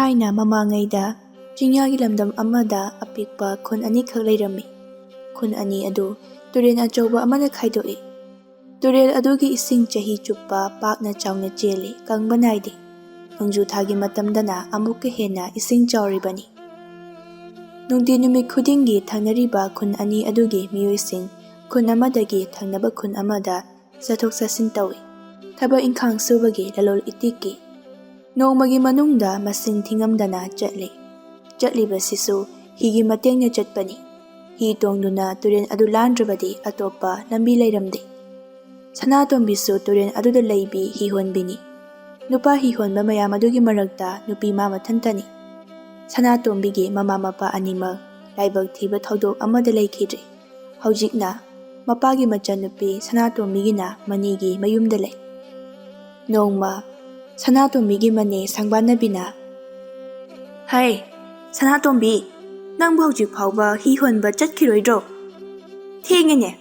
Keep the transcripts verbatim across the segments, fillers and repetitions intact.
ꯊꯥꯏꯅ ꯃꯃꯥꯡꯉꯩꯗ ꯆꯤꯡꯌꯥꯒꯤ ꯂꯝꯗꯝ ꯑꯃꯗ ꯑꯄꯤꯛꯄ ꯈꯨꯟ ꯑꯅꯤꯈꯛ ꯂꯩꯔꯝꯃꯤ꯫ ꯈꯨꯟ ꯑꯅꯤ ꯑꯗꯨ ꯇꯨꯔꯦꯜ ꯑꯆꯧꯕ ꯑꯃꯅ ꯈꯥꯏꯗꯣꯛꯏ꯫ ꯇꯨꯔꯦꯜ ꯑꯗꯨꯒꯤ ꯏꯁꯤꯡ ꯆꯍꯤ ꯆꯨꯞꯄ ꯄꯥꯛꯅ ꯆꯥꯎꯅ ꯆꯦꯜꯂꯤ, ꯀꯪꯕ ꯅꯥꯏꯗꯦ꯫ ꯅꯣꯡꯖꯨ ꯊꯥꯒꯤ ꯃꯇꯝꯗꯅ ꯑꯃꯨꯛꯀ ꯍꯦꯟꯅ ꯏꯁꯤꯡ ꯆꯥꯎꯔꯤꯕꯅꯤ꯫ ꯅꯨꯡꯇꯤ ꯅꯨꯃꯤꯠ ꯈꯨꯗꯤꯡꯒꯤ ꯊꯪꯅꯔꯤꯕ ꯈꯨꯟ ꯑꯅꯤ ꯑꯗꯨꯒꯤ ꯃꯤꯑꯣꯏꯁꯤꯡ ꯈꯨꯟ ꯑꯃꯗꯒꯤ ꯊꯪꯅꯕ ꯈꯨꯟ ꯑꯃꯗ ꯆꯠꯊꯣꯛ ꯆꯠꯁꯤꯟ ꯇꯧꯏ꯫ ꯊꯕꯛ ꯏꯪꯈꯥꯡ ꯁꯨꯕꯒꯤ ꯂꯂꯣꯜ ꯏꯇꯤꯛꯀꯤ꯫ ꯅꯣꯡꯃꯒꯤ ꯃꯅꯨꯡꯗ ꯃꯁꯤꯡ ꯊꯤꯉꯝꯗꯅ ꯆꯠꯂꯤ꯫ ꯆꯠꯂꯤꯕꯁꯤꯁꯨ ꯍꯤꯒꯤ ꯃꯇꯦꯡꯅ ꯆꯠꯄꯅꯤ꯫ ꯍꯤ ꯇꯣꯡꯗꯨꯅ ꯇꯨꯔꯦꯜ ꯑꯗꯨ ꯂꯥꯟꯗ꯭ꯔꯕꯗꯤ ꯑꯇꯣꯞꯄ ꯂꯝꯕꯤ ꯂꯩꯔꯝꯗꯦ꯫ ꯁꯅꯥꯇꯣꯝꯕꯤꯁꯨ ꯇꯨꯔꯦꯜ ꯑꯗꯨꯗ ꯂꯩꯕꯤ ꯍꯤꯍꯣꯟꯕꯤꯅꯤ꯫ ꯅꯨꯄꯥ ꯍꯤꯍꯣꯟꯕ ꯃꯌꯥꯝ ꯑꯗꯨꯒꯤ ꯃꯔꯛꯇ ꯅꯨꯄꯤ ꯃꯥ ꯃꯊꯟꯇꯅꯤ꯫ ꯁꯅꯥꯇꯣꯝꯕꯤꯒꯤ ꯃꯃꯥ ꯃꯄꯥ ꯑꯅꯤꯃꯛ ꯂꯥꯏꯕꯛ ꯊꯤꯕ ꯊꯧꯗꯣꯛ ꯑꯃꯗ ꯂꯩꯈꯤꯗ꯭ꯔꯦ꯫ ꯍꯧꯖꯤꯛꯅ ꯃꯄꯥꯒꯤ ꯃꯆꯟꯅꯨꯄꯤ ꯁꯅꯥꯇꯣꯝꯕꯤꯒꯤꯅ ꯃꯅꯤꯒꯤ ꯃꯌꯨꯝꯗ ꯂꯩ꯫ ꯅꯣꯡꯃ ꯁꯅꯥꯇꯣꯝꯕꯤꯒꯤ ꯃꯅꯦ ꯁꯪꯕꯥꯅꯕꯤꯅ, "ꯍꯩ, ꯁꯅꯥꯇꯣꯝꯕꯤ, ꯅꯪꯕꯨ ꯍꯧꯖꯤꯛ ꯐꯥꯎꯕ ꯍꯤ ꯍꯣꯟꯕ ꯆꯠꯈꯤꯔꯣꯏꯗ꯭ꯔꯣ? ꯊꯦꯡꯉꯦꯅꯦ꯫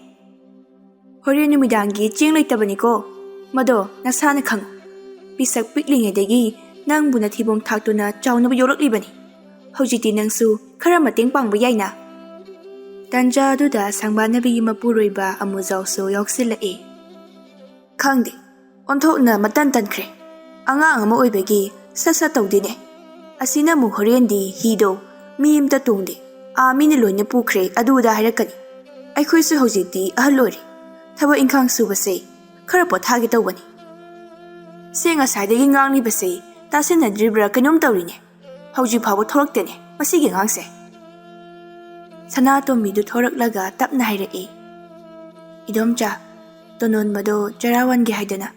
ꯍꯣꯔꯦꯟ ꯅꯨꯃꯤꯗꯥꯡꯒꯤ ꯆꯦꯡ ꯂꯩꯇꯕꯅꯤꯀꯣ꯫ ꯃꯗꯣ ꯅꯁꯥꯅ ꯈꯪꯉꯨ꯫ ꯄꯤꯁꯛ ꯄꯤꯛꯂꯤꯉꯩꯗꯒꯤ ꯅꯪꯕꯨ ꯅꯊꯤꯕꯣꯡ ꯊꯥꯛꯇꯨꯅ ꯆꯥꯎꯅꯕ ꯌꯣꯛꯂꯛꯂꯤꯕꯅꯤ꯫ ꯍꯧꯖꯤꯛꯇꯤ ꯅꯪꯁꯨ ꯈꯔ ꯃꯇꯦꯡ ꯄꯥꯡꯕ ꯌꯥꯏꯅ?" ꯇꯟꯖꯥ ꯑꯗꯨꯗ ꯁꯪꯕꯥꯅꯕꯤꯒꯤ ꯃꯄꯨꯔꯣꯏꯕ ꯑꯃꯨꯖꯥꯎꯁꯨ ꯌꯥꯎꯁꯤꯜꯂꯛꯏ꯫ "ꯈꯪꯗꯦ, ꯑꯣꯟꯊꯣꯛꯅ ꯃꯇꯟ ꯇꯟꯈ꯭ꯔꯦ꯫ ꯑꯉꯥꯡ ꯑꯃ ꯑꯣꯏꯕꯒꯤ ꯁꯠ ꯁꯠ ꯇꯧꯗꯦꯅꯦ꯫ ꯑꯁꯤꯅ ꯑꯃꯨꯛ ꯍꯣꯔꯦꯟꯗꯤ ꯍꯤꯗꯣ ꯃꯤ ꯑꯃꯇ ꯇꯣꯡꯗꯦ, ꯑꯥ ꯃꯤꯅ ꯂꯣꯏꯅ ꯄꯨꯈ꯭ꯔꯦ, ꯑꯗꯨ ꯑꯗꯥ ꯍꯥꯏꯔꯛꯀꯅꯤ꯫ ꯑꯩꯈꯣꯏꯁꯨ ꯍꯧꯖꯤꯛꯇꯤ ꯑꯍꯜ ꯑꯣꯏꯔꯦ, ꯊꯕꯛ ꯏꯪꯈꯥꯡ ꯁꯨꯕꯁꯦ ꯈꯔ ꯄꯣꯊꯥꯒꯦ ꯇꯧꯕꯅꯤ꯫ ꯁꯦ ꯉꯁꯥꯏꯗꯒꯤ ꯉꯥꯡꯂꯤꯕꯁꯦ ꯇꯥꯁꯤꯟꯅꯗ꯭ꯔꯤꯕ꯭ꯔꯥ ꯀꯩꯅꯣꯝ ꯇꯧꯔꯤꯅꯦ꯫ ꯍꯧꯖꯤꯛ ꯐꯥꯎꯕ ꯊꯣꯛꯂꯛꯇꯦꯅꯦ ꯃꯁꯤꯒꯤ ꯑꯉꯥꯡꯁꯦ꯫" ꯁꯅꯥꯇꯣꯝꯕꯤꯗꯨ ꯊꯣꯔꯛꯂꯒ ꯇꯞꯅ ꯍꯥꯏꯔꯛꯏ, "ꯏꯗꯣꯝꯆꯥ, ꯇꯣꯅꯣꯟꯕꯗꯣ ꯆꯔꯥ ꯋꯥꯟꯒꯦ ꯍꯥꯏꯗꯅ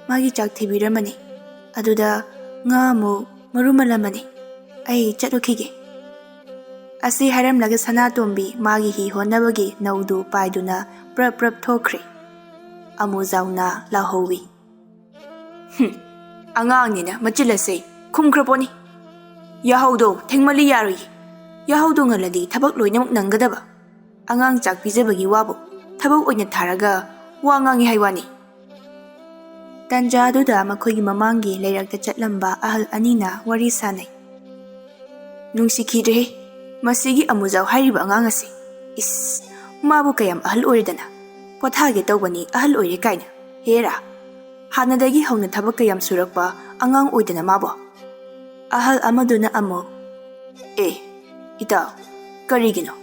ꯃꯥꯒꯤ ꯆꯥꯛ ꯊꯤꯕꯤꯔꯝꯃꯅꯤ꯫ ꯑꯗꯨꯗ ꯉꯥ ꯑꯃꯨꯛ ꯃꯔꯨꯃꯜꯂꯝꯃꯅꯤ꯫ ꯑꯩ ꯆꯠꯂꯨꯈꯤꯒꯦ꯫" ꯑꯁꯤ ꯍꯥꯏꯔꯝꯂꯒ ꯁꯅꯥꯇꯣꯝꯕꯤ ꯃꯥꯒꯤ ꯍꯤ ꯍꯣꯟꯅꯕꯒꯤ ꯅꯧꯗꯨ ꯄꯥꯏꯗꯨꯅ ꯄ꯭ꯔꯞ ꯄ꯭ꯔꯞ ꯊꯣꯛꯈ꯭ꯔꯦ꯫ ꯑꯃꯨꯖꯥꯎꯅ ꯂꯥꯎꯍꯧꯋꯤ꯫ "ꯍꯨꯝ, ꯑꯉꯥꯡꯅꯤꯅ ꯃꯆꯤꯜ ꯑꯁꯦ ꯈꯨꯝꯈ꯭ꯔ ꯄꯣꯠꯅꯤ꯫ ꯌꯥꯍꯧꯗꯣ ꯊꯦꯡꯃꯜꯂꯤ ꯌꯥꯔꯣꯏꯌꯦ꯫ ꯌꯥꯍꯧꯗꯣ ꯉꯜꯂꯗꯤ ꯊꯕꯛ ꯂꯣꯏꯅꯃꯛ ꯅꯪꯒꯗꯕ꯫ ꯑꯉꯥꯡ ꯆꯥꯛ ꯄꯤꯖꯕꯒꯤ ꯋꯥꯕꯨ ꯊꯕꯛ ꯑꯣꯏꯅ ꯊꯥꯔꯒ ꯋꯥ ꯉꯥꯡꯉꯤ ꯍꯥꯏ ꯋꯥꯅꯤ꯫" ꯇꯟꯖꯥ ꯑꯗꯨꯗ ꯃꯈꯣꯏꯒꯤ ꯃꯃꯥꯡꯒꯤ ꯂꯩꯔꯛꯇ ꯆꯠꯂꯝꯕ ꯑꯍꯜ ꯑꯅꯤꯅ ꯋꯥꯔꯤ ꯁꯥꯅꯩ꯫ ꯅꯨꯡꯁꯤꯈꯤꯗ꯭ꯔꯦꯍꯦ, ꯃꯁꯤꯒꯤ ꯑꯃꯨꯖꯥꯎ ꯍꯥꯏꯔꯤꯕ ꯑꯉꯥꯡ ꯑꯁꯤ꯫ ꯏꯁ, ꯃꯥꯕꯨ ꯀꯌꯥꯝ ꯑꯍꯜ ꯑꯣꯏꯔꯗꯅ ꯄꯣꯊꯥꯒꯦ ꯇꯧꯕꯅꯤ, ꯑꯍꯜ ꯑꯣꯏꯔꯦ ꯀꯥꯏꯅ꯫ ꯍꯦꯔꯥ, ꯍꯥꯟꯅꯗꯒꯤ ꯍꯧꯅ ꯊꯕꯛ ꯀꯌꯥꯝ ꯁꯨꯔꯛꯄ ꯑꯉꯥꯡ ꯑꯣꯏꯗꯅ ꯃꯥꯕꯨ꯫ ꯑꯍꯜ ꯑꯃꯗꯨꯅ ꯑꯃꯨꯛ, "ꯑꯦ, ꯏꯇꯥꯎ, ꯀꯔꯤꯒꯤꯅꯣ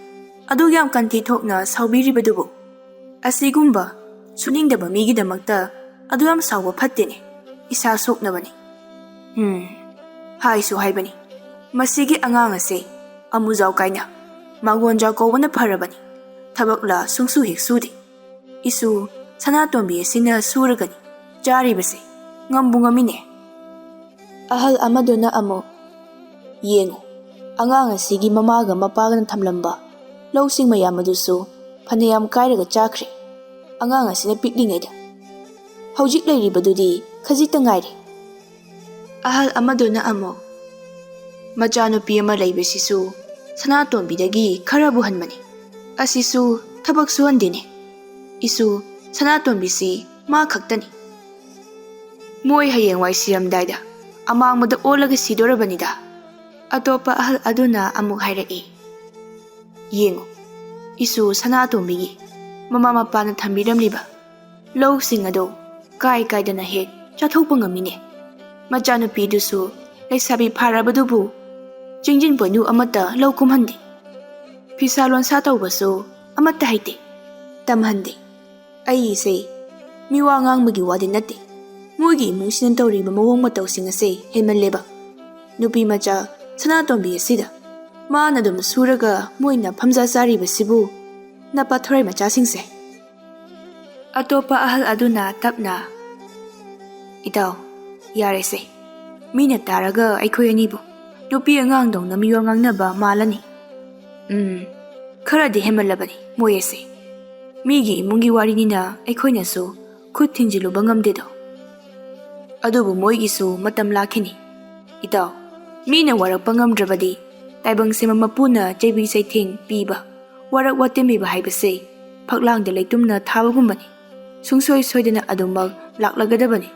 ꯑꯗꯨ ꯌꯥꯝ ꯀꯟꯊꯤ ꯊꯣꯛꯅ ꯁꯥꯎꯕꯤꯔꯤꯕꯗꯨꯕꯨ? ꯑꯁꯤꯒꯨꯝꯕ ꯁꯨꯅꯤꯡꯗꯕ ꯃꯤꯒꯤꯗꯃꯛꯇ ꯑꯗꯨ ꯌꯥꯝ ꯁꯥꯎꯕ ꯐꯠꯇꯦꯅꯦ, ꯏꯁꯥ ꯁꯣꯛꯅꯕꯅꯤ꯫ ꯎꯝ, ꯍꯥꯏꯁꯨ ꯍꯥꯏꯕꯅꯤ, ꯃꯁꯤꯒꯤ ꯑꯉꯥꯡ ꯑꯁꯦ ꯑꯃꯨꯖꯥꯎ ꯀꯥꯏꯅ ꯃꯥꯡꯒꯣꯟꯖꯥꯎ ꯀꯧꯕꯅ ꯐꯔꯕꯅꯤ꯫ ꯊꯕꯛꯂ ꯁꯨꯡꯁꯨ ꯍꯦꯛ ꯁꯨꯗꯦ꯫ ꯏꯁꯨ ꯁꯅꯥꯇꯣꯝꯕꯤ ꯑꯁꯤꯅ ꯁꯨꯔꯒꯅꯤ ꯆꯥꯔꯤꯕꯁꯦ, ꯉꯝꯕꯨ ꯉꯝꯃꯤꯅꯦ"꯫ ꯑꯍꯜ ꯑꯃꯗꯨꯅ ꯑꯃꯨꯛ, "ꯌꯦꯡꯉꯨ, ꯑꯉꯥꯡ ꯑꯁꯤꯒꯤ ꯃꯃꯥꯒ ꯃꯄꯥꯒꯅ ꯊꯝꯂꯝꯕ ꯂꯧꯁꯤꯡ ꯃꯌꯥꯝ ꯑꯗꯨꯁꯨ ꯐꯅꯌꯥꯝ ꯀꯥꯏꯔꯒ ꯆꯥꯈ꯭ꯔꯦ꯫ ꯑꯉꯥꯡ ꯑꯁꯤꯅ ꯄꯤꯛꯂꯤꯉꯩꯗ꯫ ꯍꯧꯖꯤꯛ ꯂꯩꯔꯤꯕꯗꯨꯗꯤ ꯈꯖꯤꯛꯇ ꯉꯥꯏꯔꯦ"꯫ ꯑꯍꯜ ꯑꯃꯗꯨꯅ ꯑꯃꯨꯛ, "ꯃꯆꯥꯅꯨꯄꯤ ꯑꯃ ꯂꯩꯕꯁꯤꯁꯨ ꯁꯅꯥꯇꯣꯝꯕꯤꯗꯒꯤ ꯈꯔꯕꯨ ꯍꯟꯕꯅꯤ꯫ ꯑꯁꯤꯁꯨ ꯊꯕꯛ ꯁꯨꯍꯟꯗꯦꯅꯦ꯫ ꯏꯁꯨ ꯁꯅꯥꯇꯣꯝꯕꯤꯁꯤ ꯃꯥ ꯈꯛꯇꯅꯤ꯫ ꯃꯣꯏ ꯍꯌꯦꯡꯋꯥꯏ ꯁꯤꯔꯝꯗꯥꯏꯗ ꯑꯃꯥꯡꯕꯗ ꯑꯣꯜꯂꯒ ꯁꯤꯗꯣꯔꯕꯅꯤꯗ"꯫ ꯑꯇꯣꯞꯄ ꯑꯍꯜ ꯑꯗꯨꯅ ꯑꯃꯨꯛ ꯍꯥꯏꯔꯛꯏ, "ꯌꯦꯡꯉꯨ, ꯏꯁꯨ ꯁꯅꯥꯇꯣꯝꯕꯤꯒꯤ ꯃꯃꯥ ꯃꯄꯥꯅ ꯊꯝꯕꯤꯔꯝꯂꯤꯕ ꯂꯧꯁꯤꯡ ꯑꯗꯣ ꯀꯥꯏ ꯀꯥꯏꯗꯅ ꯍꯦꯛ ꯆꯥꯊꯣꯛꯄ ꯉꯝꯃꯤꯅꯦ꯫ ꯃꯆꯥꯅꯨꯄꯤꯗꯨꯁꯨ ꯂꯩꯁꯥꯕꯤ ꯐꯥꯔꯕꯗꯨꯕꯨ ꯆꯤꯡꯖꯤꯟ ꯄꯣꯏꯅꯨ ꯑꯃꯠꯇ ꯂꯧ ꯀꯨꯝꯍꯟꯗꯦ꯫ ꯐꯤꯁꯥ ꯂꯣꯟꯁꯥ ꯇꯧꯕꯁꯨ ꯑꯃꯠꯇ ꯍꯩꯇꯦ, ꯇꯝꯍꯟꯗꯦ꯫ ꯑꯩꯁꯦ ꯃꯤꯋꯥ ꯉꯥꯡꯕꯒꯤ ꯋꯥꯗꯤ ꯅꯠꯇꯦ, ꯃꯣꯏꯒꯤ ꯏꯃꯨꯡꯁꯤꯅ ꯇꯧꯔꯤꯕ ꯃꯑꯣꯡ ꯃꯇꯧꯁꯤꯡ ꯑꯁꯦ ꯍꯦꯟꯃꯜꯂꯦꯕ꯫ ꯅꯨꯄꯤ ꯃꯆꯥ ꯁꯅꯥꯇꯣꯝꯕꯤ ꯑꯁꯤꯗ ꯃꯥꯅ ꯑꯗꯨꯝ ꯁꯨꯔꯒ ꯃꯣꯏꯅ ꯐꯝꯖꯥ ꯆꯥꯔꯤꯕꯁꯤꯕꯨ ꯅꯄꯥ ꯊꯣꯔꯥꯏ ꯃꯆꯥꯁꯤꯡꯁꯦ"꯫ ꯑꯇꯣꯞꯄ ꯑꯍꯜ ꯑꯗꯨꯅ ꯇꯞꯅ, "ꯏꯇꯥꯎ, ꯌꯥꯔꯦꯁꯦ꯫ ꯃꯤꯅ ꯇꯥꯔꯒ ꯑꯩꯈꯣꯏ ꯑꯅꯤꯕꯨ ꯅꯨꯄꯤ ꯑꯉꯥꯡꯗꯧꯅ ꯃꯤꯋꯥ ꯉꯥꯡꯅꯕ ꯃꯥꯜꯂꯅꯤ꯫ ꯎꯝ, ꯈꯔꯗꯤ ꯍꯦꯟꯃꯜꯂꯕꯅꯤ ꯃꯣꯏ ꯑꯁꯦ꯫ ꯃꯤꯒꯤ ꯏꯃꯨꯡꯒꯤ ꯋꯥꯔꯤꯅꯤꯅ ꯑꯩꯈꯣꯏꯅꯁꯨ ꯈꯨꯠ ꯊꯤꯡꯖꯤꯜꯂꯨꯕ ꯉꯝꯗꯦꯗꯣ꯫ ꯑꯗꯨꯕꯨ ꯃꯣꯏꯒꯤꯁꯨ ꯃꯇꯝ ꯂꯥꯛꯈꯤꯅꯤ꯫ ꯏꯇꯥꯎ, ꯃꯤꯅ ꯋꯥꯔꯛꯄ ꯉꯝꯗ꯭ꯔꯕꯗꯤ ꯇꯥꯏꯕꯪ ꯁꯦꯝꯕ ꯃꯄꯨꯅ ꯆꯩꯕꯤ ꯆꯩꯊꯦꯡ ꯄꯤꯕ, ꯋꯥꯔꯛ ꯋꯥꯇꯦꯝꯕꯤꯕ ꯍꯥꯏꯕꯁꯦ ꯐꯛꯂꯥꯡꯗ ꯂꯩꯇꯨꯝꯅ ꯊꯥꯕꯒꯨꯝꯕꯅꯤ꯫ ꯁꯨꯡꯁꯣꯏ ꯁꯣꯏꯗꯅ ꯑꯗꯨꯃꯛ ꯂꯥꯛꯂꯒꯗꯕꯅꯤ꯫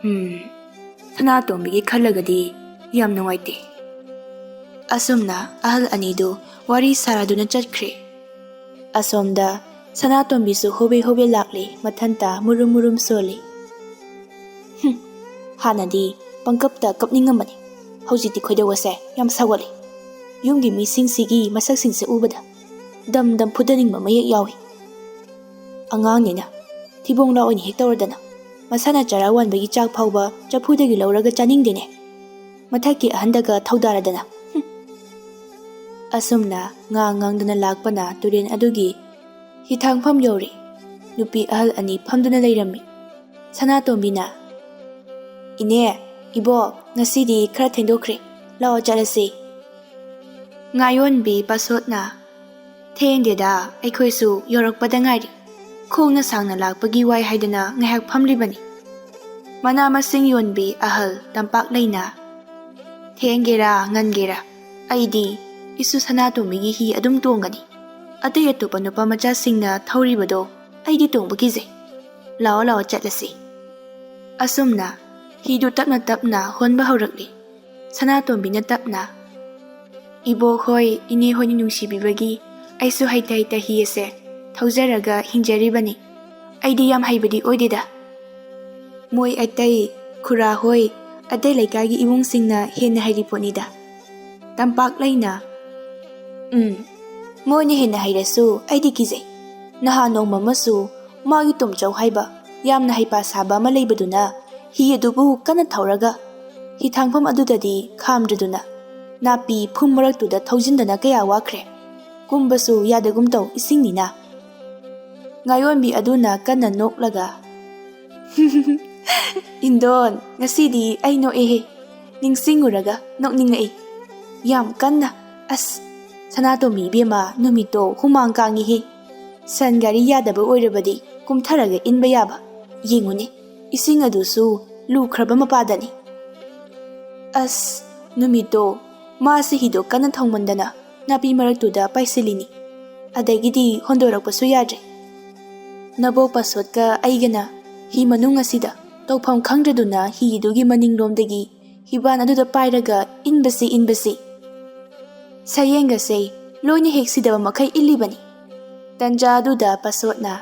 ꯎꯝ, ꯁꯅꯥꯇꯣꯝꯕꯤꯒꯤ ꯈꯜꯂꯒꯗꯤ ꯌꯥꯝ ꯅꯨꯡꯉꯥꯏꯇꯦ"꯫ ꯑꯁꯨꯝꯅ ꯑꯍꯜ ꯑꯅꯤꯗꯨ ꯋꯥꯔꯤ ꯁꯥꯔꯗꯨꯅ ꯆꯠꯈ꯭ꯔꯦ꯫ ꯑꯁꯣꯝꯗ ꯁꯅꯥꯇꯣꯝꯕꯤꯁꯨ ꯍꯣꯕꯦ ꯍꯣꯕꯦ ꯂꯥꯛꯂꯤ, ꯃꯊꯟꯇ ꯃꯨꯔꯨꯝ ꯃꯨꯔꯨꯝ ꯁꯣꯜꯂꯤ꯫ "ꯍꯨꯝ, ꯍꯥꯟꯅꯗꯤ ꯄꯪꯀꯞꯇ ꯀꯞꯅꯤꯡꯉꯝꯕꯅꯤ, ꯍꯧꯖꯤꯛꯇꯤ ꯈꯣꯏꯗꯧ ꯑꯁꯦ ꯌꯥꯝ ꯁꯥꯎꯒꯠꯂꯤ꯫ ꯌꯨꯝꯒꯤ ꯃꯤꯁꯤꯡꯁꯤꯒꯤ ꯃꯁꯛꯁꯤꯡꯁꯦ ꯎꯕꯗ ꯗꯝ ꯗꯝ ꯐꯨꯗꯅꯤꯡꯕ ꯃꯌꯦꯛ ꯌꯥꯎꯏ꯫ ꯑꯉꯥꯡꯅꯤꯅ ꯊꯤꯕꯣꯡ ꯂꯥꯎ ꯑꯣꯏꯅ ꯍꯦꯛ ꯇꯧꯔꯗꯅ, ꯃꯁꯥꯅ ꯆꯔꯥ ꯋꯥꯟꯕꯒꯤ ꯆꯥꯛ ꯐꯥꯎꯕ ꯆꯐꯨꯗꯒꯤ ꯂꯧꯔꯒ ꯆꯥꯅꯤꯡꯗꯦꯅꯦ꯫ ꯃꯊꯛꯀꯤ ꯑꯍꯟꯗꯒ ꯊꯧꯗꯥꯔꯗꯅ꯫ ꯍꯨꯝ!" ꯑꯁꯨꯝꯅ ꯉꯥꯡ ꯉꯥꯡꯗꯨꯅ ꯂꯥꯛꯄꯅ ꯇꯨꯔꯦꯜ ꯑꯗꯨꯒꯤ ꯍꯤꯊꯥꯡꯐꯝ ꯌꯧꯔꯦ꯫ ꯅꯨꯄꯤ ꯑꯍꯜ ꯑꯅꯤ ꯐꯝꯗꯨꯅ ꯂꯩꯔꯝꯃꯤ꯫ ꯁꯅꯥꯇꯣꯝꯕꯤꯅ, "ꯏꯅꯦ, ꯏꯕꯣꯛ, ꯉꯁꯤꯗꯤ ꯈꯔ ꯊꯦꯡꯗꯣꯛꯈ꯭ꯔꯦ, ꯂꯥꯛꯑꯣ ꯆꯠꯂꯁꯤ꯫" ꯉꯥꯌꯣꯟꯕꯤ ꯄꯥꯁꯣꯠꯅ, "ꯊꯦꯡꯗꯦꯗ, ꯑꯩꯈꯣꯏꯁꯨ ꯌꯧꯔꯛꯄꯗ ꯉꯥꯏꯔꯤ, ꯈꯣꯡꯅ ꯁꯥꯡꯅ ꯂꯥꯛꯄꯒꯤ ꯋꯥꯏ ꯍꯥꯏꯗꯅ ꯉꯥꯏꯍꯥꯛ ꯐꯝꯂꯤꯕꯅꯤ꯫" ꯃꯅꯥ ꯃꯁꯤꯡ ꯌꯣꯟꯕꯤ ꯑꯍꯜ ꯇꯝꯄꯥꯛ ꯂꯩꯅ, "ꯊꯦꯡꯒꯦꯔꯥ ꯉꯟꯒꯦꯔꯥ, ꯑꯩꯗꯤ ꯏꯁꯨ ꯁꯅꯥꯇꯣꯝꯕꯤꯒꯤ ꯍꯤ ꯑꯗꯨꯝ ꯇꯣꯡꯒꯅꯤ꯫ ꯑꯇꯩ ꯑꯇꯣꯞꯄ ꯅꯨꯄꯥ ꯃꯆꯥꯁꯤꯡꯅ ꯊꯧꯔꯤꯕꯗꯣ ꯑꯩꯗꯤ ꯇꯣꯡꯕ ꯀꯤꯖꯩ꯫ ꯂꯥꯛꯑꯣ, ꯂꯥꯛꯑꯣ, ꯆꯠꯂꯁꯤ꯫" ꯑꯁꯨꯝꯅ ꯍꯤꯗꯨ ꯇꯞꯅ ꯇꯞꯅ ꯍꯣꯟꯕ ꯍꯧꯔꯛꯂꯤ꯫ ꯁꯅꯥꯇꯣꯝꯕꯤꯅ ꯇꯞꯅ, "ꯏꯕꯣꯛ ꯍꯣꯏ, ꯏꯅꯦ ꯍꯣꯏꯅ ꯅꯨꯡꯁꯤꯕꯤꯕꯒꯤ ꯑꯩꯁꯨ ꯍꯩꯇ ꯍꯩꯇ ꯍꯤ ꯑꯁꯦ ꯊꯧꯖꯔꯒ ꯍꯤꯡꯖꯔꯤꯕꯅꯤ꯫ ꯑꯩꯗꯤ ꯌꯥꯝ ꯍꯩꯕꯗꯤ ꯑꯣꯏꯗꯦꯗ꯫ ꯃꯣꯏ ꯑꯇꯩ, ꯈꯨꯔꯥ ꯍꯣꯏ, ꯑꯇꯩ ꯂꯩꯀꯥꯏꯒꯤ ꯏꯃꯨꯡꯁꯤꯡꯅ ꯍꯦꯟꯅ ꯍꯩꯔꯤ ꯄꯣꯠꯅꯤꯗ꯫" ꯇꯝꯄꯥꯛ ꯂꯩꯅ, "ꯎꯝ, ꯃꯣꯏꯅ ꯍꯦꯟꯅ ꯍꯩꯔꯁꯨ ꯑꯩꯗꯤ ꯀꯤꯖꯩ꯫ ꯅꯍꯥꯟ ꯅꯣꯡꯃ ꯑꯃꯁꯨ ꯃꯥꯒꯤ ꯇꯣꯝꯆꯧ ꯍꯥꯏꯕ ꯌꯥꯝꯅ ꯍꯩꯄꯥ ꯁꯥꯕ ꯑꯃ ꯂꯩꯕꯗꯨꯅ ꯍꯤ ꯑꯗꯨꯕꯨ ꯀꯟꯅ ꯊꯧꯔꯒ ꯍꯤꯊꯥꯡꯐꯝ ꯑꯗꯨꯗꯗꯤ ꯈꯥꯝꯗ꯭ꯔꯗꯨꯅ ꯅꯥꯄꯤ ꯐꯨꯝ ꯃꯔꯛꯇꯨꯗ ꯊꯧꯖꯤꯟꯗꯅ ꯀꯌꯥ ꯋꯥꯈ꯭ꯔꯦ꯫ ꯀꯨꯝꯕꯁꯨ ꯌꯥꯗꯒꯨꯝ ꯇꯧ ꯏꯁꯤꯡꯅꯤꯅ꯫" ꯉꯥꯌꯣꯟꯕꯤ ꯑꯗꯨꯅ ꯀꯟꯅ ꯅꯣꯛꯂꯒ, "ꯏꯟꯗꯣꯟ, ꯉꯁꯤꯗꯤ ꯑꯩ ꯅꯣꯛꯑꯦꯍꯦ, ꯅꯤꯡꯁꯤꯡꯉꯨꯔꯒ ꯅꯣꯛꯅꯤꯡꯉꯛꯏ꯫ ꯌꯥꯝ ꯀꯟꯅ꯫ ꯑꯁ, ꯁꯅꯥꯇꯣꯝꯕꯤ ꯏꯕꯦꯝꯃ, ꯅꯨꯃꯤꯠꯇꯣ ꯍꯨꯃꯥꯡ ꯀꯥꯡꯉꯤꯍꯦ꯫ ꯁꯟ ꯒꯥꯔꯤ ꯌꯥꯗꯕ ꯑꯣꯏꯔꯕꯗꯤ ꯀꯨꯝꯊꯔꯒ ꯏꯟꯕ ꯌꯥꯕ꯫ ꯌꯦꯡꯉꯨꯅꯦ, ꯏꯁꯤꯡ ꯑꯗꯨꯁꯨ ꯂꯨꯈ꯭ꯔꯕ ꯃꯄꯥꯗꯅꯤ꯫" ꯑꯁ, ꯅꯨꯃꯤꯠꯇꯣ ꯃꯥꯁꯤ ꯍꯤꯗꯣ ꯀꯟꯅ ꯊꯧꯃꯟꯗꯅ ꯅꯥꯄꯤ ꯃꯔꯛꯇꯨꯗ ꯄꯥꯏꯁꯤꯜꯂꯤꯅꯤ꯫ ꯑꯗꯒꯤꯗꯤ ꯍꯣꯟꯗꯣꯔꯛꯄꯁꯨ ꯌꯥꯗ꯭ꯔꯦ꯫ ꯅꯕꯣꯛ ꯄꯥꯁꯣꯠꯀ ꯑꯩꯒꯅ ꯍꯤ ꯃꯅꯨꯡ ꯑꯁꯤꯗ ꯇꯧꯐꯝ ꯈꯪꯗ꯭ꯔꯗꯨꯅ ꯍꯤꯗꯨꯒꯤ ꯃꯅꯤꯡꯂꯣꯝꯗꯒꯤ ꯍꯤꯕꯥꯟ ꯑꯗꯨꯗ ꯄꯥꯏꯔꯒ ꯏꯟꯕꯁꯤ ꯏꯟꯕꯁꯤ꯫ ꯁꯌꯦꯡꯒꯁꯦ ꯂꯣꯏꯅ ꯍꯦꯛ ꯁꯤꯗꯕ ꯃꯈꯩ ꯏꯜꯂꯤꯕꯅꯤ꯫ ꯇꯟꯖꯥ ꯑꯗꯨꯗ ꯄꯁꯣꯠꯅ,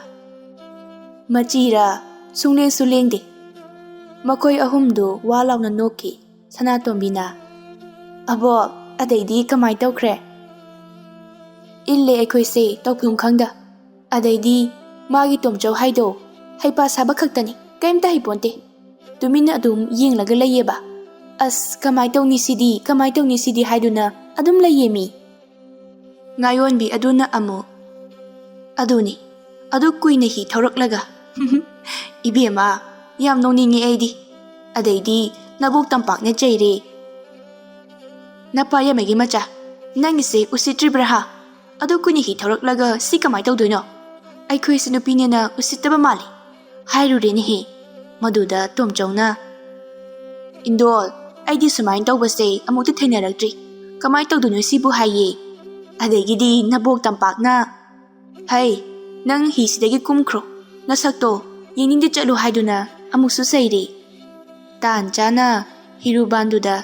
"ꯃꯆꯤꯔꯥ ꯁꯨꯡꯂꯦꯡꯁꯨ ꯂꯦꯡꯗꯦ꯫" ꯃꯈꯣꯏ ꯑꯍꯨꯝꯗꯨ ꯋꯥ ꯂꯥꯎꯅ ꯅꯣꯛꯈꯤ꯫ ꯁꯅꯥꯇꯣꯝꯕꯤꯅ, "ꯑꯕꯣ, ꯑꯗꯩꯗꯤ ꯀꯃꯥꯏ ꯇꯧꯈ꯭ꯔꯦ?" "ꯏꯜꯂꯦ ꯑꯩꯈꯣꯏꯁꯦ ꯇꯧꯐꯝ ꯈꯪꯗ꯫ ꯑꯗꯩꯗꯤ ꯃꯥꯒꯤ ꯇꯣꯝꯆꯧ ꯍꯥꯏꯗꯣ ꯍꯩꯄꯥ ꯁꯥꯕ ꯈꯛꯇꯅꯤ, ꯀꯩꯝꯇ ꯍꯩꯄꯣꯟꯇꯦ꯫ ꯇꯨꯃꯤꯟꯅ ꯑꯗꯨꯝ ꯌꯦꯡꯂꯒ ꯂꯩꯌꯦꯕ꯫ ꯑꯁ, ꯀꯃꯥꯏ ꯇꯧꯅꯤ ꯁꯤꯗꯤ, ꯀꯃꯥꯏ ꯇꯧꯅꯤ ꯁꯤꯗꯤ ꯍꯥꯏꯗꯨꯅ ꯑꯗꯨꯝ ꯂꯩꯌꯦ ꯃꯤ꯫" ꯉꯥꯌꯣꯟꯕꯤ ꯑꯗꯨꯅ ꯑꯃꯨꯛ, "ꯑꯗꯨꯅꯤ, ꯑꯗꯨ ꯀꯨꯏꯅ ꯍꯤ ꯊꯧꯔꯛꯂꯒ꯫" "ꯏꯕꯦꯝꯃ, ꯌꯥꯝ ꯅꯣꯛꯅꯤꯡꯉꯦ ꯑꯩꯗꯤ꯫ ꯑꯗꯩꯗꯤ ꯅꯕꯣꯛ ꯇꯝꯄꯥꯛꯅ ꯆꯩꯔꯦ꯫" "ꯅꯄꯥ ꯌꯥꯝꯃꯒꯤ ꯃꯆꯥ, ꯅꯪꯒꯤꯁꯦ ꯎꯁꯤꯠꯇ꯭ꯔꯤꯕ꯭ꯔꯥ ꯍꯥ? ꯑꯗꯨ ꯀꯨꯏꯅ ꯍꯤ ꯊꯧꯔꯛꯂꯒ ꯁꯤ ꯀꯃꯥꯏ ꯇꯧꯗꯣꯏꯅꯣ? ꯑꯩꯈꯣꯏꯁꯦ ꯅꯨꯄꯤꯅꯦꯅ ꯎꯁꯤꯠꯇꯕ ꯃꯥꯜꯂꯤ꯫" ꯍꯥꯏꯔꯨꯔꯦꯅꯦꯍꯦ꯫ ꯃꯗꯨꯗ ꯇꯣꯝꯆꯧꯅ, "ꯏꯟꯗꯣꯜ, ꯑꯩꯗꯤ ꯁꯨꯃꯥꯏꯅ ꯇꯧꯕꯁꯦ ꯑꯃꯨꯛꯇ ꯊꯦꯡꯅꯔꯛꯇ꯭ꯔꯤ꯫ ꯀꯃꯥꯏ ꯇꯧꯗꯣꯏꯅꯣ ꯁꯤꯕꯨ?" ꯍꯥꯏꯌꯦ꯫ ꯑꯗꯒꯤꯗꯤ ꯅꯕꯣꯛ ꯇꯝꯄꯥꯛꯅ, "ꯍꯩ, ꯅꯪ ꯍꯤꯁꯤꯗꯒꯤ ꯀꯨꯝꯈ꯭ꯔꯣ, ꯅꯁꯛꯇꯣ ꯌꯦꯡꯅꯤꯡꯗꯦ, ꯆꯠꯂꯨ" ꯍꯥꯏꯗꯨꯅ ꯑꯃꯨꯛꯁꯨ ꯆꯩꯔꯦ꯫ ꯇꯥꯟ ꯆꯥꯅ ꯍꯤꯔꯨꯕꯥꯟꯗꯨꯗ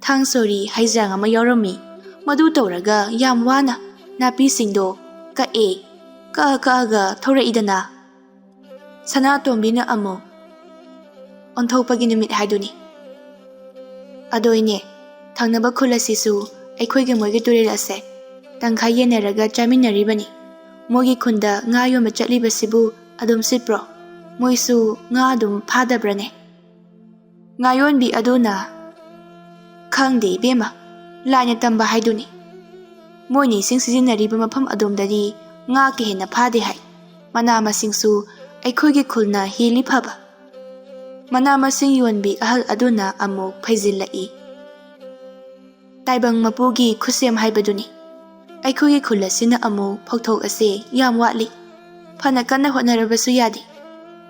ꯊꯥꯡ ꯁꯣꯔꯤ ꯍꯩꯖꯥꯡ ꯑꯃ ꯌꯥꯎꯔꯝꯃꯤ꯫ ꯃꯗꯨ ꯇꯧꯔꯒ ꯌꯥꯝ ꯋꯥꯅ ꯅꯥꯄꯤꯁꯤꯡꯗꯣ ꯀꯛꯑꯦ꯫ ꯀꯛꯑ ꯀꯛꯑꯒ ꯊꯧꯔꯛꯏꯗꯅ꯫ ꯁꯅꯥꯇꯣꯝꯕꯤꯅ ꯑꯃꯨꯛ, "ꯑꯣꯟꯊꯣꯛꯄꯒꯤ ꯅꯨꯃꯤꯠ ꯍꯥꯏꯗꯨꯅꯤ꯫ ꯑꯗꯣ ꯏꯅꯦ, ꯊꯪꯅꯕ ꯈꯨꯜ ꯑꯁꯤꯁꯨ ꯑꯩꯈꯣꯏꯒꯤ ꯃꯣꯏꯒꯤ ꯇꯨꯔꯦꯜ ꯑꯁꯦ ꯇꯪꯈꯥꯏ ꯌꯦꯟꯅꯔꯒ ꯆꯥꯃꯤꯟꯅꯔꯤꯕꯅꯤ꯫ ꯃꯣꯏꯒꯤ ꯈꯨꯟꯗ ꯉꯥ ꯌꯣꯟꯕ ꯆꯠꯂꯤꯕꯁꯤꯕꯨ ꯑꯗꯨꯝ ꯁꯤꯠꯄ꯭ꯔꯣ? ꯃꯣꯏꯁꯨ ꯉꯥ ꯑꯗꯨꯝ ꯐꯥꯗꯕ꯭ꯔꯅꯦ?" ꯉꯥꯌꯣꯟꯕꯤ ꯑꯗꯨꯅ, "ꯈꯪꯗꯦ ꯏꯕꯦꯝꯃ, ꯂꯥꯏꯅ ꯇꯝꯕ ꯍꯥꯏꯗꯨꯅꯤ꯫ ꯃꯣꯏꯅ ꯏꯁꯤꯡ ꯁꯤꯖꯤꯟꯅꯔꯤꯕ ꯃꯐꯝ ꯑꯗꯣꯝꯗꯗꯤ ꯉꯥ ꯀꯥ ꯍꯦꯟꯅ ꯐꯥꯗꯦ ꯍꯥꯏ꯫ ꯃꯅꯥ ꯃꯁꯤꯡꯁꯨ ꯑꯩꯈꯣꯏꯒꯤ ꯈꯨꯜꯅ ꯍꯦꯜꯂꯤ ꯐꯕ꯫" ꯃꯅꯥ ꯃꯁꯤꯡ ꯌꯣꯟꯕꯤ ꯑꯍꯜ ꯑꯗꯨꯅ ꯑꯃꯨꯛ ꯐꯩꯖꯤꯜꯂꯛꯏ꯫ "ꯇꯥꯏꯕꯪ ꯃꯄꯨꯒꯤ ꯈꯨꯠꯁꯦꯝ ꯍꯥꯏꯕꯗꯨꯅꯤ꯫ ꯑꯩꯈꯣꯏꯒꯤ ꯈꯨꯜ ꯑꯁꯤꯅ ꯑꯃꯨꯛ ꯐꯧꯊꯣꯛ ꯑꯁꯦ ꯌꯥꯝ ꯋꯥꯠꯂꯤ꯫ ꯐꯅ ꯀꯟꯅ ꯍꯣꯠꯅꯔꯕꯁꯨ ꯌꯥꯗꯦ꯫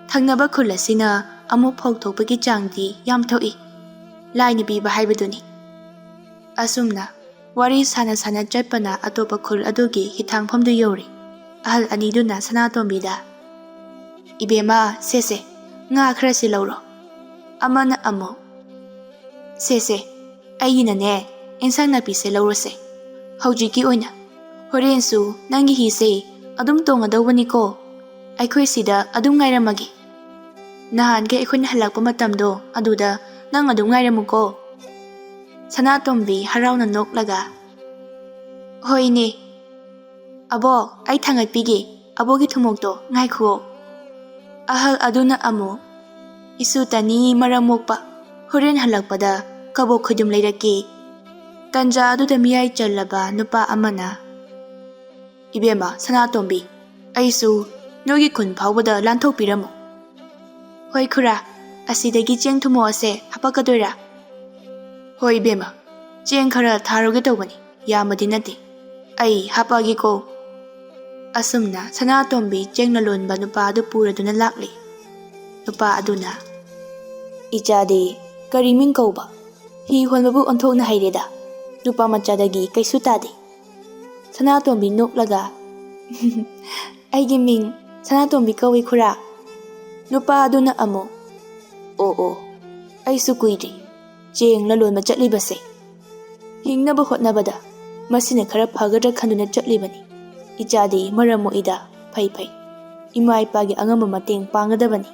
ꯊꯪꯅꯕ ꯈꯨꯜ ꯑꯁꯤꯅ ꯑꯃꯨꯛ ꯐꯧꯊꯣꯛꯄꯒꯤ ꯆꯥꯡꯗꯤ ꯌꯥꯝ ꯊꯣꯛꯏ꯫ ꯂꯥꯏꯅ ꯄꯤꯕ ꯍꯥꯏꯕꯗꯨꯅꯤ꯫" ꯑꯁꯨꯝꯅ ꯋꯥꯔꯤ ꯁꯥꯅ ꯁꯥꯅ ꯆꯠꯄꯅ ꯑꯇꯣꯞꯄ ꯈꯨꯜ ꯑꯗꯨꯒꯤ ꯍꯤꯊꯥꯡꯐꯝꯗꯨ ꯌꯧꯔꯦ꯫ ꯑꯍꯜ ꯑꯅꯤꯗꯨꯅ ꯁꯅꯥꯇꯣꯝꯕꯤꯗ, "ꯏꯕꯦꯝꯃ, ꯁꯦꯁꯦ, ꯉꯥ ꯈꯔꯁꯤ ꯂꯧꯔꯣ꯫" ꯑꯃꯅ ꯑꯃꯨꯛ, "ꯁꯦꯁꯦ, ꯑꯩꯒꯤꯅꯅꯦ, ꯏꯟꯁꯥꯡ ꯅꯥꯄꯤꯁꯦ ꯂꯧꯔꯣꯁꯦ꯫ ꯍꯧꯖꯤꯛꯀꯤ ꯑꯣꯏꯅ꯫ ꯍꯣꯔꯦꯟꯁꯨ ꯅꯪꯒꯤ ꯍꯤꯁꯦ ꯑꯗꯨꯝ ꯇꯣꯡꯉꯗꯧꯕꯅꯤꯀꯣ꯫ ꯑꯩꯈꯣꯏ ꯁꯤꯗ ꯑꯗꯨꯝ ꯉꯥꯏꯔꯝꯃꯒꯦ꯫ ꯅꯍꯥꯟꯒꯤ ꯑꯩꯈꯣꯏꯅ ꯍꯜꯂꯛꯄ ꯃꯇꯝꯗꯣ ꯑꯗꯨꯗ ꯅꯪ ꯑꯗꯨꯝ ꯉꯥꯏꯔꯝꯃꯨꯀꯣ꯫ ꯁꯅꯥꯇꯣꯝꯕꯤ ꯍꯔꯥꯎꯅ ꯅꯣꯛꯂꯒ, "ꯍꯣꯏꯅꯦ꯫ ꯑꯕꯣꯛ, ꯑꯩ ꯊꯥꯡꯒꯠꯄꯤꯒꯦ꯫ ꯑꯕꯣꯛꯀꯤ ꯊꯨꯝꯃꯣꯛꯇꯣ ꯉꯥꯏꯈꯨꯑꯣ꯫" ꯑꯍꯜ ꯑꯗꯨꯅ ꯑꯃꯨꯛ, "ꯏꯁꯨ ꯇꯅꯤ ꯃꯔꯝ ꯃꯣꯛꯄ, ꯍꯣꯔꯦꯟ ꯍꯜꯂꯛꯄꯗ ꯀꯕꯣꯛ ꯈꯣꯏꯗꯨꯝ ꯂꯩꯔꯛꯀꯦ꯫" ꯇꯟꯖꯥ ꯑꯗꯨꯗ ꯃꯤꯌꯥꯏ ꯆꯜꯂꯕ ꯅꯨꯄꯥ ꯑꯃꯅ, "ꯏꯕꯦꯝꯃ ꯁꯅꯥꯇꯣꯝꯕꯤ, ꯑꯩꯁꯨ ꯅꯣꯏꯒꯤ ꯈꯨꯟ ꯐꯥꯎꯕꯗ ꯂꯥꯟꯊꯣꯛꯄꯤꯔꯝꯃꯨ꯫" "ꯍꯣꯏ ꯈꯨꯔꯥ, ꯑꯁꯤꯗꯒꯤ ꯆꯦꯡ ꯊꯨꯝꯃꯣꯛ ꯑꯁꯦ ꯍꯥꯄꯛꯀꯗꯣꯏꯔꯥ?" "ꯍꯣꯏ ꯏꯕꯦꯝꯃ, ꯆꯦꯡ ꯈꯔ ꯊꯥꯔꯨꯒꯦ ꯇꯧꯕꯅꯤ, ꯌꯥꯝꯕꯗꯤ ꯅꯠꯇꯦ꯫ ꯑꯩ ꯍꯥꯄꯛꯑꯒꯦꯀꯣ꯫" ꯑꯁꯨꯝꯅ ꯁꯅꯥꯇꯣꯝꯕꯤ ꯆꯦꯡ ꯂꯂꯣꯟꯕ ꯅꯨꯄꯥ ꯑꯗꯨ ꯄꯨꯔꯗꯨꯅ ꯂꯥꯛꯂꯤ꯫ ꯅꯨꯄꯥ ꯑꯗꯨꯅ, "ꯏꯆꯥꯗꯤ ꯀꯔꯤ ꯃꯤꯡ ꯀꯧꯕ? ꯍꯤ ꯍꯣꯟꯕꯕꯨ ꯑꯣꯟꯊꯣꯛꯅ ꯍꯩꯔꯦꯗ꯫ ꯅꯨꯄꯥ ꯃꯆꯥꯗꯒꯤ ꯀꯩꯁꯨ ꯇꯥꯗꯦ꯫" ꯁꯅꯥꯇꯣꯝꯕꯤ ꯅꯣꯛꯂꯒ, "ꯑꯩꯒꯤ ꯃꯤꯡ ꯁꯅꯥꯇꯣꯝꯕꯤ ꯀꯧꯏ ꯈꯨꯔꯥ꯫" ꯅꯨꯄꯥ ꯑꯗꯨꯅ ꯑꯃꯨꯛ, "ꯑꯣ ꯑꯣ, ꯑꯩꯁꯨ ꯀꯨꯏꯗ꯭ꯔꯤ ꯆꯦꯡ ꯂꯂꯣꯟꯕ ꯆꯠꯂꯤꯕꯁꯦ꯫ ꯍꯤꯡꯅꯕ ꯍꯣꯠꯅꯕꯗ ꯃꯁꯤꯅ ꯈꯔ ꯐꯒꯗ꯭ꯔꯥ ꯈꯟꯗꯨꯅ ꯆꯠꯂꯤꯕꯅꯤ꯫ ꯏꯆꯥꯗꯤ ꯃꯔꯝ ꯃꯣꯛꯏꯗ, ꯐꯩ ꯐꯩ꯫ ꯏꯃꯥ ꯏꯄꯥꯒꯤ ꯑꯉꯝꯕ ꯃꯇꯦꯡ ꯄꯥꯡꯒꯗꯕꯅꯤ꯫"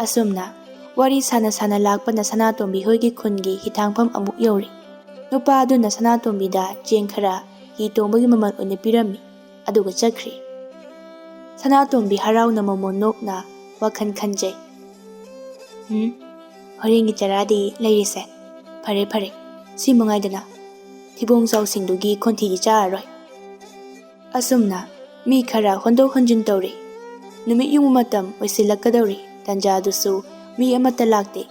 ꯑꯁꯨꯝꯅ ꯋꯥꯔꯤ ꯁꯥꯅ ꯁꯥꯅ ꯂꯥꯛꯄꯅ ꯁꯅꯥꯇꯣꯝꯕꯤ ꯍꯣꯏꯒꯤ ꯈꯨꯟꯒꯤ ꯍꯤꯊꯥꯡꯐꯝ ꯑꯃꯨꯛ ꯌꯧꯔꯦ꯫ ꯅꯨꯄꯥ ꯑꯗꯨꯅ ꯁꯅꯥꯇꯣꯝꯕꯤꯗ ꯆꯦꯡ ꯈꯔ ꯍꯤ ꯇꯣꯡꯕꯒꯤ ꯃꯃꯜ ꯑꯣꯏꯅ ꯄꯤꯔꯝꯃꯤ, ꯑꯗꯨꯒ ꯆꯠꯈ꯭ꯔꯦ꯫ ꯁꯅꯥꯇꯣꯝꯕꯤ ꯍꯔꯥꯎꯅ ꯃꯃꯣꯟ ꯅꯣꯛꯅ ꯋꯥꯈꯜ ꯈꯟꯖꯩ꯫ "ꯎꯝ, ꯍꯣꯔꯦꯟꯒꯤ ꯆꯔꯥꯗꯤ ꯂꯩꯔꯤꯁꯦ꯫ ꯐꯔꯦ ꯐꯔꯦ, ꯁꯤ ꯃꯉꯥꯏꯗꯅ꯫ ꯊꯤꯕꯣꯡ ꯆꯥꯎꯁꯤꯡꯗꯨꯒꯤ ꯈꯣꯟꯊꯤꯗꯤ ꯆꯥꯔꯔꯣꯏ꯫" ꯑꯁꯨꯝꯅ ꯃꯤ ꯈꯔ ꯍꯣꯟꯗꯣꯛ ꯍꯣꯟꯖꯤꯟ ꯇꯧꯔꯤ꯫ ꯅꯨꯃꯤꯠ ꯌꯨꯡꯕ ꯃꯇꯝ ꯑꯣꯏꯁꯤꯜꯂꯛꯀꯗꯧꯔꯤ꯫ ꯇꯟꯖꯥꯗꯨꯁꯨ ꯃꯤ ꯑꯃꯠꯇ ꯂꯥꯛꯇꯦ꯫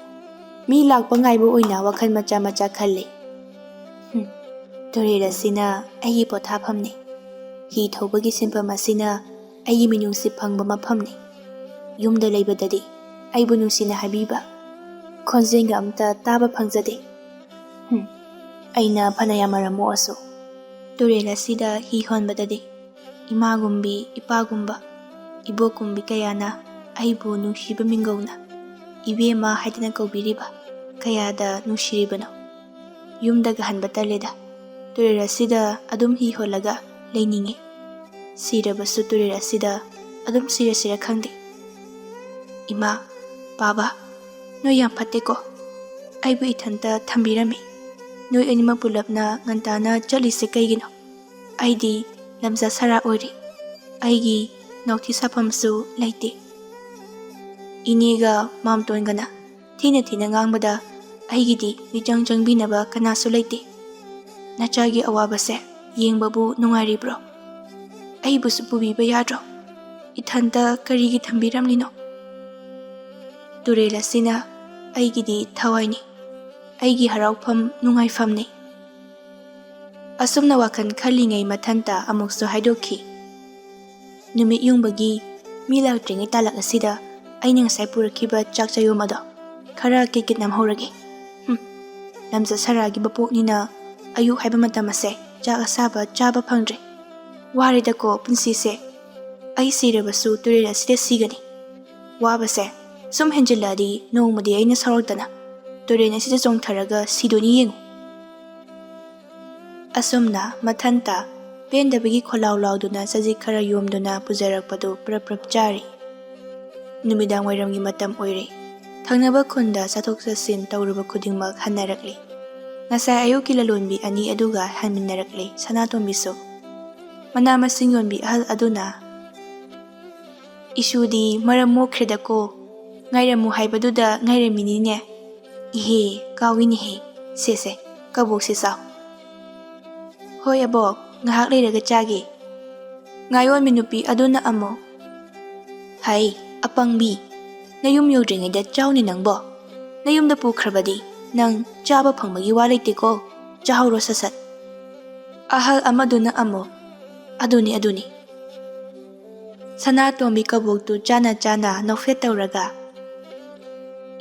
ꯃꯤ ꯂꯥꯛꯄ ꯉꯥꯏꯕ ꯑꯣꯏꯅ ꯋꯥꯈꯜ ꯃꯆꯥ ꯃꯆꯥ ꯈꯜꯂꯤ꯫ "ꯍꯨꯝ, ꯇꯨꯔꯦꯜ ꯑꯁꯤꯅ ꯑꯩꯒꯤ ꯄꯣꯊꯥꯐꯝꯅꯤ꯫ ꯍꯤ ꯊꯧꯕꯒꯤ ꯁꯤꯟꯐꯝ ꯑꯁꯤꯅ ꯑꯩꯒꯤ ꯃꯤꯅꯨꯡꯁꯤ ꯐꯪꯕ ꯃꯐꯝꯅꯤ꯫ ꯌꯨꯝꯗ ꯂꯩꯕꯗꯗꯤ ꯑꯩꯕꯨ ꯅꯨꯡꯁꯤꯅ ꯍꯥꯏꯕꯤꯕ, ꯈꯣꯟꯖꯦꯜꯒ ꯑꯝꯇ ꯇꯥꯕ ꯐꯪꯖꯗꯦ꯫ ꯍꯨꯝ, ꯑꯩꯅ ꯐꯅꯌꯥꯝ ꯃꯔꯝ ꯃꯣꯛꯑꯁꯨ, ꯇꯨꯔꯦꯜ ꯑꯁꯤꯗ ꯍꯤ ꯍꯣꯟꯕꯗꯗꯤ ꯏꯃꯥꯒꯨꯝꯕꯤ, ꯏꯄꯥꯒꯨꯝꯕ, ꯏꯕꯣꯛꯀꯨꯝꯕꯤ ꯀꯌꯥꯅ ꯑꯩꯕꯨ ꯅꯨꯡꯁꯤꯕ ꯃꯤꯡꯒꯧꯅ ꯏꯕꯦꯝꯃ ꯍꯥꯏꯗꯅ ꯀꯧꯕꯤꯔꯤꯕ ꯀꯌꯥꯗ ꯅꯨꯡꯁꯤꯔꯤꯕꯅꯣ꯫ ꯌꯨꯝꯗꯒ ꯍꯟꯕ ꯇꯜꯂꯦꯗ꯫ ꯇꯨꯔꯦꯜ ꯑꯁꯤꯗ ꯑꯗꯨꯝ ꯍꯤ ꯍꯣꯜꯂꯒ ꯂꯩꯅꯤꯡꯉꯤ꯫ ꯁꯤꯔꯕꯁꯨ ꯇꯨꯔꯦꯜ ꯑꯁꯤꯗ ꯑꯗꯨꯝ ꯁꯤꯔꯁꯤꯔ ꯈꯪꯗꯦ꯫ ꯏꯃꯥ, ꯕꯥꯕꯥ, ꯅꯣꯏ ꯌꯥꯝ ꯐꯠꯇꯦꯀꯣ꯫ ꯑꯩꯕꯨ ꯏꯊꯟꯇ ꯊꯝꯕꯤꯔꯝꯃꯤ꯫ ꯅꯣꯏ ꯑꯅꯤꯃꯛ ꯄꯨꯂꯞꯅ ꯉꯟꯇꯥꯅ ꯆꯠꯂꯤꯁꯦ ꯀꯩꯒꯤꯅꯣ? ꯑꯩꯗꯤ ꯂꯝꯖꯥ ꯁꯔꯥ ꯑꯣꯏꯔꯤ꯫ ꯑꯩꯒꯤ ꯅꯥꯎꯊꯤ ꯁꯥꯐꯝꯁꯨ ꯂꯩꯇꯦ꯫ ꯏꯅꯦꯒ ꯃꯥꯝꯇꯣꯟꯒꯅ ꯊꯤꯅ ꯊꯤꯅ ꯉꯥꯡꯕꯗ ꯑꯩꯒꯤꯗꯤ ꯃꯤꯆꯪ ꯆꯪꯕꯤꯅꯕ ꯀꯅꯥꯁꯨ ꯂꯩꯇꯦ꯫ ꯅꯆꯥꯒꯤ ꯑꯋꯥꯕꯁꯦ ꯌꯦꯡꯕꯕꯨ ꯅꯨꯡꯉꯥꯏꯔꯤꯕ꯭ꯔꯣ? ꯑꯩꯕꯨꯁꯨ ꯄꯨꯕꯤꯕ ꯌꯥꯗ꯭ꯔꯣ? ꯏꯊꯟꯇ ꯀꯔꯤꯒꯤ ꯊꯝꯕꯤꯔꯝꯂꯤꯅꯣ? ꯇꯨꯔꯦꯜ ꯑꯁꯤꯅ ꯑꯩꯒꯤꯗꯤ ꯊꯋꯥꯏꯅꯤ, ꯑꯩꯒꯤ ꯍꯔꯥꯎꯐꯝ ꯅꯨꯡꯉꯥꯏꯐꯝꯅꯤ꯫ ꯑꯁꯨꯝꯅ ꯋꯥꯈꯜ ꯈꯜꯂꯤꯉꯩ ꯃꯊꯟꯇ ꯑꯃꯨꯛꯁꯨ ꯍꯥꯏꯗꯣꯛꯈꯤ꯫ ꯅꯨꯃꯤꯠ ꯌꯨꯡꯕꯒꯤ ꯃꯤ ꯂꯥꯛꯇ꯭ꯔꯤꯉꯩ ꯇꯥꯂꯛ ꯑꯁꯤꯗ ꯑꯩꯅ ꯉꯁꯥꯏ ꯄꯨꯔꯛꯈꯤꯕ ꯆꯥꯛ ꯆꯌꯣꯝ ꯑꯗꯣ ꯈꯔ ꯀꯤꯠ ꯀꯤꯠ ꯅꯝꯍꯧꯔꯒꯦ꯫ ꯍꯨꯝ, ꯂꯝꯖꯥ ꯁꯔꯥꯒꯤ ꯃꯄꯣꯛꯅꯤꯅ ꯑꯌꯨꯛ ꯍꯥꯏꯕ ꯃꯇꯝ ꯑꯁꯦ ꯆꯥꯛ ꯑꯁꯥꯕ ꯆꯥꯕ ꯐꯪꯗ꯭ꯔꯦ꯫ ꯋꯥꯔꯦꯗꯀꯣ ꯄꯨꯟꯁꯤꯁꯦ꯫ ꯑꯩ ꯁꯤꯔꯕꯁꯨ ꯇꯨꯔꯦꯜ ꯑꯁꯤꯗ ꯁꯤꯒꯅꯤ꯫ ꯋꯥꯕꯁꯦ ꯁꯨꯝ ꯍꯦꯟꯖꯤꯜꯂꯛꯑꯗꯤ ꯅꯣꯡꯃꯗꯤ ꯑꯩꯅ ꯁꯥꯎꯔꯛꯇꯅ ꯇꯨꯔꯦꯜ ꯑꯁꯤꯗ ꯆꯣꯡꯊꯔꯒ ꯁꯤꯗꯣꯏꯅꯤ ꯌꯦꯡꯉꯨ꯫ ꯑꯁꯨꯝꯅ ꯃꯊꯟꯇ ꯄꯦꯟꯗꯕꯒꯤ ꯈꯣꯜꯂꯥꯎ ꯂꯥꯎꯗꯨꯅ ꯆꯖꯤꯛ ꯈꯔ ꯌꯣꯝꯗꯨꯅ ꯄꯨꯖꯔꯛꯄꯗꯨ ꯄ꯭ꯔꯞ ꯄ꯭ꯔꯞ ꯆꯥꯔꯤ꯫ ꯅꯨꯃꯤꯗꯥꯡ ꯋꯥꯏꯔꯝꯒꯤ ꯃꯇꯝ ꯑꯣꯏꯔꯦ꯫ ꯊꯪꯅꯕ ꯈꯨꯟꯗ ꯆꯠꯊꯣꯛ ꯆꯠꯁꯤꯟ ꯇꯧꯔꯨꯕ ꯈꯨꯗꯤꯡꯃꯛ ꯍꯟꯅꯔꯛꯂꯤ꯫ ꯉꯁꯥꯏ ꯑꯌꯨꯛꯀꯤ ꯂꯂꯣꯟꯕꯤ ꯑꯅꯤ ꯑꯗꯨꯒ ꯍꯟꯃꯤꯟꯅꯔꯛꯂꯤ ꯁꯅꯥꯇꯣꯝꯕꯤꯁꯨ꯫ ꯃꯅꯥ ꯃꯁꯤꯡ ꯌꯣꯟꯕꯤ ꯑꯍꯜ ꯑꯗꯨꯅ, "ꯏꯁꯨꯗꯤ ꯃꯔꯝ ꯃꯣꯛꯈ꯭ꯔꯦꯗꯀꯣ, ꯉꯥꯏꯔꯝꯃꯨ ꯍꯥꯏꯕꯗꯨꯗ ꯉꯥꯏꯔꯝꯃꯤꯅꯤꯅꯦ꯫ ꯏꯍꯦ, ꯀꯥꯎꯏꯅꯦꯍꯦ꯫ ꯁꯦ ꯁꯦ, ꯀꯕꯣꯛꯁꯦ ꯆꯥꯎ꯫" "ꯍꯣꯏ ꯑꯕꯣꯛ, ꯉꯥꯏꯍꯥꯛ ꯂꯩꯔꯒ ꯆꯥꯒꯦ꯫" ꯉꯥꯌꯣꯟꯕꯤ ꯅꯨꯄꯤ ꯑꯗꯨꯅ ꯑꯃꯨꯛ, "ꯍꯩ, ꯑꯄꯪꯕꯤ, ꯅꯌꯨꯝ ꯌꯧꯗ꯭ꯔꯤꯉꯩꯗ ꯆꯥꯎꯅꯦ ꯅꯪꯕꯣ꯫ ꯅꯌꯨꯝꯗ ꯄꯨꯈ꯭ꯔꯕꯗꯤ ꯅꯪ ꯆꯥꯕ ꯐꯪꯕꯒꯤ ꯋꯥ ꯂꯩꯇꯦꯀꯣ꯫ ꯆꯥꯍꯧꯔꯣ ꯁꯠ ꯁꯠ꯫" ꯑꯍꯜ ꯑꯃꯗꯨꯅ ꯑꯃꯨꯛ, "ꯑꯗꯨꯅꯤ, ꯑꯗꯨꯅꯤ꯫" ꯁꯅꯥꯇꯣꯝꯕꯤ ꯀꯕꯣꯛꯇꯨ ꯆꯥꯅ ꯆꯥꯅ ꯅꯣꯛꯐꯦꯠ ꯇꯧꯔꯒ,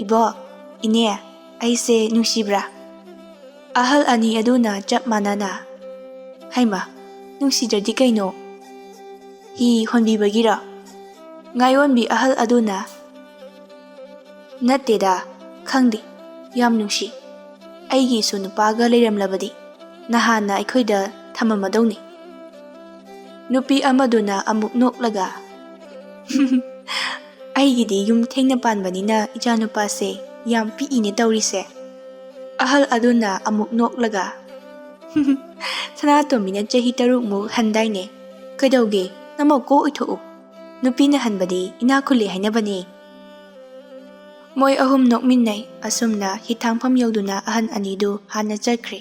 "ꯏꯕꯣꯛ, ꯏꯅꯦ, ꯑꯩꯁꯦ ꯅꯨꯡꯁꯤꯕ꯭ꯔꯥ?" ꯑꯍꯜ ꯑꯅꯤ ꯑꯗꯨꯅ ꯆꯞ ꯃꯥꯟꯅꯅ, "ꯍꯩꯃ, ꯅꯨꯡꯁꯤꯗ꯭ꯔꯗꯤ ꯀꯩꯅꯣ? ꯍꯤ ꯍꯣꯟꯕꯤꯕꯒꯤꯔꯣ?" ꯉꯥꯌꯣꯟꯕꯤ ꯑꯍꯜ ꯑꯗꯨꯅ, "ꯅꯠꯇꯦꯗ, ꯈꯪꯗꯦ, ꯌꯥꯝ ꯅꯨꯡꯁꯤ꯫ ꯑꯩꯒꯤꯁꯨ ꯅꯨꯄꯥꯒ ꯂꯩꯔꯝꯂꯕꯗꯤ꯫ ꯅꯍꯥꯟꯅ ꯑꯩꯈꯣꯏꯗ ꯊꯝꯃꯝꯃꯗꯧꯅꯤ꯫ ꯅꯨꯄꯤ ꯑꯃꯗꯨꯅ ꯑꯃꯨꯛ ꯅꯣꯛꯂꯒ, "ꯑꯩꯒꯤꯗꯤ ꯌꯨꯝ ꯊꯦꯡꯅ ꯄꯥꯟꯕꯅꯤꯅ ꯏꯆꯥꯅꯨꯄꯥꯁꯦ ꯌꯥꯝ ꯄꯤꯛꯏꯅꯦ ꯇꯧꯔꯤꯁꯦ"꯫ ꯑꯍꯜ ꯑꯗꯨꯅ ꯑꯃꯨꯛ ꯅꯣꯛꯂꯒ, "ꯁꯅꯥꯇꯣꯝꯕꯤꯅ ꯆꯍꯤ ꯇꯔꯨꯛꯃꯨꯛ ꯍꯟꯗꯥꯏꯅꯦ? ꯀꯩꯗꯧꯒꯦ? ꯅꯃꯧ ꯀꯣꯛ ꯑꯣꯏꯊꯣꯛꯎ꯫ ꯅꯨꯄꯤꯅ ꯍꯟꯕꯗꯤ ꯏꯅꯥꯛ ꯈꯨꯜꯂꯤ ꯍꯥꯏꯅꯕꯅꯦ"꯫ ꯃꯣꯏ ꯑꯍꯨꯝ ꯅꯣꯛꯃꯤꯟꯅꯩ꯫ ꯑꯁꯨꯝꯅ ꯍꯤꯊꯥꯡꯐꯝ ꯌꯧꯗꯨꯅ ꯑꯍꯟ ꯑꯅꯤꯗꯨ ꯍꯥꯟꯅ ꯆꯠꯈ꯭ꯔꯦ꯫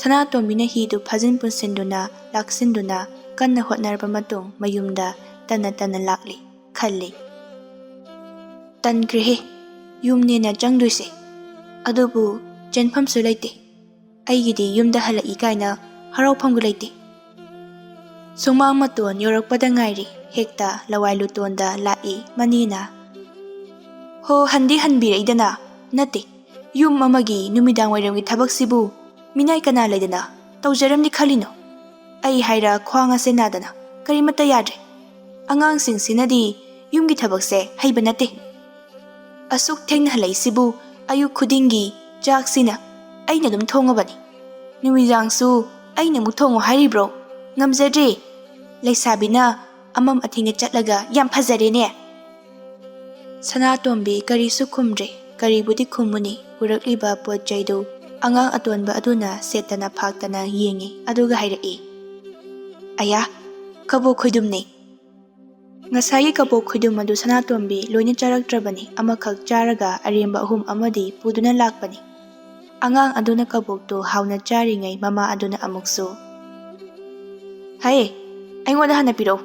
ꯁꯅꯥꯇꯣꯝꯕꯤꯅ ꯍꯤꯗꯨ ꯐꯥꯖꯤꯟ ꯄꯨꯟꯁꯤꯟꯗꯨꯅ, ꯂꯥꯛꯁꯤꯟꯗꯨꯅ, ꯀꯟꯅ ꯍꯣꯠꯅꯔꯕ ꯃꯇꯨꯡ ꯃꯌꯨꯝꯗ ꯇꯟꯅ ꯇꯟꯅ ꯂꯥꯛꯂꯤ꯫ ꯈꯜꯂꯤ, "ꯇꯟꯈ꯭ꯔꯦꯍꯦ, ꯌꯨꯝꯅꯦꯅ ꯆꯪꯗꯣꯏꯁꯦ꯫ ꯑꯗꯨꯕꯨ ꯆꯦꯟꯐꯝꯁꯨ ꯂꯩꯇꯦ꯫ ꯑꯩꯒꯤꯗꯤ ꯌꯨꯝꯗ ꯍꯜꯂꯛꯏ ꯀꯥꯏꯅ ꯍꯔꯥꯎꯐꯝꯒ ꯂꯩꯇꯦ"꯫ ꯁꯨꯃꯥꯡ ꯃꯇꯣꯟ ꯌꯧꯔꯛꯄꯗ ꯉꯥꯏꯔꯤ, ꯍꯦꯛꯇ ꯂꯋꯥꯏ ꯂꯨꯇꯣꯟꯗ ꯂꯥꯛꯏ ꯃꯅꯦꯅ꯫ "ꯍꯣ, ꯍꯟꯗꯤ ꯍꯟꯕꯤꯔꯛꯏꯗꯅ꯫ ꯅꯠꯇꯦ, ꯌꯨꯝ ꯑꯃꯒꯤ ꯅꯨꯃꯤꯗꯥꯡ ꯋꯥꯏꯔꯝꯒꯤ ꯊꯕꯛꯁꯤꯕꯨ ꯃꯤꯅꯥꯏ ꯀꯅꯥ ꯂꯩꯗꯅ ꯇꯧꯖꯔꯝꯅꯤ ꯈꯜꯂꯤꯅꯣ? ꯑꯩ ꯍꯥꯏꯔ ꯈ꯭ꯋꯥꯡ ꯑꯁꯦ ꯅꯥꯗꯅ ꯀꯔꯤꯃꯠꯇ ꯌꯥꯗ꯭ꯔꯦ꯫ ꯑꯉꯥꯡꯁꯤꯡꯁꯤꯅꯗꯤ ꯌꯨꯝꯒꯤ ꯊꯕꯛꯁꯦ ꯍꯩꯕ ꯅꯠꯇꯦ꯫ ꯑꯁꯨꯛ ꯊꯦꯡꯅ ꯍꯜꯂꯛꯏꯁꯤꯕꯨ ꯑꯌꯨꯛ ꯈꯨꯗꯤꯡꯒꯤ ꯆꯥꯛꯁꯤꯅ ꯑꯩꯅ ꯑꯗꯨꯝ ꯊꯣꯡꯉꯕꯅꯤ꯫ ꯅꯨꯃꯤꯗꯥꯡꯁꯨ ꯑꯩꯅ ꯑꯃꯨꯛ ꯊꯣꯡꯉꯨ ꯍꯥꯏꯔꯤꯕ꯭ꯔꯣ? ꯉꯝꯖꯗ꯭ꯔꯦ꯫ ꯂꯩꯁꯥꯕꯤꯅ ꯑꯃꯝ ꯑꯊꯦꯡꯗ ꯆꯠꯂꯒ ꯌꯥꯝ ꯐꯖꯔꯦꯅꯦ"꯫ ꯁꯅꯥꯇꯣꯝꯕꯤ ꯀꯔꯤꯁꯨ ꯈꯨꯝꯗ꯭ꯔꯦ꯫ ꯀꯔꯤꯕꯨꯗꯤ ꯈꯨꯝꯃꯨꯅꯤ, ꯄꯨꯔꯛꯂꯤꯕ ꯄꯣꯠ ꯆꯩꯗꯨ ꯑꯉꯥꯡ ꯑꯇꯣꯟꯕ ꯑꯗꯨꯅ ꯁꯦꯠꯇꯅ ꯐꯥꯛꯇꯅ ꯌꯦꯡꯉꯤ, ꯑꯗꯨꯒ ꯍꯥꯏꯔꯛꯏ, "ꯑꯌꯥ, ꯀꯕꯣꯛ ꯈꯣꯏꯗꯨꯝꯅꯦ"꯫ ꯉꯁꯥꯏꯒꯤ ꯀꯕꯣꯛ ꯈꯣꯏꯗꯨꯝ ꯑꯗꯨ ꯁꯅꯥꯇꯣꯝꯕꯤ ꯂꯣꯏꯅ ꯆꯥꯔꯛꯇ꯭ꯔꯕꯅꯤ, ꯑꯃꯈꯛ ꯆꯥꯔꯒ ꯑꯔꯦꯝꯕ ꯑꯍꯨꯝ ꯑꯃꯗꯤ ꯄꯨꯗꯨꯅ ꯂꯥꯛꯄꯅꯤ꯫ ꯑꯉꯥꯡ ꯑꯗꯨꯅ ꯀꯕꯣꯛꯇꯨ ꯍꯥꯎꯅ ꯆꯥꯔꯤꯉꯩ ꯃꯃꯥ ꯑꯗꯨꯅ ꯑꯃꯨꯛꯁꯨ, "ꯍꯩ, ꯑꯩꯉꯣꯟꯗ ꯍꯥꯟꯅ ꯄꯤꯔꯛꯎ,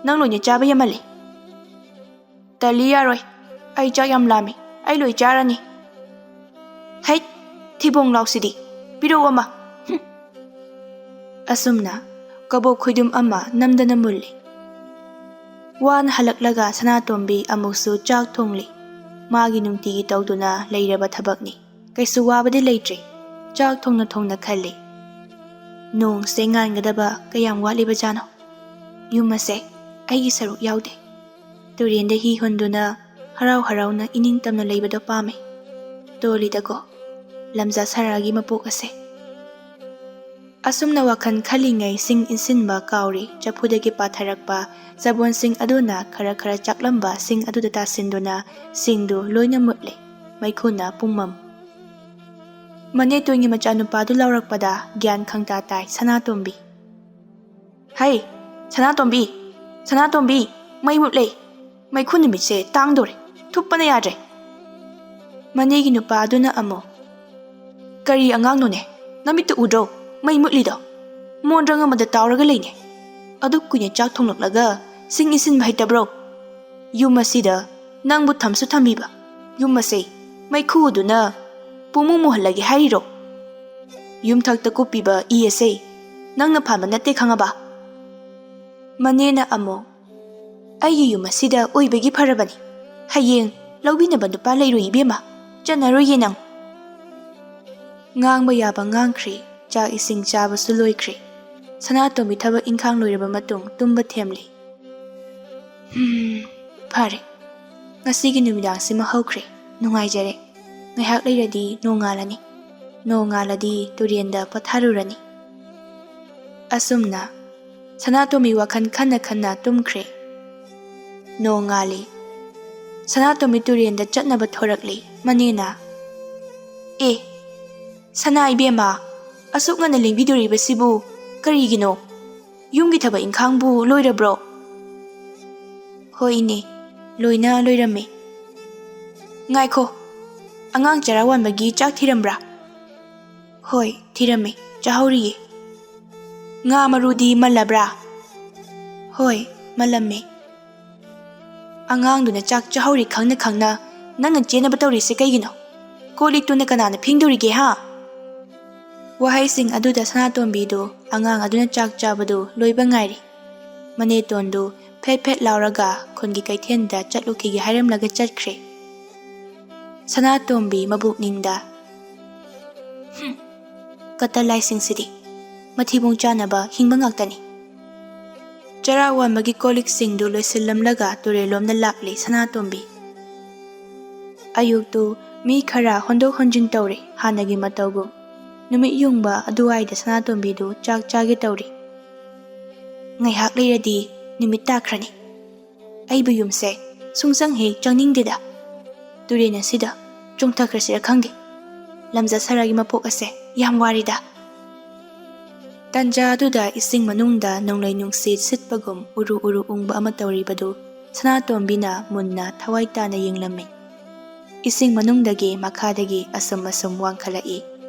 ꯅꯪ ꯂꯣꯏꯅ ꯆꯥꯕ ꯌꯥꯝꯃꯜꯂꯦ"꯫ "ꯇꯜꯂꯤ, ꯌꯥꯔꯣꯏ, ꯑꯩ ꯆꯥꯛ ꯌꯥꯝ ꯂꯥꯝꯃꯤ, ꯑꯩ ꯂꯣꯏ ꯆꯥꯔꯅꯤ"꯫ "ꯍꯩꯠ, ꯊꯤꯕꯣꯡ ꯂꯥꯎꯁꯤꯗꯤ, ꯄꯤꯔꯛꯎ ꯑꯃ"꯫ ꯍꯨꯝ꯫ ꯑꯁꯨꯝꯅ ꯀꯕꯣꯛ ꯈꯣꯏꯗꯨꯝ ꯑꯃ ꯅꯝꯗꯅ ꯃꯨꯜꯂꯤ꯫ ꯋꯥꯅ ꯍꯜꯂꯛꯂꯒ ꯁꯅꯥꯇꯣꯝꯕꯤ ꯑꯃꯨꯛꯁꯨ ꯆꯥꯛ ꯊꯣꯡꯂꯤ꯫ ꯃꯥꯒꯤ ꯅꯨꯡꯇꯤꯒꯤ ꯇꯧꯗꯨꯅ ꯂꯩꯔꯕ ꯊꯕꯛꯅꯤ꯫ ꯀꯩꯁꯨ ꯋꯥꯕꯗꯤ ꯂꯩꯇ꯭ꯔꯦ꯫ ꯆꯥꯛ ꯊꯣꯡꯅ ꯊꯣꯡꯅ ꯈꯜꯂꯤ, "ꯅꯣꯡꯁꯦ ꯉꯥꯟꯒꯗꯕ ꯀꯌꯥꯝ ꯋꯥꯠꯂꯤꯕꯖꯥꯠꯅꯣ? ꯌꯨꯝ ꯑꯁꯦ ꯑꯩꯒꯤ ꯁꯔꯨꯛ ꯌꯥꯎꯗꯦ꯫ ꯇꯨꯔꯦꯟꯗ ꯍꯤ ꯍꯣꯟꯗꯨꯅ ꯍꯔꯥꯎ ꯍꯔꯥꯎꯅ ꯏꯅꯤꯡ ꯇꯝꯅ ꯂꯩꯕꯗꯣ ꯄꯥꯝꯃꯦ꯫ ꯇꯣꯜꯂꯤꯗꯀꯣ ꯂꯝꯖꯥ ꯁꯔꯥꯒꯤ ꯃꯄꯣꯛ ꯑꯁꯦ"꯫ ꯑꯁꯨꯝꯅ ꯋꯥꯈꯜ ꯈꯜꯂꯤꯉꯩ ꯁꯤꯡ ꯏꯟꯁꯤꯟꯕ ꯀꯥꯎꯔꯤ꯫ ꯆꯐꯨꯗꯒꯤ ꯄꯥꯊꯔꯛꯄ ꯆꯕꯣꯟꯁꯤꯡ ꯑꯗꯨꯅ ꯈꯔ ꯈꯔ ꯆꯥꯛꯂꯝꯕ ꯁꯤꯡ ꯑꯗꯨꯗ ꯇꯥꯁꯤꯟꯗꯨꯅ ꯁꯤꯡꯗꯨ ꯂꯣꯏꯅ ꯃꯨꯠꯂꯦ꯫ ꯃꯩꯈꯨꯅ ꯄꯨꯝꯃꯝ꯫ ꯃꯅꯦꯇꯣꯟꯒꯤ ꯃꯆꯥꯅꯨꯄꯥꯗꯨ ꯂꯥꯎꯔꯛꯄꯗ ꯒ꯭ꯌꯥꯟ ꯈꯪꯇꯥ ꯇꯥꯏ ꯁꯅꯥꯇꯣꯝꯕꯤ꯫ "ꯍꯩ, ꯁꯅꯥꯇꯣꯝꯕꯤ! ꯁꯅꯥꯇꯣꯝꯕꯤ! ꯃꯩ ꯃꯨꯠꯂꯦ! ꯃꯩꯈꯨ ꯅꯨꯃꯤꯠꯁꯦ ꯇꯥꯡꯗꯣꯔꯦ! ꯊꯨꯞꯄꯅ ꯌꯥꯗ꯭ꯔꯦ!" ꯃꯅꯦꯒꯤ ꯅꯨꯄꯥ ꯑꯗꯨꯅ ꯑꯃꯨꯛ, "ꯀꯔꯤ ꯑꯉꯥꯡꯅꯣꯅꯦ? ꯅꯃꯤꯠꯇꯨ ꯎꯗ꯭ꯔꯣ? ꯃꯩ ꯃꯨꯠꯂꯤꯗꯣ! ꯃꯣꯟꯗ꯭ꯔꯪ ꯑꯃꯗ ꯇꯥꯎꯔꯒ ꯂꯩꯅꯦ꯫ ꯑꯗꯨꯛ ꯀꯨꯏꯅ ꯆꯥꯛ ꯊꯣꯡꯂꯛꯂꯒ ꯁꯤꯡ ꯏꯟꯁꯤꯟꯕ ꯍꯩꯇꯕ꯭ꯔꯣ? ꯌꯨꯝ ꯑꯁꯤꯗ ꯅꯪꯕꯨ ꯊꯝꯁꯨ ꯊꯝꯕꯤꯕ, ꯌꯨꯝ ꯑꯁꯦ ꯃꯩꯈꯨ ꯑꯗꯨꯅ ꯄꯨꯡꯃꯨ ꯃꯨꯍꯜꯂꯒꯦ ꯍꯥꯏꯔꯤꯔꯣ? ꯌꯨꯝꯊꯛꯇ ꯀꯨꯞꯄꯤꯕ ꯏ ꯑꯁꯦ ꯅꯪꯅ ꯐꯥꯟꯕ ꯅꯠꯇꯦ ꯈꯪꯉꯕ?" ꯃꯅꯦꯅ ꯑꯃꯨꯛ, "ꯑꯩꯒꯤ ꯌꯨꯝ ꯑꯁꯤꯗ ꯑꯣꯏꯕꯒꯤ ꯐꯔꯕꯅꯤ꯫ ꯍꯌꯦꯡ ꯂꯧꯕꯤꯅꯕ ꯅꯨꯄꯥ ꯂꯩꯔꯣꯏ ꯏꯕꯦꯝꯃ꯫ ꯆꯠꯅꯔꯣꯏꯌꯦ ꯅꯪ꯫" ꯉꯥꯡꯕ ꯌꯥꯕ ꯉꯥꯡꯈ꯭ꯔꯦ꯫ ꯆꯥꯛ ꯏꯁꯤꯡ ꯆꯥꯕꯁꯨ ꯂꯣꯏꯈ꯭ꯔꯦ꯫ ꯁꯅꯥꯇꯣꯝꯕꯤ ꯊꯕꯛ ꯏꯪꯈꯥꯡ ꯂꯣꯏꯔꯕ ꯃꯇꯨꯡ ꯇꯨꯝꯕ ꯊꯦꯝꯂꯤ꯫ "ꯍꯝ, ꯐꯔꯦ꯫ ꯉꯁꯤꯒꯤ ꯅꯨꯃꯤꯗꯥꯡꯁꯤꯃ ꯍꯧꯈ꯭ꯔꯦ꯫ ꯅꯨꯡꯉꯥꯏꯖꯔꯦ꯫ ꯉꯥꯏꯍꯥꯛ ꯂꯩꯔꯗꯤ ꯅꯣꯡꯉꯥꯜꯂꯅꯤ꯫ ꯅꯣꯡꯉꯥꯜꯂꯗꯤ ꯇꯨꯔꯦꯟꯗ ꯄꯣꯊꯥꯔꯨꯔꯅꯤ꯫" ꯑꯁꯨꯝꯅ ꯁꯅꯥꯇꯣꯝꯕꯤ ꯋꯥꯈꯜ ꯈꯟꯅ ꯈꯟꯅ ꯇꯨꯝꯈ꯭ꯔꯦ꯫ ꯅꯣꯡꯉꯥꯜꯂꯤ꯫ ꯁꯅꯥꯇꯣꯝꯕꯤ ꯇꯨꯔꯦꯟꯗ ꯆꯠꯅꯕ ꯊꯣꯔꯛꯂꯤ꯫ ꯃꯅꯦꯅ, "ꯑꯦ, ꯁꯅꯥ ꯏꯕꯦꯝꯃ, ꯑꯁꯨꯛ ꯉꯟꯅ ꯂꯦꯡꯕꯤꯗꯣꯔꯤꯕꯁꯤꯕꯨ ꯀꯔꯤꯒꯤꯅꯣ? ꯌꯨꯝꯒꯤ ꯊꯕꯛ ꯏꯪꯈꯥꯡꯕꯨ ꯂꯣꯏꯔꯕ꯭ꯔꯣ?" "ꯍꯣꯏ ꯏꯅꯦ, ꯂꯣꯏꯅ ꯂꯣꯏꯔꯝꯃꯦ꯫" "ꯉꯥꯏꯈꯣ, ꯑꯉꯥꯡ ꯆꯔꯥ ꯋꯥꯟꯕꯒꯤ ꯆꯥꯛ ꯊꯤꯔꯝꯕ꯭ꯔꯥ?" "ꯍꯣꯏ, ꯊꯤꯔꯝꯃꯦ, ꯆꯥꯍꯧꯔꯤꯌꯦ꯫" "ꯉꯥ ꯃꯔꯨꯗꯤ ꯃꯜꯂꯕ꯭ꯔꯥ?" "ꯍꯣꯏ, ꯃꯜꯂꯝꯃꯦ꯫" "ꯑꯉꯥꯡꯗꯨꯅ ꯆꯥꯛ ꯆꯥꯍꯧꯔꯤ ꯈꯪꯅ ꯈꯪꯅ ꯅꯪꯅ ꯆꯦꯟꯅꯕ ꯇꯧꯔꯤꯁꯦ ꯀꯩꯒꯤꯅꯣ? ꯀꯣꯜ ꯂꯤꯛꯇꯨꯅ ꯀꯅꯥꯅ ꯐꯦꯡꯗꯣꯔꯤꯒꯦ ꯍꯥ?" ꯋꯥꯍꯩꯁꯤꯡ ꯑꯗꯨꯗ ꯁꯅꯥꯇꯣꯝꯕꯤꯗꯨ ꯑꯉꯥꯡ ꯑꯗꯨꯅ ꯆꯥꯛ ꯆꯥꯕꯗꯨ ꯂꯣꯏꯕ ꯉꯥꯏꯔꯤ꯫ ꯃꯅꯦꯇꯣꯟꯗꯨ ꯐꯦꯠ ꯐꯦꯠ ꯂꯥꯎꯔꯒ ꯈꯨꯟꯒꯤ ꯀꯩꯊꯦꯜꯗ ꯆꯠꯂꯨꯈꯤꯒꯦ ꯍꯥꯏꯔꯝꯂꯒ ꯆꯠꯈ꯭ꯔꯦ꯫ ꯁꯅꯥꯇꯣꯝꯕꯤ ꯃꯕꯨꯛꯅꯤꯡꯗ, "ꯍꯨꯝ, ꯀꯇꯜ ꯂꯥꯏꯁꯤꯡꯁꯤꯗꯤ ꯃꯊꯤꯕꯣꯡ ꯆꯥꯅꯕ ꯍꯤꯡꯕ ꯉꯥꯛꯇꯅꯤ꯫" ꯆꯔꯥ ꯋꯥꯟꯕꯒꯤ ꯀꯣꯜꯂꯤꯛꯁꯤꯡꯗꯨ ꯂꯣꯏꯁꯤꯜꯂꯝꯂꯒ ꯇꯨꯔꯦꯜꯂꯣꯝꯗ ꯂꯥꯛꯂꯤ ꯁꯅꯥꯇꯣꯝꯕꯤ꯫ ꯑꯌꯨꯛꯇꯨ ꯃꯤ ꯈꯔ ꯍꯣꯟꯗꯣꯛ ꯍꯣꯟꯖꯤꯟ ꯇꯧꯔꯦ ꯍꯥꯟꯅꯒꯤ ꯃꯇꯧꯒꯨꯝ꯫ ꯅꯨꯃꯤꯠ ꯌꯨꯡꯕ ꯑꯗꯨꯋꯥꯏꯗ ꯁꯅꯥꯇꯣꯝꯕꯤꯗꯨ ꯆꯥꯛ ꯆꯥꯒꯦ ꯇꯧꯔꯤ꯫ "ꯉꯥꯏꯍꯥꯛ ꯂꯩꯔꯗꯤ ꯅꯨꯃꯤꯠ ꯇꯥꯈ꯭ꯔꯅꯤ꯫ ꯑꯩꯕꯨ ꯌꯨꯝꯁꯦ ꯁꯨꯡꯆꯪ ꯍꯦꯛ ꯆꯪꯅꯤꯡꯗꯦꯗ꯫ ꯇꯨꯔꯦꯟ ꯑꯁꯤꯗ ꯆꯣꯡꯊꯈ꯭ꯔꯁꯤꯔ ꯈꯪꯗꯦ꯫ ꯂꯝꯖꯥ ꯁꯔꯥꯒꯤ ꯃꯄꯣꯛ ꯑꯁꯦ ꯌꯥꯝ ꯋꯥꯔꯤꯗ"꯫ ꯇꯟꯖꯥ ꯑꯗꯨꯗ ꯏꯁꯤꯡ ꯃꯅꯨꯡꯗ ꯅꯣꯡꯂꯩ ꯅꯨꯡꯁꯤꯠ ꯁꯤꯠꯄꯒꯨꯝ ꯎꯔꯨ ꯎꯔꯨ ꯎꯪꯕ ꯑꯃ ꯇꯧꯔꯤꯕꯗꯨ ꯁꯅꯥꯇꯣꯝꯕꯤꯅ ꯃꯨꯟꯅ ꯊꯋꯥꯏ ꯇꯥꯅ ꯌꯦꯡꯂꯝꯃꯤ꯫ ꯏꯁꯤꯡ ꯃꯅꯨꯡꯗꯒꯤ ꯃꯈꯥꯗꯒꯤ ꯑꯁꯨꯝ ꯑꯁꯨꯝ ꯋꯥꯡꯈꯠꯂꯛꯏ꯫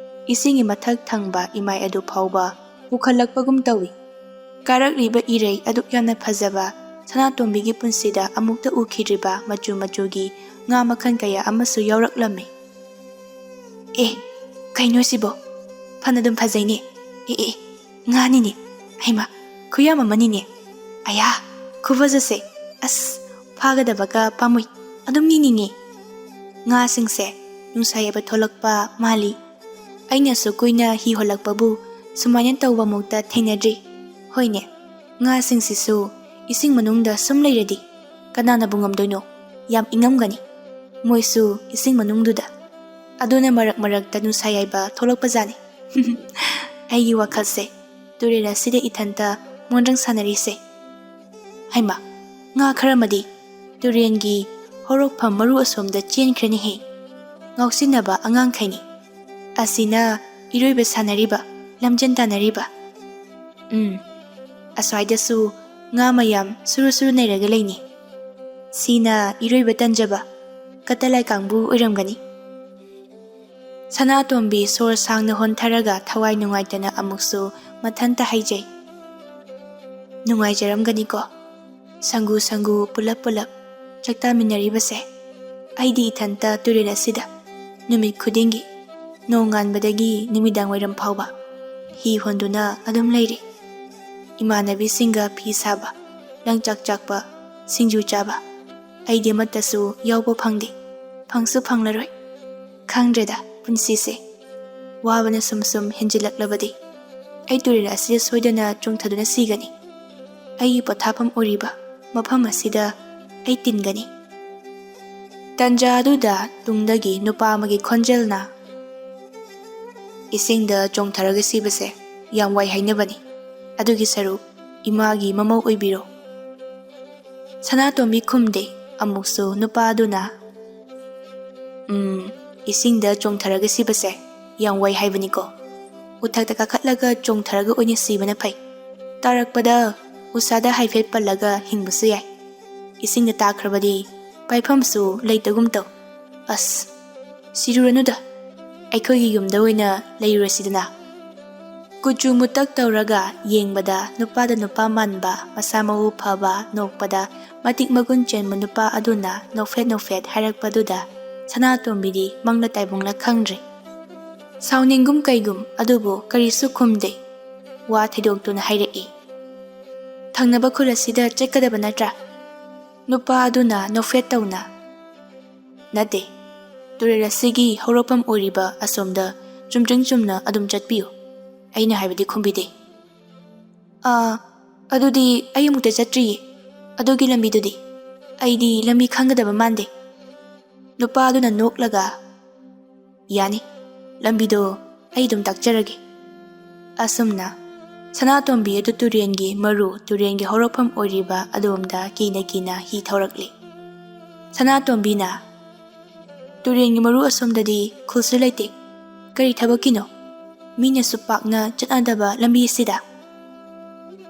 ꯏꯁꯤꯡꯒꯤ ꯃꯊꯛ ꯊꯪꯕ ꯏꯃꯥꯏ ꯑꯗꯨ ꯐꯥꯎꯕ ꯄꯨꯈꯠꯂꯛꯄꯒꯨꯝ ꯇꯧꯏ꯫ ꯀꯥꯔꯛꯂꯤꯕ ꯏꯔꯩ ꯑꯗꯨꯛ ꯌꯥꯝꯅ ꯐꯖꯕ ꯁꯅꯥꯇꯣꯝꯕꯤꯒꯤ ꯄꯨꯟꯁꯤꯗ ꯑꯃꯨꯛꯇ ꯎꯈꯤꯗ꯭ꯔꯤꯕ ꯃꯆꯨ ꯃꯆꯨꯒꯤ ꯉꯥ ꯃꯈꯜ ꯀꯌꯥ ꯑꯃꯁꯨ ꯌꯥꯎꯔꯛꯂꯝꯃꯤ꯫ "ꯑꯦ, ꯀꯩꯅꯣ ꯁꯤꯕꯣ? ꯐꯅꯗꯨꯝ ꯐꯖꯩꯅꯦ꯫ ꯑꯦ, ꯑꯦ, ꯉꯥꯅꯤꯅꯦ꯫ ꯍꯩꯃꯥ, ꯈꯨꯌꯥꯝ ꯑꯃꯅꯤꯅꯦ꯫ ꯑꯌꯥ, ꯈꯨꯐꯖꯁꯦ꯫ ꯑꯁ, ꯐꯥꯒꯗꯕꯒ ꯄꯥꯝꯃꯨꯏ꯫ ꯑꯗꯨꯝ ꯌꯦꯡꯅꯤꯡꯉꯤ꯫ ꯉꯥꯁꯤꯡꯁꯦ ꯅꯨꯡꯁꯥ ꯌꯥꯏꯕ ꯊꯣꯛꯂꯛꯄ ꯃꯥꯜꯂꯤ꯫ ꯑꯩꯅꯁꯨ ꯀꯨꯏꯅ ꯍꯤ ꯍꯣꯜꯂꯛꯄꯕꯨ ꯁꯨꯃꯥꯏꯅ ꯇꯧꯕꯃꯨꯛꯇ ꯊꯦꯡꯅꯗ꯭ꯔꯤ꯫ ꯍꯣꯏꯅꯦ, ꯉꯥꯁꯤꯡꯁꯤꯁꯨ ꯏꯁꯤꯡ ꯃꯅꯨꯡꯗ ꯁꯨꯝ ꯂꯩꯔꯗꯤ ꯀꯅꯥꯅꯕꯨ ꯉꯝꯗꯣꯏꯅꯣ? ꯌꯥꯝ ꯏꯪꯉꯝꯒꯅꯤ꯫ ꯃꯣꯏꯁꯨ ꯏꯁꯤꯡ ꯃꯅꯨꯡꯗꯨꯗ꯫ ꯑꯗꯨꯅ ꯃꯔꯛ ꯃꯔꯛꯇ ꯅꯨꯡꯁꯥ ꯌꯥꯏꯕ ꯊꯣꯛꯂꯛꯄꯖꯥꯠꯅꯤ"꯫ ꯑꯩꯒꯤ ꯋꯥꯈꯜꯁꯦ ꯇꯨꯔꯦꯜ ꯑꯁꯤꯗ ꯏꯊꯟꯇ ꯃꯣꯟꯗ꯭ꯔꯪ ꯁꯥꯟꯅꯔꯤꯁꯦ꯫ ꯍꯩꯃꯥ, ꯉꯥ ꯈꯔꯃꯗꯤ ꯇꯨꯔꯦꯟꯒꯤ ꯍꯧꯔꯛꯐꯝ ꯃꯔꯨ ꯑꯁꯣꯝꯗ ꯆꯦꯟꯈ꯭ꯔꯦꯅꯦꯍꯦ꯫ ꯉꯥꯎꯁꯤꯟꯅꯕ ꯑꯉꯥꯡꯈꯩꯅꯤ꯫ ꯑꯁꯤꯅ ꯏꯔꯣꯏꯕ ꯁꯥꯟꯅꯔꯤꯕ, ꯂꯝꯖꯦꯟ ꯇꯥꯟꯅꯔꯤꯕ꯫ ꯎꯝ, ꯑꯁ꯭ꯋꯥꯏꯗꯁꯨ ꯉꯥ ꯃꯌꯥꯝ ꯁꯨꯔꯨ ꯁꯨꯔꯨ ꯅꯩꯔꯒ ꯂꯩꯅꯤ꯫ ꯁꯤꯅ ꯏꯔꯣꯏꯕ ꯇꯟꯖꯕ, ꯀꯇꯂꯥꯏ ꯀꯥꯡꯕꯨ ꯑꯣꯏꯔꯝꯒꯅꯤ꯫ ꯁꯅꯥꯇꯣꯝꯕꯤ ꯁꯣꯔ ꯁꯥꯡꯅ ꯍꯣꯟꯊꯔꯒ ꯊꯋꯥꯏ ꯅꯨꯡꯉꯥꯏꯇꯅ ꯑꯃꯨꯛꯁꯨ ꯃꯊꯟꯇ ꯍꯥꯏꯖꯩ, "ꯅꯨꯡꯉꯥꯏꯖꯔꯝꯒꯅꯤꯀꯣ, ꯁꯪꯒꯨ ꯁꯪꯒꯨ ꯄꯨꯂꯞ ꯄꯨꯂꯞ ꯆꯥꯛꯇꯥꯃꯤꯟꯅꯔꯤꯕꯁꯦ꯫ ꯑꯩꯗꯤ ꯏꯊꯟꯇ ꯇꯨꯔꯦꯜ ꯑꯁꯤꯗ ꯅꯨꯃꯤꯠ ꯈꯨꯗꯤꯡꯒꯤ ꯅꯣꯡꯉꯥꯟꯕꯗꯒꯤ ꯅꯨꯃꯤꯗꯥꯡ ꯋꯥꯏꯔꯝ ꯐꯥꯎꯕ ꯍꯤ ꯍꯣꯟꯗꯨꯅ ꯑꯗꯨꯝ ꯂꯩꯔꯤ꯫ ꯏꯃꯥꯟꯅꯕꯤꯁꯤꯡꯒ ꯐꯤ ꯁꯥꯕ, ꯂꯪꯆꯥꯛ ꯆꯥꯛꯄ, ꯁꯤꯡꯖꯨ ꯆꯥꯕ, ꯑꯩꯗꯤ ꯑꯃꯠꯇꯁꯨ ꯌꯥꯎꯕ ꯐꯪꯗꯦ, ꯐꯪꯁꯨ ꯐꯪꯂꯔꯣꯏ꯫ ꯈꯪꯗ꯭ꯔꯦꯗ ꯄꯨꯟꯁꯤꯁꯦ, ꯋꯥꯕꯅ ꯁꯨꯝ ꯁꯨꯝ ꯍꯦꯟꯖꯤꯜꯂꯛꯂꯕꯗꯤ ꯑꯩ ꯇꯨꯔꯦꯜ ꯑꯁꯤꯗ ꯁꯣꯏꯗꯅ ꯆꯣꯡꯊꯗꯨꯅ ꯁꯤꯒꯅꯤ꯫ ꯑꯩꯒꯤ ꯄꯣꯊꯥꯐꯝ ꯑꯣꯏꯔꯤꯕ ꯃꯐꯝ ꯑꯁꯤꯗ ꯑꯩ ꯇꯤꯟꯒꯅꯤ"꯫ ꯇꯟꯖꯥ ꯑꯗꯨꯗ ꯇꯨꯡꯗꯒꯤ ꯅꯨꯄꯥ ꯑꯃꯒꯤ ꯈꯣꯟꯖꯦꯜꯅ, ꯏꯁꯤꯡꯗ ꯆꯣꯡꯊꯔꯒ ꯁꯤꯕꯁꯦ ꯌꯥꯝ ꯋꯥꯏ ꯍꯥꯏꯅꯕꯅꯤ꯫ ꯑꯗꯨꯒꯤ ꯁꯔꯨꯛ ꯏꯃꯥꯒꯤ ꯃꯃꯧ ꯑꯣꯏꯕꯤꯔꯣ꯫ ꯁꯅꯥꯇꯣꯝꯕꯤ ꯈꯨꯝꯗꯦ꯫ ꯑꯃꯨꯛꯁꯨ ꯅꯨꯄꯥ ꯑꯗꯨꯅ, "ꯎꯝ, ꯏꯁꯤꯡꯗ ꯆꯣꯡꯊꯔꯒ ꯁꯤꯕꯁꯦ ꯌꯥꯝ ꯋꯥꯏ ꯍꯥꯏꯕꯅꯤꯀꯣ꯫ ꯎꯊꯛꯇ ꯀꯥꯈꯠꯂꯒ ꯆꯣꯡꯊꯔꯒ ꯑꯣꯏꯅ ꯁꯤꯕꯅ ꯐꯩ꯫ ꯇꯥꯔꯛꯄꯗ ꯎꯁꯥꯗ ꯍꯥꯏꯐꯦꯠ ꯄꯜꯂꯒ ꯍꯤꯡꯕꯁꯨ ꯌꯥꯏ꯫ ꯏꯁꯤꯡꯗ ꯇꯥꯈ꯭ꯔꯕꯗꯤ ꯄꯥꯏꯐꯝꯁꯨ ꯂꯩꯇꯒꯨꯝ ꯇꯧ꯫ ꯑꯁ, ꯁꯤꯔꯨꯔꯅꯨꯗ, ꯑꯩꯈꯣꯏꯒꯤ ꯌꯨꯝꯗ ꯑꯣꯏꯅ ꯂꯩꯔꯨꯔꯁꯤꯗꯅ꯫" ꯀꯨꯆꯨ ꯃꯨꯇꯛ ꯇꯧꯔꯒ ꯌꯦꯡꯕꯗ ꯅꯨꯄꯥꯗ ꯅꯨꯄꯥ ꯃꯥꯟꯕ, ꯃꯁꯥ ꯃꯎ ꯐꯕ, ꯅꯣꯛꯄꯗ ꯃꯇꯤꯛ ꯃꯒꯨꯟ ꯆꯦꯟꯕ ꯅꯨꯄꯥ ꯑꯗꯨꯅ ꯅꯣꯛꯐꯦꯠ ꯅꯣꯛꯐꯦꯠ ꯍꯥꯏꯔꯛꯄꯗꯨꯗ ꯁꯅꯥꯇꯣꯝꯕꯤꯗꯤ ꯃꯪꯂ ꯇꯥꯏꯕꯪꯂ ꯈꯪꯗ꯭ꯔꯦ꯫ ꯁꯥꯎꯅꯤꯡꯒꯨꯝ ꯀꯩꯒꯨꯝ ꯑꯗꯨꯕꯨ ꯀꯔꯤꯁꯨ ꯈꯨꯝꯗꯦ꯫ ꯋꯥ ꯊꯩꯗꯣꯛꯇꯨꯅ ꯍꯥꯏꯔꯛꯏ꯫ "ꯊꯪꯅꯕ ꯈꯨꯜ ꯑꯁꯤꯗ ꯆꯠꯀꯗꯕ ꯅꯠꯇ꯭ꯔꯥ?" ꯅꯨꯄꯥ ꯑꯗꯨꯅ ꯅꯣꯛꯐꯦꯠ ꯇꯧꯅ, "ꯅꯠꯇꯦ, ꯇꯨꯔꯦꯜ ꯑꯁꯤꯒꯤ ꯍꯧꯔꯛꯐꯝ ꯑꯣꯏꯔꯤꯕ ꯑꯁꯣꯝꯗ ꯆꯨꯝꯗ꯭ꯔꯤꯡ ꯆꯨꯝꯅ ꯑꯗꯨꯝ ꯆꯠꯄꯤꯌꯨ꯫ ꯑꯩꯅ ꯍꯥꯏꯕꯗꯤ ꯈꯨꯝꯕꯤꯗꯦ꯫" "ꯑꯥ, ꯑꯗꯨꯗꯤ ꯑꯩ ꯑꯃꯨꯛꯇ ꯆꯠꯇ꯭ꯔꯤꯌꯦ꯫ ꯑꯗꯨꯒꯤ ꯂꯝꯕꯤꯗꯨꯗꯤ? ꯑꯩꯗꯤ ꯂꯝꯕꯤ ꯈꯪꯒꯗꯕ ꯃꯥꯟꯗꯦ꯫" ꯅꯨꯄꯥ ꯑꯗꯨꯅ ꯅꯣꯛꯂꯒ, "ꯌꯥꯅꯤ, ꯂꯝꯕꯤꯗꯣ ꯑꯩ ꯑꯗꯨꯝ ꯇꯥꯛꯆꯔꯒꯦ꯫" ꯑꯁꯨꯝꯅ ꯁꯅꯥꯇꯣꯝꯕꯤ ꯑꯗꯨ ꯇꯨꯔꯦꯟꯒꯤ ꯃꯔꯨ, ꯇꯨꯔꯦꯟꯒꯤ ꯍꯧꯔꯛꯐꯝ ꯑꯣꯏꯔꯤꯕ ꯑꯗꯣꯝꯗ ꯀꯤꯅ ꯀꯤꯅ ꯍꯤ ꯊꯧꯔꯛꯂꯤ꯫ ꯁꯅꯥꯇꯣꯝꯕꯤꯅ, "ꯇꯨꯔꯦꯟꯒꯤ ꯃꯔꯨ ꯑꯁꯣꯝꯗꯗꯤ ꯈꯨꯜꯁꯨ ꯂꯩꯇꯦ꯫ ꯀꯔꯤ ꯊꯕꯛꯀꯤꯅꯣ ꯃꯤꯅꯁꯨ ꯄꯥꯛꯅ ꯆꯠꯅꯗꯕ ꯂꯝꯕꯤ ꯑꯁꯤꯗ?"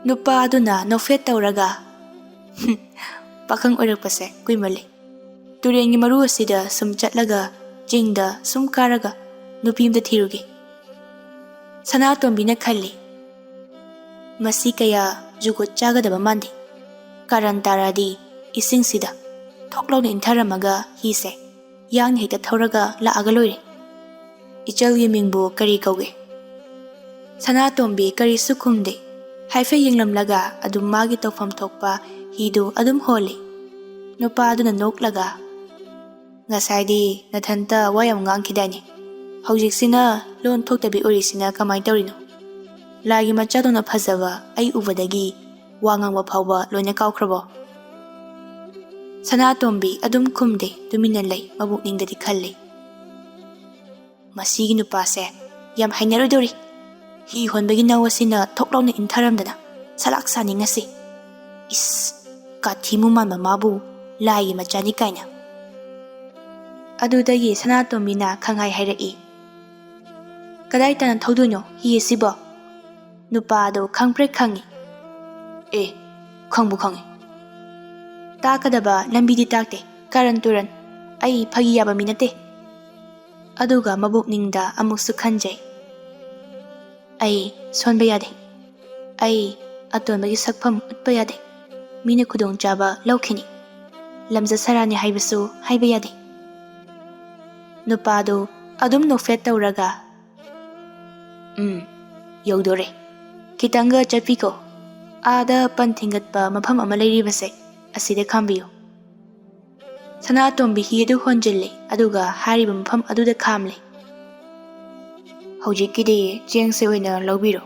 ꯅꯨꯄꯥ ꯑꯗꯨꯅ ꯅꯣꯛꯐꯦꯠ ꯇꯧꯔꯒ, "ꯍꯨꯝ, ꯄꯥꯈꯪ ꯑꯣꯏꯔꯛꯄꯁꯦ ꯀꯨꯏꯃꯜꯂꯦ꯫ ꯇꯨꯔꯦꯟꯒꯤ ꯃꯔꯨ ꯑꯁꯤꯗ ꯁꯨꯝ ꯆꯠꯂꯒ, ꯆꯤꯡꯗ ꯁꯨꯝ ꯀꯥꯔꯒ ꯅꯨꯄꯤ ꯑꯝꯇ ꯊꯤꯔꯨꯒꯦ꯫" ꯁꯅꯥꯇꯣꯝꯕꯤꯅ ꯈꯜꯂꯤ, "ꯃꯁꯤ ꯀꯌꯥ ꯖꯨꯒꯣꯠ ꯆꯥꯒꯗꯕ ꯃꯥꯟꯗꯦ꯫ ꯀꯥꯔꯟ ꯇꯥꯔꯗꯤ ꯏꯁꯤꯡꯁꯤꯗ ꯊꯣꯛ ꯂꯥꯎꯅ ꯏꯟꯊꯔꯝꯃꯒ ꯍꯤꯁꯦ ꯌꯥꯡꯅ ꯍꯦꯛꯇ ꯊꯧꯔꯒ ꯂꯥꯛꯑꯒ ꯂꯣꯏꯔꯦ꯫ ꯏꯆꯜꯒꯤ ꯃꯤꯡꯕꯨ ꯀꯔꯤ ꯀꯧꯒꯦ?" ꯁꯅꯥꯇꯣꯝꯕꯤ ꯀꯔꯤꯁꯨ ꯈꯨꯝꯗꯦ꯫ ꯍꯥꯏꯐꯦꯠ ꯌꯦꯡꯂꯝꯂꯒ ꯑꯗꯨꯝ ꯃꯥꯒꯤ ꯇꯧꯐꯝ ꯊꯣꯛꯄ ꯍꯤꯗꯨ ꯑꯗꯨꯝ ꯍꯣꯜꯂꯤ꯫ ꯅꯨꯄꯥ ꯑꯗꯨꯅ ꯅꯣꯛꯂꯒ, "ꯉꯁꯥꯏꯗꯤ ꯅꯊꯟꯇ ꯋꯥ ꯌꯥꯝ ꯉꯥꯡꯈꯤꯗꯥꯏꯅꯦ? ꯍꯧꯖꯤꯛꯁꯤꯅ ꯂꯣꯟ ꯊꯣꯛꯇꯕꯤ ꯑꯣꯏꯔꯤꯁꯤꯅ ꯀꯃꯥꯏꯅ ꯇꯧꯔꯤꯅꯣ? ꯂꯥꯏꯒꯤ ꯃꯆꯥꯗꯧꯅ ꯐꯖꯕ ꯑꯩ ꯎꯕꯗꯒꯤ ꯋꯥ ꯉꯥꯡꯕ ꯐꯥꯎꯕ ꯂꯣꯏꯅ ꯀꯥꯎꯈ꯭ꯔꯕꯣ?" ꯁꯅꯥꯇꯣꯝꯕꯤ ꯑꯗꯨꯝ ꯈꯨꯝꯗꯦ, ꯇꯨꯃꯤꯟꯅ ꯂꯩ, ꯃꯕꯨꯛꯅꯤꯡꯗꯗꯤ ꯈꯜꯂꯤ, "ꯃꯁꯤꯒꯤ ꯅꯨꯄꯥꯁꯦ ꯌꯥꯝ ꯍꯩꯅꯔꯣꯏꯗꯧꯔꯤ꯫ ꯍꯤ ꯍꯣꯟꯕꯒꯤ ꯅꯧ ꯑꯁꯤꯅ ꯊꯣꯛ ꯂꯥꯎꯅ ꯏꯟꯊꯔꯝꯗꯅ ꯁꯂꯥꯛ ꯁꯥꯅꯤꯡꯉꯁꯤ꯫ ꯏꯁ, ꯀꯥꯊꯤꯃꯨ ꯃꯥꯟꯕ ꯃꯥꯕꯨ ꯂꯥꯏꯒꯤ ꯃꯆꯥꯅꯤ ꯀꯥꯏꯅ꯫ ꯑꯗꯨꯗꯒꯤ ꯁꯅꯥꯇꯣꯝꯕꯤꯅ ꯈꯪꯍꯥꯏ ꯍꯥꯏꯔꯛꯏ, "ꯀꯗꯥꯏ ꯇꯥꯅ ꯊꯧꯗꯣꯏꯅꯣ ꯍꯤ ꯑꯁꯤꯕꯣ?" ꯅꯨꯄꯥꯗꯣ ꯈꯪꯄ꯭ꯔꯦꯛ ꯈꯪꯉꯤ꯫ "ꯑꯦ, ꯈꯪꯕꯨ ꯈꯪꯉꯤ꯫ ꯇꯥꯛꯀꯗꯕ ꯂꯝꯕꯤꯗꯤ ꯇꯥꯛꯇꯦ, ꯀꯥꯔꯟ ꯇꯨꯔꯟ꯫ ꯑꯩ ꯐꯥꯒꯤ ꯌꯥꯕ ꯃꯤ ꯅꯠꯇꯦ꯫" ꯑꯗꯨꯒ ꯃꯕꯣꯛꯅꯤꯡꯗ ꯑꯃꯨꯛꯁꯨ ꯈꯟꯖꯩ, "ꯑꯩ ꯁꯣꯟꯕ ꯌꯥꯗꯦ꯫ ꯑꯩ ꯑꯇꯣꯟꯕꯒꯤ ꯁꯛꯐꯝ ꯎꯠꯄ ꯌꯥꯗꯦ꯫ ꯃꯤꯅ ꯈꯨꯗꯣꯡꯆꯥꯕ ꯂꯧꯈꯤꯅꯤ꯫ ꯂꯝꯖꯠ ꯁꯔꯥꯅꯤ ꯍꯥꯏꯕꯁꯨ ꯍꯥꯏꯕ ꯌꯥꯗꯦ꯫" ꯅꯨꯄꯥꯗꯨ ꯑꯗꯨꯝ ꯅꯣꯛꯐꯦꯠ ꯇꯧꯔꯒ, "ꯎꯝ, ꯌꯧꯗꯣꯔꯦ꯫ ꯈꯤꯇꯪꯒ ꯆꯠꯄꯤꯈꯣ꯫ ꯑꯥꯗ ꯄꯟ ꯊꯤꯡꯒꯠꯄ ꯃꯐꯝ ꯑꯃ ꯂꯩꯔꯤꯕꯁꯦ, ꯑꯁꯤꯗ ꯈꯥꯝꯕꯤꯌꯨ꯫" ꯁꯅꯥꯇꯣꯝꯕꯤ ꯍꯤ ꯑꯗꯨ ꯍꯣꯟꯖꯤꯜꯂꯦ, ꯑꯗꯨꯒ ꯍꯥꯏꯔꯤꯕ ꯃꯐꯝ ꯑꯗꯨꯗ ꯈꯥꯝꯂꯦ꯫ "ꯍꯧꯖꯤꯛꯀꯤꯗꯤ ꯆꯦꯡꯁꯦ ꯑꯣꯏꯅ ꯂꯧꯕꯤꯔꯣ꯫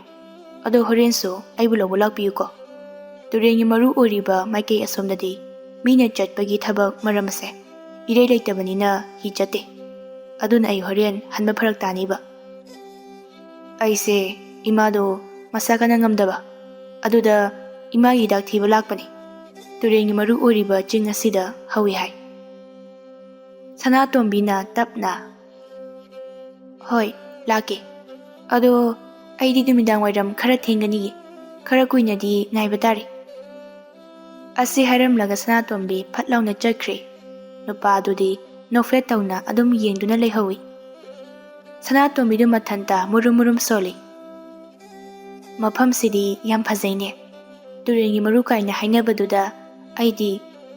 ꯑꯗꯣ ꯍꯣꯔꯦꯟꯁꯨ ꯑꯩꯕꯨ ꯂꯧꯕ ꯂꯥꯛꯄꯤꯌꯨꯀꯣ꯫ ꯇꯨꯔꯦꯟꯒꯤ ꯃꯔꯨ ꯑꯣꯏꯔꯤꯕ ꯃꯥꯏꯀꯩ ꯑꯁꯣꯝꯗꯗꯤ ꯃꯤꯅ ꯆꯠꯄꯒꯤ ꯊꯕꯛ ꯃꯔꯝ ꯑꯁꯦ ꯏꯔꯩ ꯂꯩꯇꯕꯅꯤꯅ ꯍꯤ ꯆꯠꯇꯦ꯫ ꯑꯗꯨꯅ ꯑꯩ ꯍꯣꯔꯦꯟ ꯍꯟꯕ ꯐꯔꯛ ꯇꯥꯅꯤꯕ꯫ ꯑꯩꯁꯦ ꯏꯃꯥꯗꯣ ꯃꯁꯥ ꯀꯟꯅ ꯉꯝꯗꯕ, ꯑꯗꯨꯗ ꯏꯃꯥꯒꯤ ꯍꯤꯗꯥꯛ ꯊꯤꯕ ꯂꯥꯛꯄꯅꯤ꯫ ꯇꯨꯔꯦꯟꯒꯤ ꯃꯔꯨ ꯑꯣꯏꯔꯤꯕ ꯆꯤꯡ ꯑꯁꯤꯗ ꯍꯧꯋꯤ ꯍꯥꯏ꯫" ꯁꯅꯥꯇꯣꯝꯕꯤꯅ ꯇꯞꯅ, "ꯍꯣꯏ, ꯂꯥꯛꯀꯦ꯫ ꯑꯗꯣ ꯑꯩꯗꯤ ꯅꯨꯃꯤꯗꯥꯡ ꯋꯥꯏꯔꯝ ꯈꯔ ꯊꯦꯡꯒꯅꯤꯌꯦ꯫ ꯈꯔ ꯀꯨꯏꯅꯗꯤ ꯉꯥꯏꯕ ꯇꯥꯔꯦ꯫" ꯑꯁꯤ ꯍꯥꯏꯔꯝꯂꯒ ꯁꯅꯥꯇꯣꯝꯕꯤ ꯐꯠ ꯂꯥꯎꯅ ꯆꯠꯈ꯭ꯔꯦ꯫ ꯅꯨꯄꯥꯗꯨꯗꯤ ꯅꯣꯛꯐꯦꯠ ꯇꯧꯅ ꯑꯗꯨꯝ ꯌꯦꯡꯗꯨꯅ ꯂꯩꯍꯧꯏ꯫ ꯁꯅꯥꯇꯣꯝꯕꯤꯗꯨ ꯃꯊꯟꯇ ꯃꯨꯔꯨꯝ ꯃꯨꯔꯨꯝ ꯁꯣꯜꯂꯤ꯫ "ꯃꯐꯝꯁꯤꯗꯤ ꯌꯥꯝ ꯐꯖꯩꯅꯦ꯫ ꯇꯨꯔꯦꯟꯒꯤ ꯃꯔꯨ ꯀꯥꯏꯅ ꯍꯥꯏꯅꯕꯗꯨꯗ ꯑꯩꯗꯤ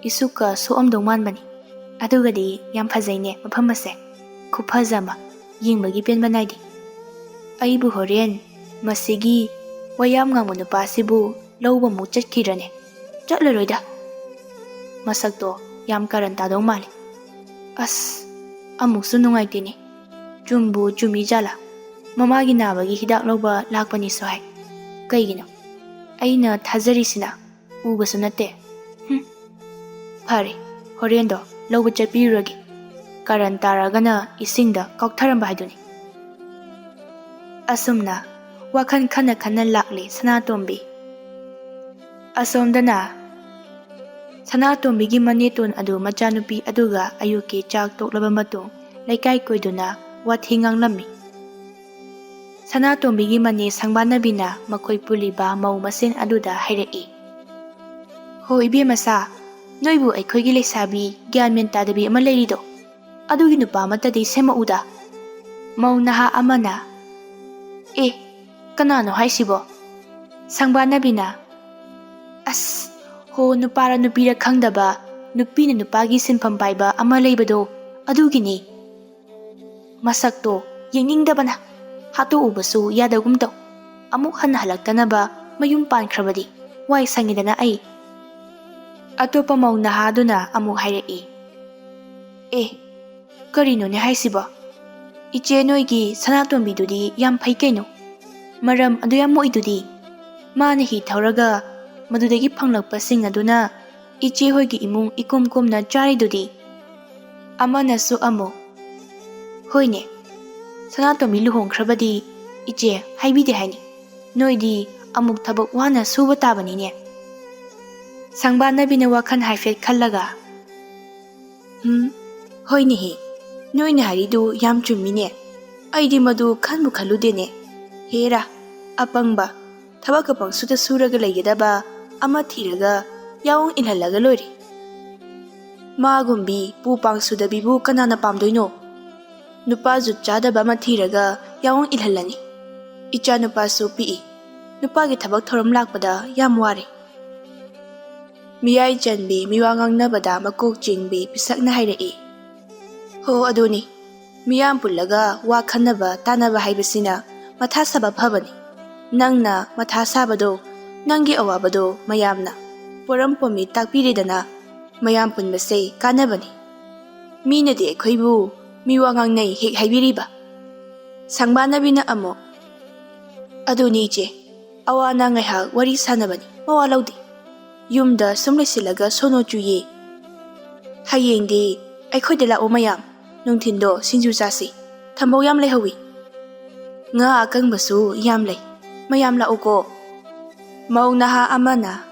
ꯏꯁꯨꯛꯀ ꯁꯣꯛꯑꯝꯗꯧ ꯃꯥꯟꯕꯅꯤ꯫ ꯑꯗꯨꯒꯗꯤ ꯌꯥꯝ ꯐꯖꯩꯅꯦ ꯃꯐꯝ ꯑꯁꯦ꯫ ꯈꯨꯐꯖ ꯑꯃ, ꯌꯦꯡꯕꯒꯤ ꯄꯦꯟꯕ ꯅꯥꯏꯗꯦ꯫ ꯑꯩꯕꯨ ꯍꯣꯔꯦꯟ ꯃꯁꯤꯒꯤ ꯋꯥꯌꯥꯝ ꯉꯥꯡꯕ ꯅꯨꯄꯥꯁꯤꯕꯨ ꯂꯧꯕ ꯑꯃꯨꯛ ꯆꯠꯈꯤꯗ꯭ꯔꯅꯦ? ꯆꯠꯂꯔꯣꯏꯗ꯫ ꯃꯁꯛꯇꯣ ꯌꯥꯝ ꯀꯥꯔꯟ ꯇꯥꯗꯧ ꯃꯥꯜꯂꯦ꯫ ꯑꯁ, ꯑꯃꯨꯛꯁꯨ ꯅꯨꯡꯉꯥꯏꯇꯦꯅꯦ꯫ ꯆꯨꯝꯕꯨ ꯆꯨꯝꯃꯤ ꯖꯥꯠꯂꯥ? ꯃꯃꯥꯒꯤ ꯅꯥꯕꯒꯤ ꯍꯤꯗꯥꯛ ꯂꯧꯕ ꯂꯥꯛꯄꯅꯤꯁꯨ ꯍꯥꯏ꯫ ꯀꯩꯒꯤꯅꯣ? ꯑꯩꯅ ꯊꯥꯖꯔꯤꯁꯤꯅ ꯎꯕꯁꯨ ꯅꯠꯇꯦ꯫ ꯍꯨꯝ꯫ ꯐꯔꯦ, ꯍꯣꯔꯦꯟꯗꯣ ꯂꯧꯕ ꯆꯠꯄꯤꯔꯨꯔꯒꯦ꯫ ꯀꯥꯔꯟ ꯇꯥꯔꯒꯅ ꯏꯁꯤꯡꯗ ꯀꯥꯎꯊꯔꯝꯕ ꯍꯥꯏꯗꯨꯅꯤ꯫ ꯑꯁꯨꯝꯅ ꯋꯥꯈꯜ ꯈꯟꯅ ꯈꯟꯅ ꯂꯥꯛꯂꯤ ꯁꯅꯥꯇꯣꯝꯕꯤ꯫ ꯑꯁꯣꯝꯗꯅ ꯁꯅꯥꯇꯣꯝꯕꯤꯒꯤ ꯃꯅꯦꯇꯣꯟ ꯑꯗꯨ ꯃꯆꯥꯅꯨꯄꯤ ꯑꯗꯨꯒ ꯑꯌꯨꯛꯀꯤ ꯆꯥꯛ ꯇꯣꯛꯂꯕ ꯃꯇꯨꯡ ꯂꯩꯀꯥꯏ ꯀꯣꯏꯗꯨꯅ ꯋꯥꯊꯤ ꯉꯥꯡꯂꯝꯃꯤ꯫ ꯁꯅꯥꯇꯣꯝꯕꯤꯒꯤ ꯃꯅꯦ ꯁꯪꯕꯥꯅꯕꯤꯅ ꯃꯈꯣꯏ ꯄꯨꯜꯂꯤꯕ ꯃꯧ ꯃꯁꯦꯟ ꯑꯗꯨꯗ ꯍꯥꯏꯔꯛꯏ, "ꯍꯣ ꯏꯕꯦꯝꯃꯁꯥ, ꯅꯣꯏꯕꯨ ꯑꯩꯈꯣꯏꯒꯤ ꯂꯩꯁꯥꯕꯤ ꯒ꯭ꯌꯥꯟ ꯃꯦꯟ ꯇꯥꯗꯕꯤ ꯑꯃ ꯂꯩꯔꯤꯗꯣ, ꯑꯗꯨꯒꯤ ꯅꯨꯄꯥ ꯑꯃꯠꯇꯗꯤ ꯁꯦꯝꯃꯛꯎꯗ꯫" ꯃꯧ ꯅꯍꯥ ꯑꯃꯅ, "ꯑꯦ, ꯀꯅꯥꯅꯣ ꯍꯥꯏꯁꯤꯕꯣ?" ꯁꯪꯕꯥꯅꯕꯤꯅ, "ꯑꯁ, ꯍꯣ, ꯅꯨꯄꯥꯔ ꯅꯨꯄꯤꯔ ꯈꯪꯗꯕ, ꯅꯨꯄꯤꯅ ꯅꯨꯄꯥꯒꯤ ꯁꯤꯟꯐꯝ ꯄꯥꯏꯕ ꯑꯃ ꯂꯩꯕꯗꯣ, ꯑꯗꯨꯒꯤꯅꯤ꯫ ꯃꯁꯛꯇꯣ ꯌꯦꯡꯅꯤꯡꯗꯕꯅ ꯍꯥꯠꯇꯣꯛꯎꯕꯁꯨ ꯌꯥꯗꯒꯨꯝ ꯇꯧ꯫ ꯑꯃꯨꯛ ꯍꯟꯅ ꯍꯜꯂꯛꯇꯅꯕ ꯃꯌꯨꯝ ꯄꯥꯟꯈ꯭ꯔꯕꯗꯤ ꯋꯥꯏ ꯁꯪꯉꯤꯗꯅ ꯑꯩ꯫" ꯑꯇꯣꯞꯄ ꯃꯧ ꯅꯍꯥꯗꯨꯅ ꯑꯃꯨꯛ ꯍꯥꯏꯔꯛꯏ, "ꯑꯦ, ꯀꯔꯤꯅꯣꯅꯦ ꯍꯥꯏꯁꯤꯕꯣ? ꯏꯆꯦ ꯅꯣꯏꯒꯤ ꯁꯅꯥꯇꯣꯝꯕꯤꯗꯨꯗꯤ ꯌꯥꯝ ꯐꯩ ꯀꯩꯅꯣ꯫ ꯃꯔꯝ ꯑꯗꯨ ꯌꯥꯝ ꯃꯣꯛꯏꯗꯨꯗꯤ꯫ ꯃꯥꯅ ꯍꯤ ꯊꯧꯔꯒ ꯃꯗꯨꯗꯒꯤ ꯐꯪꯂꯛꯄꯁꯤꯡ ꯑꯗꯨꯅ ꯏꯆꯦ ꯍꯣꯏꯒꯤ ꯏꯃꯨꯡ ꯏꯀꯣꯝ ꯀꯣꯝꯅ ꯆꯥꯔꯤꯗꯨꯗꯤ꯫" ꯑꯃꯅꯁꯨ ꯑꯃꯨꯛ, "ꯍꯣꯏꯅꯦ, ꯁꯅꯥꯇꯣꯝꯕꯤ ꯂꯨꯍꯣꯡꯈ꯭ꯔꯕꯗꯤ ꯏꯆꯦ ꯍꯥꯏꯕꯤꯗꯦ ꯍꯥꯏꯅꯤ꯫ ꯅꯣꯏꯗꯤ ꯑꯃꯨꯛ ꯊꯕꯛ ꯋꯥꯅ ꯁꯨꯕ ꯇꯥꯕꯅꯤꯅꯦ꯫" ꯁꯪꯕꯥꯅꯕꯤꯅ ꯋꯥꯈꯜ ꯍꯥꯏꯐꯦꯠ ꯈꯜꯂꯒ, "ꯎꯝ, ꯍꯣꯏꯅꯦꯍꯦ, ꯅꯣꯏꯅ ꯍꯥꯏꯔꯤꯗꯨ ꯌꯥꯝ ꯆꯨꯝꯃꯤꯅꯦ꯫ ꯑꯩꯗꯤ ꯃꯗꯨ ꯈꯟꯕꯨ ꯈꯜꯂꯨꯗꯦꯅꯦ꯫ ꯍꯦꯔꯥ, ꯑꯄꯪꯕ, ꯊꯕꯛꯀ ꯄꯪꯁꯨꯗ ꯁꯨꯔꯒ ꯂꯩꯒꯗꯕ ꯑꯃ ꯊꯤꯔꯒ ꯌꯥꯑꯣꯡ ꯏꯜꯍꯜꯂꯒ ꯂꯣꯏꯔꯦ꯫ ꯃꯥꯒꯨꯝꯕꯤ ꯄꯨ ꯄꯥꯡ ꯁꯨꯗꯕꯤꯕꯨ ꯀꯅꯥꯅ ꯄꯥꯝꯗꯣꯏꯅꯣ? ꯅꯨꯄꯥ ꯖꯨꯠ ꯆꯥꯗꯕ ꯑꯃ ꯊꯤꯔꯒ ꯌꯥꯑꯣꯡ ꯏꯜꯍꯜꯂꯅꯤ꯫ ꯏꯆꯥ ꯅꯨꯄꯥꯁꯨ ꯄꯤꯛꯏ꯫ ꯅꯨꯄꯥꯒꯤ ꯊꯕꯛ ꯊꯧꯔꯝ ꯂꯥꯛꯄꯗ ꯌꯥꯝ ꯋꯥꯔꯦ꯫" ꯃꯤꯌꯥꯏ ꯆꯟꯕꯤ ꯃꯤꯋꯥ ꯉꯥꯡꯅꯕꯗ ꯃꯀꯣꯛ ꯆꯤꯡꯕꯤ ꯄꯤꯁꯛꯅ ꯍꯥꯏꯔꯛꯏ, "ꯍꯣ, ꯑꯗꯨꯅꯤ꯫ ꯃꯤꯌꯥꯝ ꯄꯨꯜꯂꯒ ꯋꯥ ꯈꯟꯅꯕ ꯇꯥꯟꯅꯕ ꯍꯥꯏꯕꯁꯤꯅ ꯃꯊꯥ ꯁꯥꯕ ꯐꯕꯅꯤ꯫ ꯅꯪꯅ ꯃꯊꯥ ꯁꯥꯕꯗꯣ, ꯅꯪꯒꯤ ꯑꯋꯥꯕꯗꯣ ꯃꯌꯥꯝꯅ ꯄꯣꯔꯝ ꯄꯣꯝꯃꯤ ꯇꯥꯛꯄꯤꯔꯦꯗꯅ꯫ ꯃꯌꯥꯝ ꯄꯨꯟꯕꯁꯦ ꯀꯥꯟꯅꯕꯅꯤ꯫ ꯃꯤꯅꯗꯤ ꯑꯩꯈꯣꯏꯕꯨ ꯃꯤꯋꯥ ꯉꯥꯡꯅꯩ ꯍꯦꯛ ꯍꯥꯏꯕꯤꯔꯤꯕ꯫" ꯁꯪꯕꯥꯅꯕꯤꯅ ꯑꯃꯨꯛ, "ꯑꯗꯨꯅꯤ ꯏꯆꯦ, ꯑꯋꯥ ꯑꯅꯥ ꯉꯥꯏꯍꯥꯛ ꯋꯥꯔꯤ ꯁꯥꯟꯅꯕꯅꯤ, ꯃꯋꯥ ꯂꯧꯗꯦ꯫ ꯌꯨꯝꯗ ꯁꯨꯝ ꯂꯩꯁꯤꯜꯂꯒ ꯁꯣꯅꯣ ꯆꯨꯏꯌꯦ꯫ ꯍꯌꯦꯡꯗꯤ ꯑꯩꯈꯣꯏꯗ ꯂꯥꯛꯑꯣ ꯃꯌꯥꯝ, ꯅꯨꯡꯊꯤꯟꯗꯣ ꯁꯤꯡꯖꯨ ꯆꯥꯁꯤ, ꯊꯝꯕꯧ ꯌꯥꯝ ꯂꯩꯍꯧꯋꯤ꯫" ꯉꯥ ꯑꯀꯪꯕꯁꯨ ꯌꯥꯝ ꯂꯩ꯫ ꯃꯌꯥꯝ ꯂꯥꯛꯎꯀꯣ꯫ ꯃꯧ ꯅꯍꯥ ꯑꯃꯅ,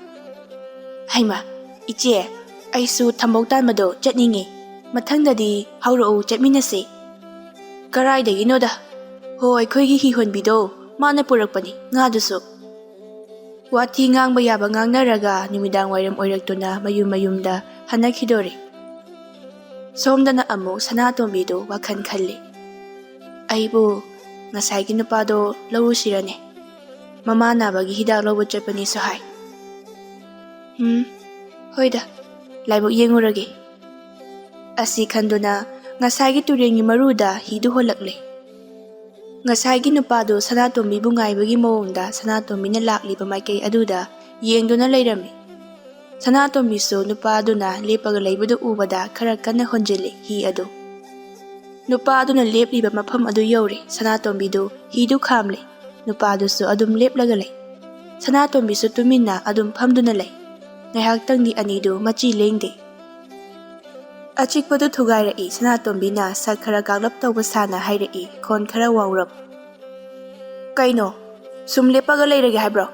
"ꯍꯩꯃꯥ, ꯏꯆꯦ, ꯑꯩꯁꯨ ꯊꯝꯕꯧ ꯇꯥꯟꯕꯗꯣ ꯆꯠꯅꯤꯡꯉꯤ꯫ ꯃꯊꯪꯗꯗꯤ ꯍꯧꯔꯛꯎ, ꯆꯠꯃꯤꯟꯅꯁꯤ꯫" "ꯀꯔꯥꯏꯗꯒꯤꯅꯣꯗ? ꯍꯣ, ꯑꯩꯈꯣꯏꯒꯤ ꯍꯤ ꯍꯣꯟꯕꯤꯗꯣ, ꯃꯥꯅ ꯄꯨꯔꯛꯄꯅꯤ ꯉꯥꯗꯨꯁꯨ꯫" ꯋꯥꯊꯤ ꯉꯥꯡꯕ ꯌꯥꯕ ꯉꯥꯡꯅꯔꯒ ꯅꯨꯃꯤꯗꯥꯡ ꯋꯥꯏꯔꯝ ꯑꯣꯏꯔꯛꯇꯨꯅ ꯃꯌꯨꯝ ꯃꯌꯨꯝꯗ ꯍꯟꯅꯈꯤꯗꯣꯔꯦ꯫ ꯁꯣꯝꯗꯅ ꯑꯃꯨꯛ ꯁꯅꯥꯇꯣꯝꯕꯤꯗꯨ ꯋꯥꯈꯜ ꯈꯜꯂꯤ꯫ "ꯑꯩꯕꯨ ꯉꯁꯥꯏꯒꯤ ꯅꯨꯄꯥꯗꯣ ꯂꯧꯔꯨꯁꯤꯔꯅꯦ? ꯃꯃꯥ ꯅꯥꯕꯒꯤ ꯍꯤꯗꯥꯛ ꯂꯧꯕ ꯆꯠꯄꯅꯤꯁꯨ ꯍꯥꯏ꯫ ꯎꯝ, ꯍꯣꯏꯗ, ꯂꯥꯏꯕꯛ ꯌꯦꯡꯉꯨꯔꯒꯦ꯫" ꯑꯁꯤ ꯈꯟꯗꯨꯅ ꯉꯁꯥꯏꯒꯤ ꯇꯨꯔꯦꯟꯒꯤ ꯃꯔꯨꯗ ꯍꯤꯗꯨ ꯍꯣꯜꯂꯛꯂꯦ꯫ ꯉꯁꯥꯏꯒꯤ ꯅꯨꯄꯥꯗꯨ ꯁꯅꯥꯇꯣꯝꯕꯤꯕꯨ ꯉꯥꯏꯕꯒꯤ ꯃꯑꯣꯡꯗ ꯁꯅꯥꯇꯣꯝꯕꯤꯅ ꯂꯥꯛꯂꯤꯕ ꯃꯥꯏꯀꯩ ꯑꯗꯨꯗ ꯌꯦꯡꯗꯨꯅ ꯂꯩꯔꯝꯃꯤ꯫ ꯁꯅꯥꯇꯣꯝꯕꯤꯁꯨ ꯅꯨꯄꯥꯗꯨꯅ ꯂꯦꯞꯄꯒ ꯂꯩꯕꯗꯨ ꯎꯕꯗ ꯈꯔ ꯀꯟꯅ ꯍꯣꯟꯖꯤꯜꯂꯤ ꯍꯤ ꯑꯗꯨ꯫ ꯅꯨꯄꯥꯗꯨꯅ ꯂꯦꯞꯂꯤꯕ ꯃꯐꯝ ꯑꯗꯨ ꯌꯧꯔꯦ꯫ ꯁꯅꯥꯇꯣꯝꯕꯤꯗꯨ ꯍꯤꯗꯨ ꯈꯥꯝꯂꯦ꯫ ꯅꯨꯄꯥꯗꯨꯁꯨ ꯑꯗꯨꯝ ꯂꯦꯞꯂꯒ ꯂꯩ꯫ ꯁꯅꯥꯇꯣꯝꯕꯤꯁꯨ ꯇꯨꯃꯤꯟꯅ ꯑꯗꯨꯝ ꯐꯝꯗꯨꯅ ꯂꯩ꯫ ꯉꯥꯏꯍꯥꯛꯇꯪꯗꯤ ꯑꯅꯤꯗꯨ ꯃꯆꯤ ꯂꯦꯡꯗꯦ꯫ ꯑꯆꯤꯛꯄꯗꯨ ꯊꯨꯒꯥꯏꯔꯛꯏ꯫ ꯁꯅꯥꯇꯣꯝꯕꯤꯅ ꯁꯛ ꯈꯔ ꯀꯥꯛꯂꯞ ꯇꯧꯕ ꯁꯥꯅ ꯍꯥꯏꯔꯛꯏ, ꯈꯣꯟ ꯈꯔ ꯋꯥꯎꯔꯞ꯫ "ꯀꯩꯅꯣ? ꯁꯨꯝ ꯂꯦꯞꯄꯒ ꯂꯩꯔꯒꯦ ꯍꯥꯏꯕ꯭ꯔꯣ?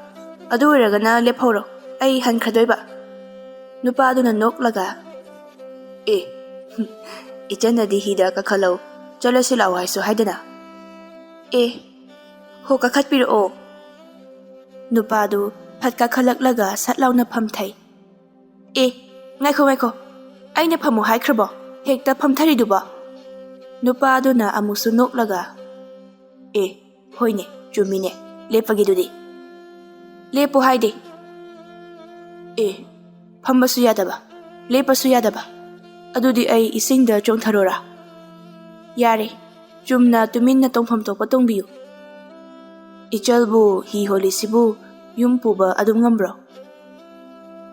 ꯑꯗꯨ ꯑꯣꯏꯔꯒꯅ ꯂꯦꯞꯍꯧꯔꯣ, ꯑꯩ ꯍꯟꯈ꯭ꯔꯗꯣꯏꯕ꯫" ꯅꯨꯄꯥꯗꯨꯅ ꯅꯣꯛꯂꯒ, "ꯑꯦ, ꯏꯆꯟꯅꯗꯤ ꯍꯤꯗ ꯀꯥꯈꯠꯂꯧ, ꯆꯠꯂꯁꯤ ꯂꯥꯛꯑꯣ ꯍꯥꯏꯁꯨ ꯍꯥꯏꯗꯅ꯫" "ꯑꯦ, ꯍꯣ, ꯀꯥꯈꯠꯄꯤꯔꯛꯑꯣ꯫" ꯅꯨꯄꯥꯗꯨ ꯐꯠ ꯀꯥꯈꯠꯂꯛꯂꯒ ꯁꯠ ꯂꯥꯎꯅ ꯐꯝꯊꯩ꯫ "ꯑꯦ, ꯉꯥꯏꯈꯣ, ꯉꯥꯏꯈꯣ, ꯑꯩꯅ ꯐꯝꯃꯨ ꯍꯥꯏꯈ꯭ꯔꯕꯣ? ꯍꯦꯛꯇ ꯐꯝꯊꯔꯤꯗꯨꯕꯣ?" ꯅꯨꯄꯥꯗꯨꯅ ꯑꯃꯨꯛꯁꯨ ꯅꯣꯛꯂꯒ, "ꯑꯦ, ꯍꯣꯏꯅꯦ, ꯆꯨꯝꯃꯤꯅꯦ, ꯂꯦꯞꯄꯒꯦꯗꯨꯗꯤ꯫" "ꯂꯦꯞꯄꯨ ꯍꯥꯏꯗꯦ꯫" "ꯑꯦ, ꯐꯝꯕꯁꯨ ꯌꯥꯗꯕ, ꯂꯦꯞꯄꯁꯨ ꯌꯥꯗꯕ, ꯑꯗꯨꯗꯤ ꯑꯩ ꯏꯁꯤꯡꯗ ꯆꯣꯡꯊꯔꯣꯔꯥ?" "ꯌꯥꯔꯦ, ꯆꯨꯝꯅ ꯇꯨꯃꯤꯟꯅ ꯇꯣꯡꯐꯝ ꯊꯣꯛꯄ ꯇꯣꯡꯕꯤꯌꯨ꯫" "ꯏꯆꯜꯕꯨ ꯍꯤ ꯍꯣꯜꯂꯤꯁꯤꯕꯨ ꯌꯨꯝ ꯄꯨꯕ ꯑꯗꯨꯝ ꯉꯝꯕ꯭ꯔꯣ?"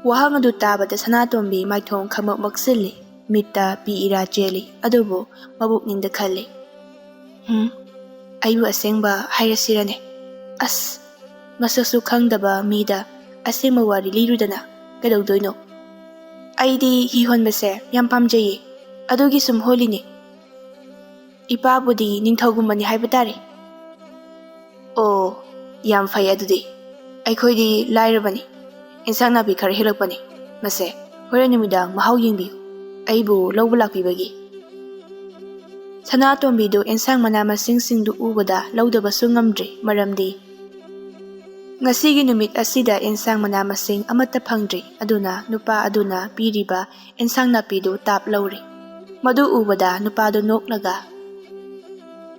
ꯋꯥꯍꯪ ꯑꯗꯨ ꯇꯥꯕꯗ ꯁꯅꯥꯇꯣꯝꯕꯤ ꯃꯥꯏꯊꯣꯡ ꯈꯪꯃꯛ ꯃꯛꯁꯤꯜꯂꯤ, ꯃꯤꯠꯇ ꯄꯤ ꯏꯔꯥ ꯆꯦꯜꯂꯤ, ꯑꯗꯨꯕꯨ ꯃꯕꯨꯛꯅꯤꯡꯗ ꯈꯜꯂꯤ, "ꯍꯨꯝ, ꯑꯩꯕꯨ ꯑꯁꯦꯡꯕ ꯍꯥꯏꯔꯁꯤꯔꯅꯦ? ꯑꯁ, ꯃꯁꯛꯁꯨ ꯈꯪꯗꯕ ꯃꯤꯗ ꯑꯁꯦꯡꯕ ꯋꯥꯔꯤ ꯂꯤꯔꯨꯗꯅ ꯀꯩꯗꯧꯗꯣꯏꯅꯣ? ꯑꯩꯗꯤ ꯍꯤ ꯍꯣꯟꯕꯁꯦ ꯌꯥꯝ ꯄꯥꯝꯖꯩꯌꯦ, ꯑꯗꯨꯒꯤ ꯁꯨꯝ ꯍꯣꯜꯂꯤꯅꯦ꯫ ꯏꯄꯥꯕꯨꯗꯤ ꯅꯤꯡꯊꯧꯒꯨꯝꯕꯅꯤ ꯍꯥꯏꯕ ꯇꯥꯔꯦ꯫" ꯑꯣ, ꯌꯥꯝ ꯐꯩ ꯑꯗꯨꯗꯤ꯫ ꯑꯩꯈꯣꯏꯗꯤ ꯂꯥꯏꯔꯕꯅꯤ꯫ ꯏꯟꯁꯥꯡ ꯅꯥꯄꯤ ꯈꯔ ꯍꯦꯛꯂꯛꯄꯅꯤ꯫ ꯃꯁꯦ, ꯍꯣꯔꯦꯟ ꯅꯨꯃꯤꯗꯥꯡ ꯃꯍꯥꯎ ꯌꯦꯡꯕꯤꯌꯨ, ꯑꯩꯕꯨ ꯂꯧꯕ ꯂꯥꯛꯄꯤꯕꯒꯤ꯫ ꯁꯅꯥꯇꯣꯝꯕꯤꯗꯨ ꯏꯟꯁꯥꯡ ꯃꯅꯥ ꯃꯁꯤꯡꯁꯤꯡꯗꯨ ꯎꯕꯗ ꯂꯧꯗꯕꯁꯨ ꯉꯝꯗ꯭ꯔꯤ, ꯃꯔꯝꯗꯤ ꯉꯁꯤꯒꯤ ꯅꯨꯃꯤꯠ ꯑꯁꯤꯗ ꯏꯟꯁꯥꯡ ꯃꯅꯥ ꯃꯁꯤꯡ ꯑꯃꯠꯇ ꯐꯪꯗ꯭ꯔꯤ꯫ ꯑꯗꯨꯅ ꯅꯨꯄꯥ ꯑꯗꯨꯅ ꯄꯤꯔꯤꯕ ꯏꯟꯁꯥꯡ ꯅꯥꯄꯤꯗꯨ ꯇꯥꯞ ꯂꯧꯔꯦ꯫ ꯃꯗꯨ ꯎꯕꯗ ꯅꯨꯄꯥꯗꯨ ꯅꯣꯛꯂꯒ,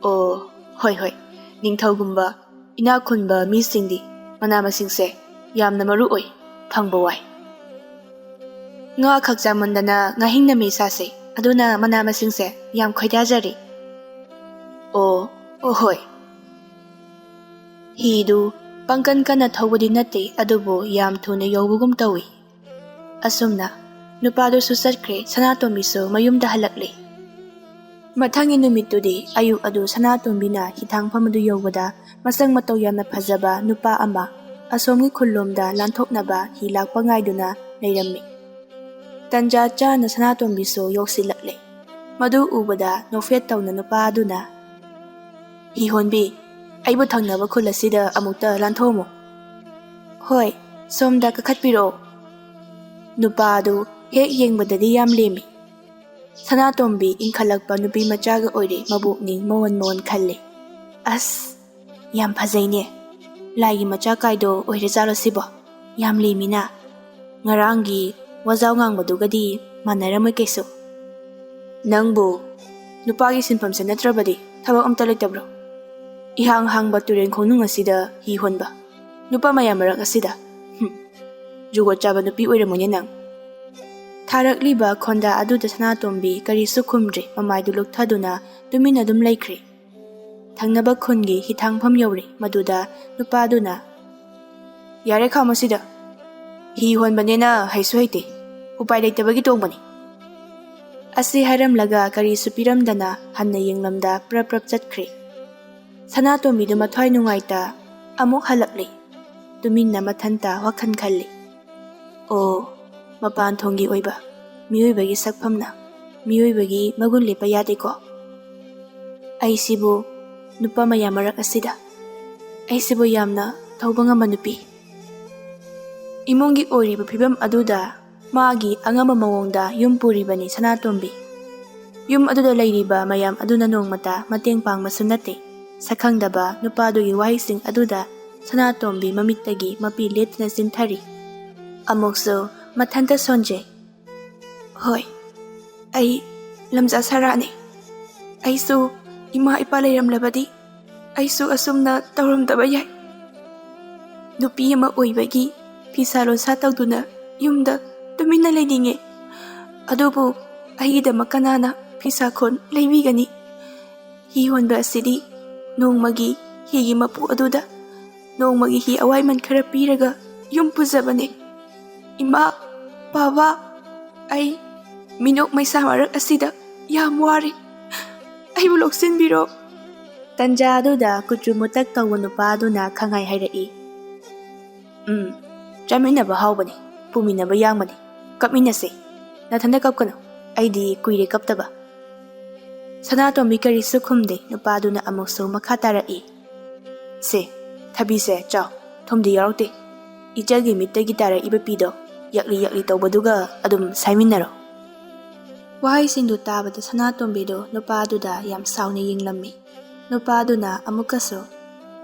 "ꯑꯣ, ꯍꯣꯏ, ꯍꯣꯏ, ꯅꯤꯡꯊꯧꯒꯨꯝꯕ ꯏꯅꯥꯛ ꯈꯨꯟꯕ ꯃꯤꯁꯤꯡꯗꯤ ꯃꯅꯥ ꯃꯁꯤꯡꯁꯦ ꯌꯥꯝꯅ ꯃꯔꯨ ꯑꯣꯏ, ꯐꯪꯕ ꯋꯥꯏ꯫ ꯉꯥ ꯈꯛ ꯆꯥꯃꯟꯗꯅ ꯉꯥꯍꯤꯡꯅ ꯃꯩ ꯁꯥꯁꯦ, ꯑꯗꯨꯅ ꯃꯅꯥ ꯃꯁꯤꯡꯁꯦ ꯌꯥꯝ ꯈꯣꯏꯗꯥꯖꯔꯤ꯫" "ꯑꯣ, ꯑꯣ, ꯍꯣꯏ꯫" ꯍꯤꯗꯨ ꯄꯪꯀꯟ ꯀꯟꯅ ꯊꯧꯕꯗꯤ ꯅꯠꯇꯦ, ꯑꯗꯨꯕꯨ ꯌꯥꯝ ꯊꯨꯅ ꯌꯧꯕꯒꯨꯝ ꯇꯧꯏ꯫ ꯑꯁꯨꯝꯅ ꯅꯨꯄꯥꯗꯨꯁꯨ ꯆꯠꯈ꯭ꯔꯦ, ꯁꯅꯥꯇꯣꯝꯕꯤꯁꯨ ꯃꯌꯨꯝꯗ ꯍꯜꯂꯛꯂꯦ꯫ ꯃꯊꯪꯒꯤ ꯅꯨꯃꯤꯠꯇꯨꯗꯤ ꯑꯌꯨꯛ ꯑꯗꯨ ꯁꯅꯥꯇꯣꯝꯕꯤꯅ ꯍꯤꯊꯥꯡꯐꯝ ꯑꯗꯨ ꯌꯧꯕꯗ ꯃꯁꯛ ꯃꯇꯧ ꯌꯥꯝꯅ ꯐꯖꯕ ꯅꯨꯄꯥ ꯑꯃ ꯑꯁꯣꯝꯒꯤ ꯈꯨꯜꯂꯣꯝꯗ ꯂꯥꯟꯊꯣꯛꯅꯕ ꯍꯤ ꯂꯥꯛꯄ ꯉꯥꯏꯗꯨꯅ ꯂꯩꯔꯝꯃꯤ꯫ ꯇꯟꯖꯥ ꯆꯥꯅ ꯁꯅꯥꯇꯣꯝꯕꯤꯁꯨ ꯌꯧꯁꯤꯜꯂꯛꯂꯦ꯫ ꯃꯗꯨ ꯎꯕꯗ ꯅꯣꯛꯐꯦꯠ ꯇꯧꯅ ꯅꯨꯄꯥ ꯑꯗꯨꯅ, "ꯍꯤ ꯍꯣꯟꯕꯤ, ꯑꯩꯕꯨ ꯊꯪꯅꯕ ꯈꯨꯜ ꯑꯁꯤꯗ ꯑꯃꯨꯛꯇ ꯂꯥꯟꯊꯣꯛꯑꯝꯃꯨ꯫" "ꯍꯣꯏ, ꯁꯣꯝꯗ ꯀꯥꯈꯠꯄꯤꯔꯛꯑꯣ꯫" ꯅꯨꯄꯥ ꯑꯗꯨ ꯍꯦꯛ ꯌꯦꯡꯕꯗꯗꯤ ꯌꯥꯝ ꯂꯦꯝꯃꯤ꯫ ꯁꯅꯥꯇꯣꯝꯕꯤ ꯏꯟꯈꯠꯂꯛꯄ ꯅꯨꯄꯤ ꯃꯆꯥꯒ ꯑꯣꯏꯔꯦ, ꯃꯕꯨꯛꯅꯤꯡ ꯃꯋꯣꯟ ꯃꯋꯣꯟ ꯈꯜꯂꯦ꯫ "ꯑꯁ, ꯌꯥꯝ ꯐꯖꯩꯅꯦ꯫ ꯂꯥꯏꯒꯤ ꯃꯆꯥ ꯀꯥꯏꯗꯣ ꯑꯣꯏꯔꯖꯥꯠꯂꯣ ꯁꯤꯕꯣ? ꯌꯥꯝ ꯂꯦꯝꯃꯤꯅ꯫ ꯉꯔꯥꯡꯒꯤ ꯋꯥꯖꯥꯎ ꯉꯥꯡꯕꯗꯨꯒꯗꯤ ꯃꯥꯟꯅꯔꯝꯃꯣꯏ ꯀꯩꯁꯨ꯫" "ꯅꯪꯕꯨ ꯅꯨꯄꯥꯒꯤ ꯁꯤꯟꯐꯝꯁꯦ ꯅꯠꯇ꯭ꯔꯕꯗꯤ ꯊꯕꯛ ꯑꯝꯇ ꯂꯩꯇꯕ꯭ꯔꯣ? ꯏꯍꯥꯡ ꯍꯥꯡꯕ ꯇꯨꯔꯦꯟ ꯈꯣꯡꯅꯨꯡ ꯑꯁꯤꯗ ꯍꯤ ꯍꯣꯟꯕ, ꯅꯨꯄꯥ ꯃꯌꯥꯝ ꯃꯔꯛ ꯑꯁꯤꯗ꯫ ꯍꯨꯝ, ꯖꯨꯒꯣꯠ ꯆꯥꯕ ꯅꯨꯄꯤ ꯑꯣꯏꯔꯝꯃꯣꯏꯅꯦ ꯅꯪ꯫" ꯊꯥꯔꯛꯂꯤꯕ ꯈꯣꯟꯗꯥ ꯑꯗꯨꯗ ꯁꯅꯥꯇꯣꯝꯕꯤ ꯀꯔꯤꯁꯨ ꯈꯨꯝꯗ꯭ꯔꯦ, ꯃꯃꯥꯏꯗꯨ ꯂꯨꯞꯊꯗꯨꯅ ꯇꯨꯃꯤꯟꯅ ꯑꯗꯨꯝ ꯂꯩꯈ꯭ꯔꯦ꯫ ꯊꯪꯅꯕ ꯈꯨꯟꯒꯤ ꯍꯤꯊꯥꯡꯐꯝ ꯌꯧꯔꯦ꯫ ꯃꯗꯨꯗ ꯅꯨꯄꯥꯗꯨꯅ, "ꯌꯥꯔꯦ, ꯈꯥꯝꯃꯣ ꯁꯤꯗ꯫ ꯍꯤ ꯍꯣꯟꯕꯅꯦꯅ ꯍꯩꯁꯨ ꯍꯩꯇꯦ꯫ ꯎꯄꯥꯏ ꯂꯩꯇꯕꯒꯤ ꯇꯣꯡꯕꯅꯤ꯫" ꯑꯁꯤ ꯍꯥꯏꯔꯝꯂꯒ ꯀꯔꯤꯁꯨ ꯄꯤꯔꯝꯗꯅ ꯍꯟꯅ ꯌꯦꯡꯂꯝꯗ ꯄ꯭ꯔꯞ ꯄ꯭ꯔꯞ ꯆꯠꯈ꯭ꯔꯦ꯫ ꯁꯅꯥꯇꯣꯝꯕꯤꯗꯨ ꯃꯊ꯭ꯋꯥꯏ ꯅꯨꯡꯉꯥꯏꯇ ꯑꯃꯨꯛ ꯍꯜꯂꯛꯂꯦ꯫ ꯇꯨꯃꯤꯟꯅ ꯃꯊꯟꯇ ꯋꯥꯈꯜ ꯈꯜꯂꯤ꯫ "ꯑꯣ, ꯃꯄꯥꯟ ꯊꯣꯡꯒꯤ ꯑꯣꯏꯕ ꯃꯤꯑꯣꯏꯕꯒꯤ ꯁꯛꯐꯝꯅ ꯃꯤꯑꯣꯏꯕꯒꯤ ꯃꯒꯨꯟ ꯂꯦꯞꯄ ꯌꯥꯗꯦꯀꯣ꯫ ꯑꯩꯁꯤꯕꯨ ꯅꯨꯄꯥ ꯃꯌꯥꯝ ꯃꯔꯛ ꯑꯁꯤꯗ ꯑꯩꯁꯤꯕꯨ ꯌꯥꯝꯅ ꯇꯧꯕ ꯉꯝꯕ ꯅꯨꯄꯤ꯫ ꯏꯃꯨꯡꯒꯤ ꯑꯣꯏꯔꯤꯕ ꯐꯤꯕꯝ ꯑꯗꯨꯗ ꯃꯥꯒꯤ ꯑꯉꯝꯕ ꯃꯑꯣꯡꯗ ꯌꯨꯝ ꯄꯨꯔꯤꯕꯅꯤ ꯁꯅꯥꯇꯣꯝꯕꯤ꯫ ꯌꯨꯝ ꯑꯗꯨꯗ ꯂꯩꯔꯤꯕ ꯃꯌꯥꯝ ꯑꯗꯨꯅ ꯅꯣꯡꯃꯇ ꯃꯇꯦꯡ ꯄꯥꯡꯕꯁꯨ ꯅꯠꯇꯦ꯫ ꯁꯛꯈꯪꯗꯕ ꯅꯨꯄꯥꯗꯨꯒꯤ ꯋꯥꯍꯩꯁꯤꯡ ꯑꯗꯨꯗ ꯁꯅꯥꯇꯣꯝꯕꯤ ꯃꯃꯤꯠꯇꯒꯤ ꯃꯄꯤ ꯂꯦꯞꯇꯅ ꯆꯤꯟꯊꯔꯤ꯫ ꯑꯃꯨꯛꯁꯨ ꯃꯊꯟꯇ ꯁꯣꯟꯖꯩ꯫ "ꯍꯣꯏ, ꯑꯩ ꯂꯝꯖꯥ ꯁꯥꯔꯥꯅꯤ꯫ ꯑꯩꯁꯨ ꯏꯃꯥ ꯏꯄꯥ ꯂꯩꯔꯝꯂꯕꯗꯤ ꯑꯩꯁꯨ ꯑꯁꯨꯝꯅ ꯇꯧꯔꯝꯗꯕ ꯌꯥꯏ꯫ ꯅꯨꯄꯤ ꯑꯃ ꯑꯣꯏꯕꯒꯤ ꯐꯤꯁꯥ ꯂꯣꯟꯁꯥ ꯇꯧꯗꯨꯅ ꯌꯨꯝꯗ ꯇꯨꯃꯤꯟꯅ ꯂꯩꯅꯤꯡꯉꯦ꯫ ꯑꯗꯨꯕꯨ ꯑꯩꯒꯤꯗꯃꯛ ꯀꯅꯥꯅ ꯐꯤꯁꯥ ꯈꯣꯟ ꯂꯩꯕꯤꯒꯅꯤ? ꯍꯤ ꯍꯣꯟꯕ ꯑꯁꯤꯗꯤ ꯅꯣꯡꯃꯒꯤ ꯍꯤꯒꯤ ꯃꯄꯨ ꯑꯗꯨꯗ ꯅꯣꯡꯃꯒꯤ ꯍꯤ ꯑꯋꯥꯏꯃꯟ ꯈꯔ ꯄꯤꯔꯒ ꯌꯨꯝ ꯄꯨꯖꯕꯅꯦ꯫ ꯏꯃꯥ, ꯕꯥꯕꯥ, ꯑꯩ ꯃꯤꯅꯣꯛ ꯃꯩꯁꯥ ꯃꯔꯛ ꯑꯁꯤꯗ ꯌꯥꯝ ꯋꯥꯔꯦ꯫ ꯑꯩꯕꯨ ꯂꯧꯁꯤꯟꯕꯤꯔꯣ꯫" ꯇꯟꯖꯥ ꯑꯗꯨꯗ ꯀꯨꯆꯨ ꯃꯨꯇꯛ ꯇꯧꯕ ꯅꯨꯄꯥ ꯑꯗꯨꯅ ꯈꯪꯍꯥꯏ ꯍꯥꯏꯔꯛꯏ꯫ "ꯎꯝ, ꯆꯥꯃꯤꯟꯅꯕ ꯍꯥꯎꯕꯅꯤ, ꯄꯨꯃꯤꯟꯅꯕ ꯌꯥꯡꯕꯅꯤ꯫ ꯀꯞꯃꯤꯟꯅꯁꯦ꯫ ꯅꯊꯟꯗ ꯀꯞꯀꯅꯨ꯫ ꯑꯩꯗꯤ ꯀꯨꯏꯔꯦ ꯀꯞꯇꯕ꯫" ꯁꯅꯥꯇꯣꯝꯕꯤ ꯀꯔꯤꯁꯨ ꯈꯨꯝꯗꯦ꯫ ꯅꯨꯄꯥꯗꯨꯅ ꯑꯃꯨꯛꯁꯨ ꯃꯈꯥ ꯇꯥꯔꯛꯏ꯫ "ꯁꯦ, ꯊꯕꯤꯁꯦ ꯆꯥꯎ, ꯊꯨꯝꯗꯤ ꯌꯥꯎꯔꯛꯇꯦ꯫ ꯏꯆꯜꯒꯤ ꯃꯤꯠꯇꯒꯤ ꯇꯥꯔꯛꯏꯕ ꯄꯤꯗꯣ ꯌꯛꯂꯤ ꯌꯛꯂꯤ ꯇꯧꯕꯗꯨꯒ ꯑꯗꯨꯝ ꯁꯥꯏꯃꯤꯟꯅꯔꯣ꯫" ꯋꯥꯍꯩꯁꯤꯡꯗꯨ ꯇꯥꯕꯗ ꯁꯅꯥꯇꯣꯝꯕꯤꯗꯨ ꯅꯨꯄꯥꯗꯨꯗ ꯌꯥꯝ ꯁꯥꯎꯅ ꯌꯦꯡꯂꯝꯃꯤ꯫ ꯅꯨꯄꯥꯗꯨꯅ ꯑꯃꯨꯛꯀꯁꯨ,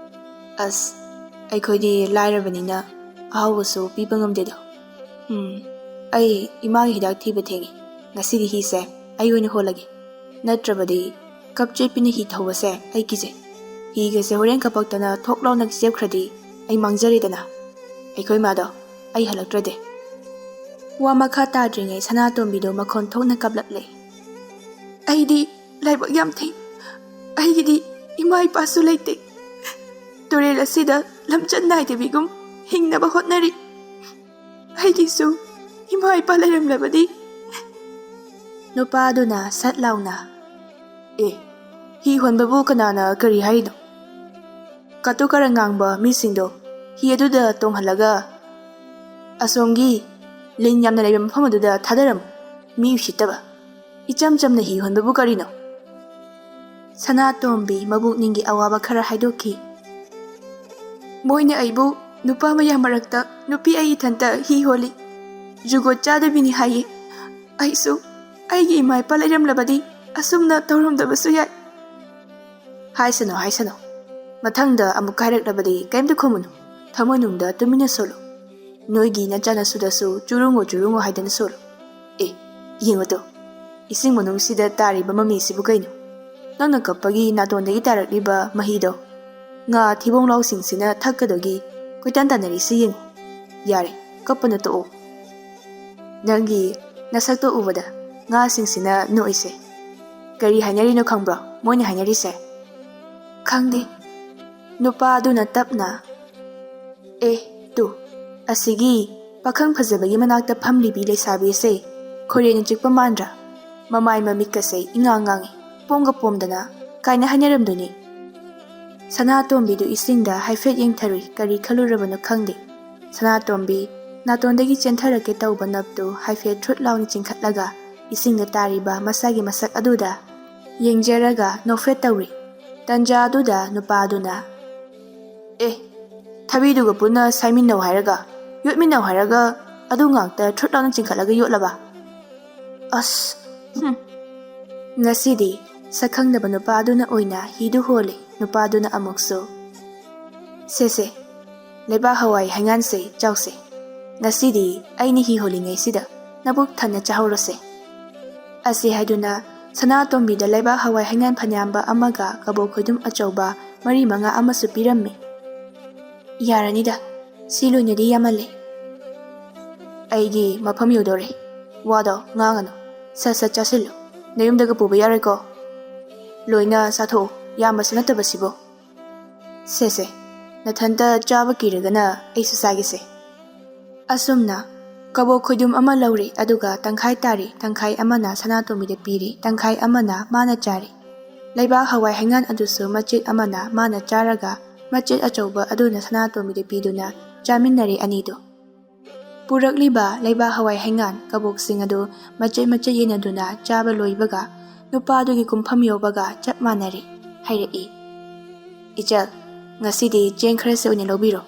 "ꯑꯁ, ꯑꯩꯈꯣꯏꯗꯤ ꯂꯥꯏꯔꯕꯅꯤꯅ ꯑꯍꯥꯎꯕꯁꯨ ꯄꯤꯕ ꯉꯝꯗꯦꯗꯣ꯫ ꯎꯝ, ꯑꯩ ꯏꯃꯥꯒꯤ ꯍꯤꯗꯥꯛ ꯊꯤꯕ ꯊꯦꯡꯉꯤ꯫ ꯉꯁꯤꯗꯤ ꯍꯤꯁꯦ ꯑꯩ ꯑꯣꯏꯅ ꯍꯣꯜꯂꯒꯦ꯫ ꯅꯠꯇ꯭ꯔꯕꯗꯤ ꯀꯞꯆꯦꯠꯄꯤꯅ ꯍꯤ ꯊꯧꯕꯁꯦ ꯑꯩ ꯀꯤꯖꯩ꯫ ꯍꯤꯒꯁꯦ ꯍꯣꯔꯦꯟ ꯀꯄꯛꯇꯅ ꯊꯣꯛ ꯂꯥꯎꯅ ꯆꯦꯞꯈ꯭ꯔꯗꯤ ꯑꯩ ꯃꯥꯡꯖꯔꯦꯗꯅ꯫ ꯑꯩꯈꯣꯏ ꯃꯥꯗꯣ ꯑꯩ ꯍꯜꯂꯛꯇ꯭ꯔꯗꯤ꯫" ꯋꯥ ꯃꯈꯥ ꯇꯥꯗ꯭ꯔꯤꯉꯩ ꯁꯅꯥꯇꯣꯝꯕꯤꯗꯣ ꯃꯈꯣꯟ ꯊꯣꯛꯅ ꯀꯞꯂꯛꯂꯦ꯫ "ꯑꯩꯗꯤ ꯂꯥꯏꯕꯛ ꯌꯥꯝ ꯊꯤ꯫ ꯑꯩꯒꯤꯗꯤ ꯏꯃꯥ ꯏꯄꯥꯁꯨ ꯂꯩꯇꯦ꯫ ꯇꯨꯔꯦꯜ ꯑꯁꯤꯗ ꯂꯝꯆꯠ ꯅꯥꯏꯗꯕꯤꯒꯨꯝ ꯍꯤꯡꯅꯕ ꯍꯣꯠꯅꯔꯤ꯫ ꯑꯩꯒꯤꯁꯨ ꯏꯃꯥ ꯏꯄꯥ ꯂꯩꯔꯝꯂꯕꯗꯤ꯫" ꯅꯨꯄꯥꯗꯨꯅ ꯁꯠ ꯂꯥꯎꯅ, "ꯑꯦ, ꯍꯤ ꯍꯣꯟꯕꯕꯨ ꯀꯅꯥꯅ ꯀꯔꯤ ꯍꯥꯏꯔꯤꯅꯣ? ꯀꯥꯇꯨ ꯀꯥꯔꯟ ꯉꯥꯡꯕ ꯃꯤꯁꯤꯡꯗꯣ ꯍꯤ ꯑꯗꯨꯗ ꯇꯣꯡꯍꯜꯂꯒ ꯑꯁꯣꯝꯒꯤ ꯂꯤꯟ ꯌꯥꯝꯅ ꯂꯩꯕ ꯃꯐꯝ ꯑꯗꯨꯗ ꯊꯥꯗꯔꯝꯃꯨ꯫ ꯃꯤ ꯎꯁꯤꯠꯇꯕ꯫ ꯏꯆꯝ ꯆꯝꯅ ꯍꯤ ꯍꯣꯟꯕꯕꯨ ꯀꯔꯤꯅꯣ?" ꯁꯅꯥꯇꯣꯝꯕꯤ ꯃꯕꯨꯛꯅꯤꯡꯒꯤ ꯑꯋꯥꯕ ꯈꯔ ꯍꯥꯏꯗꯣꯛꯈꯤ꯫ ꯃꯣꯏꯅ ꯑꯩꯕꯨ ꯅꯨꯄꯥ ꯃꯌꯥꯝ ꯃꯔꯛꯇ ꯅꯨꯄꯤ ꯑꯩ ꯏꯊꯟꯇ ꯍꯤ ꯍꯣꯜꯂꯤ, ꯖꯨꯒꯣꯠ ꯆꯥꯗꯕꯤꯅꯤ ꯍꯥꯏꯌꯦ꯫ ꯑꯩꯁꯨ ꯑꯩꯒꯤ ꯏꯃꯥ ꯏꯄꯥ ꯂꯩꯔꯝꯂꯕꯗꯤ ꯑꯁꯨꯝꯅ ꯇꯧꯔꯝꯗꯕꯁꯨ ꯌꯥꯏ꯫ ꯍꯥꯏꯁꯅꯨ, ꯍꯥꯏꯁꯅꯨ꯫ ꯃꯊꯪꯗ ꯑꯃꯨꯛ ꯍꯥꯏꯔꯛꯂꯕꯗꯤ ꯀꯔꯤꯝꯇ ꯈꯨꯝꯃꯨꯅꯨ꯫ ꯊꯃꯣꯏꯅꯨꯡꯗ ꯇꯨꯃꯤꯟꯅ ꯁꯣꯜꯂꯨ꯫ ꯅꯣꯏꯒꯤ ꯅꯆꯥꯅꯁꯨꯗꯁꯨ ꯆꯨꯔꯨꯡꯉꯣ ꯆꯨꯔꯨꯡꯉꯣ ꯍꯥꯏꯗꯅ ꯁꯣꯜꯂꯨ꯫ ꯑꯦ, ꯌꯦꯡꯉꯨ ꯇꯨ, ꯏꯁꯤꯡ ꯃꯅꯨꯡꯁꯤꯗ ꯇꯥꯔꯤꯕ ꯃꯃꯤꯁꯤꯕꯨ ꯀꯩꯅꯣ? ꯅꯪꯅ ꯀꯞꯄꯒꯤ ꯅꯥꯇꯣꯟꯗꯒꯤ ꯇꯥꯔꯛꯂꯤꯕ ꯃꯍꯤꯗꯣ ꯉꯥ ꯊꯤꯕꯣꯡꯂꯥꯎꯁꯤꯡꯁꯤꯅ ꯊꯛꯀꯗꯒꯤ ꯀꯣꯏꯇꯥꯟ ꯇꯥꯟꯅꯔꯤꯁꯤ ꯌꯦꯡꯉꯨ꯫ ꯌꯥꯔꯦ, ꯀꯞꯄꯅ ꯇꯣꯛꯑꯣ꯫ ꯅꯪꯒꯤ ꯅꯁꯛꯇꯣ ꯎꯕꯗ ꯉꯥꯁꯤꯡꯁꯤꯅ ꯅꯣꯛꯏꯁꯦ꯫ ꯀꯔꯤ ꯍꯥꯏꯅꯔꯤꯅꯣ ꯈꯪꯕ꯭ꯔꯣ ꯃꯣꯏꯅ ꯍꯥꯏꯅꯔꯤꯁꯦ? ꯈꯪꯗꯦ꯫ ꯅꯨꯄꯥ ꯑꯗꯨꯅ ꯇꯞꯅ, "ꯑꯦ, ꯇꯨ, ꯑꯁꯤꯒꯤ ꯄꯥꯈꯪ ꯐꯖꯕꯒꯤ ꯃꯅꯥꯛꯇ ꯐꯝꯂꯤꯕꯤ ꯂꯩꯁꯥꯕꯤꯁꯦ ꯈꯣꯏꯔꯦꯟ ꯆꯤꯛꯄ ꯃꯥꯟꯗ꯭ꯔꯥ? ꯃꯃꯥꯏ ꯃꯃꯤꯠꯀꯁꯦ ꯏꯉꯥꯡ ꯉꯥꯡꯉꯤ, ꯄꯣꯝꯒ ꯄꯣꯝꯗꯅ" ꯀꯥꯏꯅ ꯍꯥꯏꯅꯔꯝꯗꯣꯏꯅꯤ꯫ ꯁꯅꯥꯇꯣꯝꯕꯤꯗꯨ ꯏꯁꯤꯡꯗ ꯍꯥꯏꯐꯦꯠ ꯌꯦꯡꯊꯔꯨꯏ, ꯀꯔꯤ ꯈꯜꯂꯨꯔꯕꯅꯣ ꯈꯪꯗꯦ꯫ ꯁꯅꯥꯇꯣꯝꯕꯤ ꯅꯥꯇꯣꯟꯗꯒꯤ ꯆꯦꯟꯊꯔꯛꯀꯦ ꯇꯧꯕ ꯅꯞꯇꯨ ꯍꯥꯏꯐꯦꯠ ꯊ꯭ꯔꯨꯠ ꯂꯥꯎꯅ ꯆꯤꯡꯈꯠꯂꯒ ꯏꯁꯤꯡꯗ ꯇꯥꯔꯤꯕ ꯃꯁꯥꯒꯤ ꯃꯁꯛ ꯑꯗꯨꯗ ꯌꯦꯡꯖꯔꯒ ꯅꯣꯛꯐꯦꯠ ꯇꯧꯔꯤ꯫ ꯇꯟꯖꯥ ꯑꯗꯨꯗ ꯅꯨꯄꯥꯗꯨꯅ, "ꯑꯦ, ꯊꯕꯤꯗꯨꯒ ꯄꯨꯟꯅ ꯁꯥꯏꯃꯤꯟꯅꯧ ꯍꯥꯏꯔꯒ, ꯌꯣꯠꯃꯤꯟꯅꯧ ꯍꯥꯏꯔꯒ ꯑꯗꯨ ꯉꯥꯛꯇ ꯊ꯭ꯔꯨꯠ ꯂꯥꯎꯅ ꯆꯤꯡꯈꯠꯂꯒ ꯌꯣꯠꯂꯕ? ꯑꯁ, ꯍꯨꯝ!" ꯉꯁꯤꯗꯤ ꯁꯛꯈꯪꯗꯕ ꯅꯨꯄꯥꯗꯨꯅ ꯑꯣꯏꯅ ꯍꯤꯗꯨ ꯍꯣꯜꯂꯤ꯫ ꯅꯨꯄꯥꯗꯨꯅ ꯑꯃꯨꯛꯁꯨ, "ꯁꯦ, ꯁꯦ, ꯂꯩꯕꯥꯛ ꯍꯋꯥꯏ ꯍꯩꯉꯥꯟꯁꯦ, ꯆꯥꯎꯁꯦ꯫ ꯉꯁꯤꯗꯤ ꯑꯩꯅ ꯍꯤ ꯍꯣꯜꯂꯤꯉꯩꯁꯤꯗ ꯅꯕꯨꯛ ꯊꯟꯅ ꯆꯥꯍꯧꯔꯣꯁꯦ"꯫ ꯑꯁꯤ ꯍꯥꯏꯗꯨꯅ ꯁꯅꯥꯇꯣꯝꯕꯤꯗ ꯂꯩꯕꯥꯛ ꯍꯋꯥꯏ ꯍꯩꯉꯥꯟ ꯐꯅꯌꯥꯝꯕ ꯑꯃꯒ ꯀꯕꯣꯛ ꯈꯣꯏꯗꯨꯝ ꯑꯆꯧꯕ ꯃꯔꯤ ꯃꯉꯥ ꯑꯃꯁꯨ ꯄꯤꯔꯝꯃꯤ꯫ "ꯌꯥꯔꯅꯤꯗ, ꯁꯤ ꯂꯣꯏꯅꯗꯤ ꯌꯥꯝꯃꯜꯂꯦ꯫ ꯑꯩꯒꯤ ꯃꯐꯝ ꯌꯧꯗꯧꯔꯦ꯫ ꯋꯥꯗꯣ ꯉꯥꯡꯒꯅꯨ꯫ ꯁꯠ ꯁꯠ ꯆꯥꯁꯤꯜꯂꯨ꯫ ꯅꯌꯨꯝꯗꯒ ꯄꯨꯕ ꯌꯥꯔꯣꯏꯀꯣ꯫ ꯂꯣꯏꯅ ꯆꯥꯊꯣꯛꯎ, ꯌꯥꯝꯕꯁꯨ ꯅꯠꯇꯕꯁꯤꯕꯨ꯫ ꯁꯦ, ꯁꯦ, ꯅꯊꯟꯇ ꯆꯥꯕ ꯀꯤꯔꯒꯅ ꯑꯩꯁꯨ ꯆꯥꯒꯦꯁꯦ"꯫ ꯑꯁꯨꯝꯅ ꯀꯕꯣꯛ ꯈꯣꯏꯗꯨꯝ ꯑꯃ ꯂꯧꯔꯦ, ꯑꯗꯨꯒ ꯇꯪꯈꯥꯏ ꯇꯥꯔꯦ, ꯇꯪꯈꯥꯏ ꯑꯃꯅ ꯁꯅꯥꯇꯣꯝꯕꯤꯗ ꯄꯤꯔꯦ, ꯇꯪꯈꯥꯏ ꯑꯃꯅ ꯃꯥꯅ ꯆꯥꯔꯦ꯫ ꯂꯩꯕꯥꯛ ꯍꯋꯥꯏ ꯍꯩꯉꯥꯟ ꯑꯗꯨꯁꯨ ꯃꯆꯦꯠ ꯑꯃꯅ ꯃꯥꯅ ꯆꯥꯔꯒ, ꯃꯆꯦꯠ ꯑꯆꯧꯕ ꯑꯗꯨꯅ ꯁꯅꯥꯇꯣꯝꯕꯤꯗ ꯄꯤꯗꯨꯅ ꯆꯥꯃꯤꯟꯅꯔꯦ ꯑꯅꯤꯗꯨ꯫ ꯄꯨꯔꯛꯂꯤꯕ ꯂꯩꯕꯥꯛ ꯍꯋꯥꯏ ꯍꯩꯉꯥꯟ ꯀꯕꯣꯛꯁꯤꯡ ꯑꯗꯨ ꯃꯆꯦꯠ ꯃꯆꯦꯠ ꯌꯦꯟꯅꯗꯨꯅ ꯆꯥꯕ ꯂꯣꯏꯕꯒ, ꯅꯨꯄꯥꯗꯨꯒꯤ ꯀꯨꯝꯐꯝ ꯌꯧꯕꯒ ꯆꯞ ꯃꯥꯟꯅꯔꯦ ꯍꯥꯏꯔꯛꯏ꯫ "ꯏꯆꯜ, "ꯉꯁꯤꯗꯤ ꯆꯦꯡ ꯈꯔꯁꯦ ꯑꯣꯏꯅ ꯂꯧꯕꯤꯔꯣ"꯫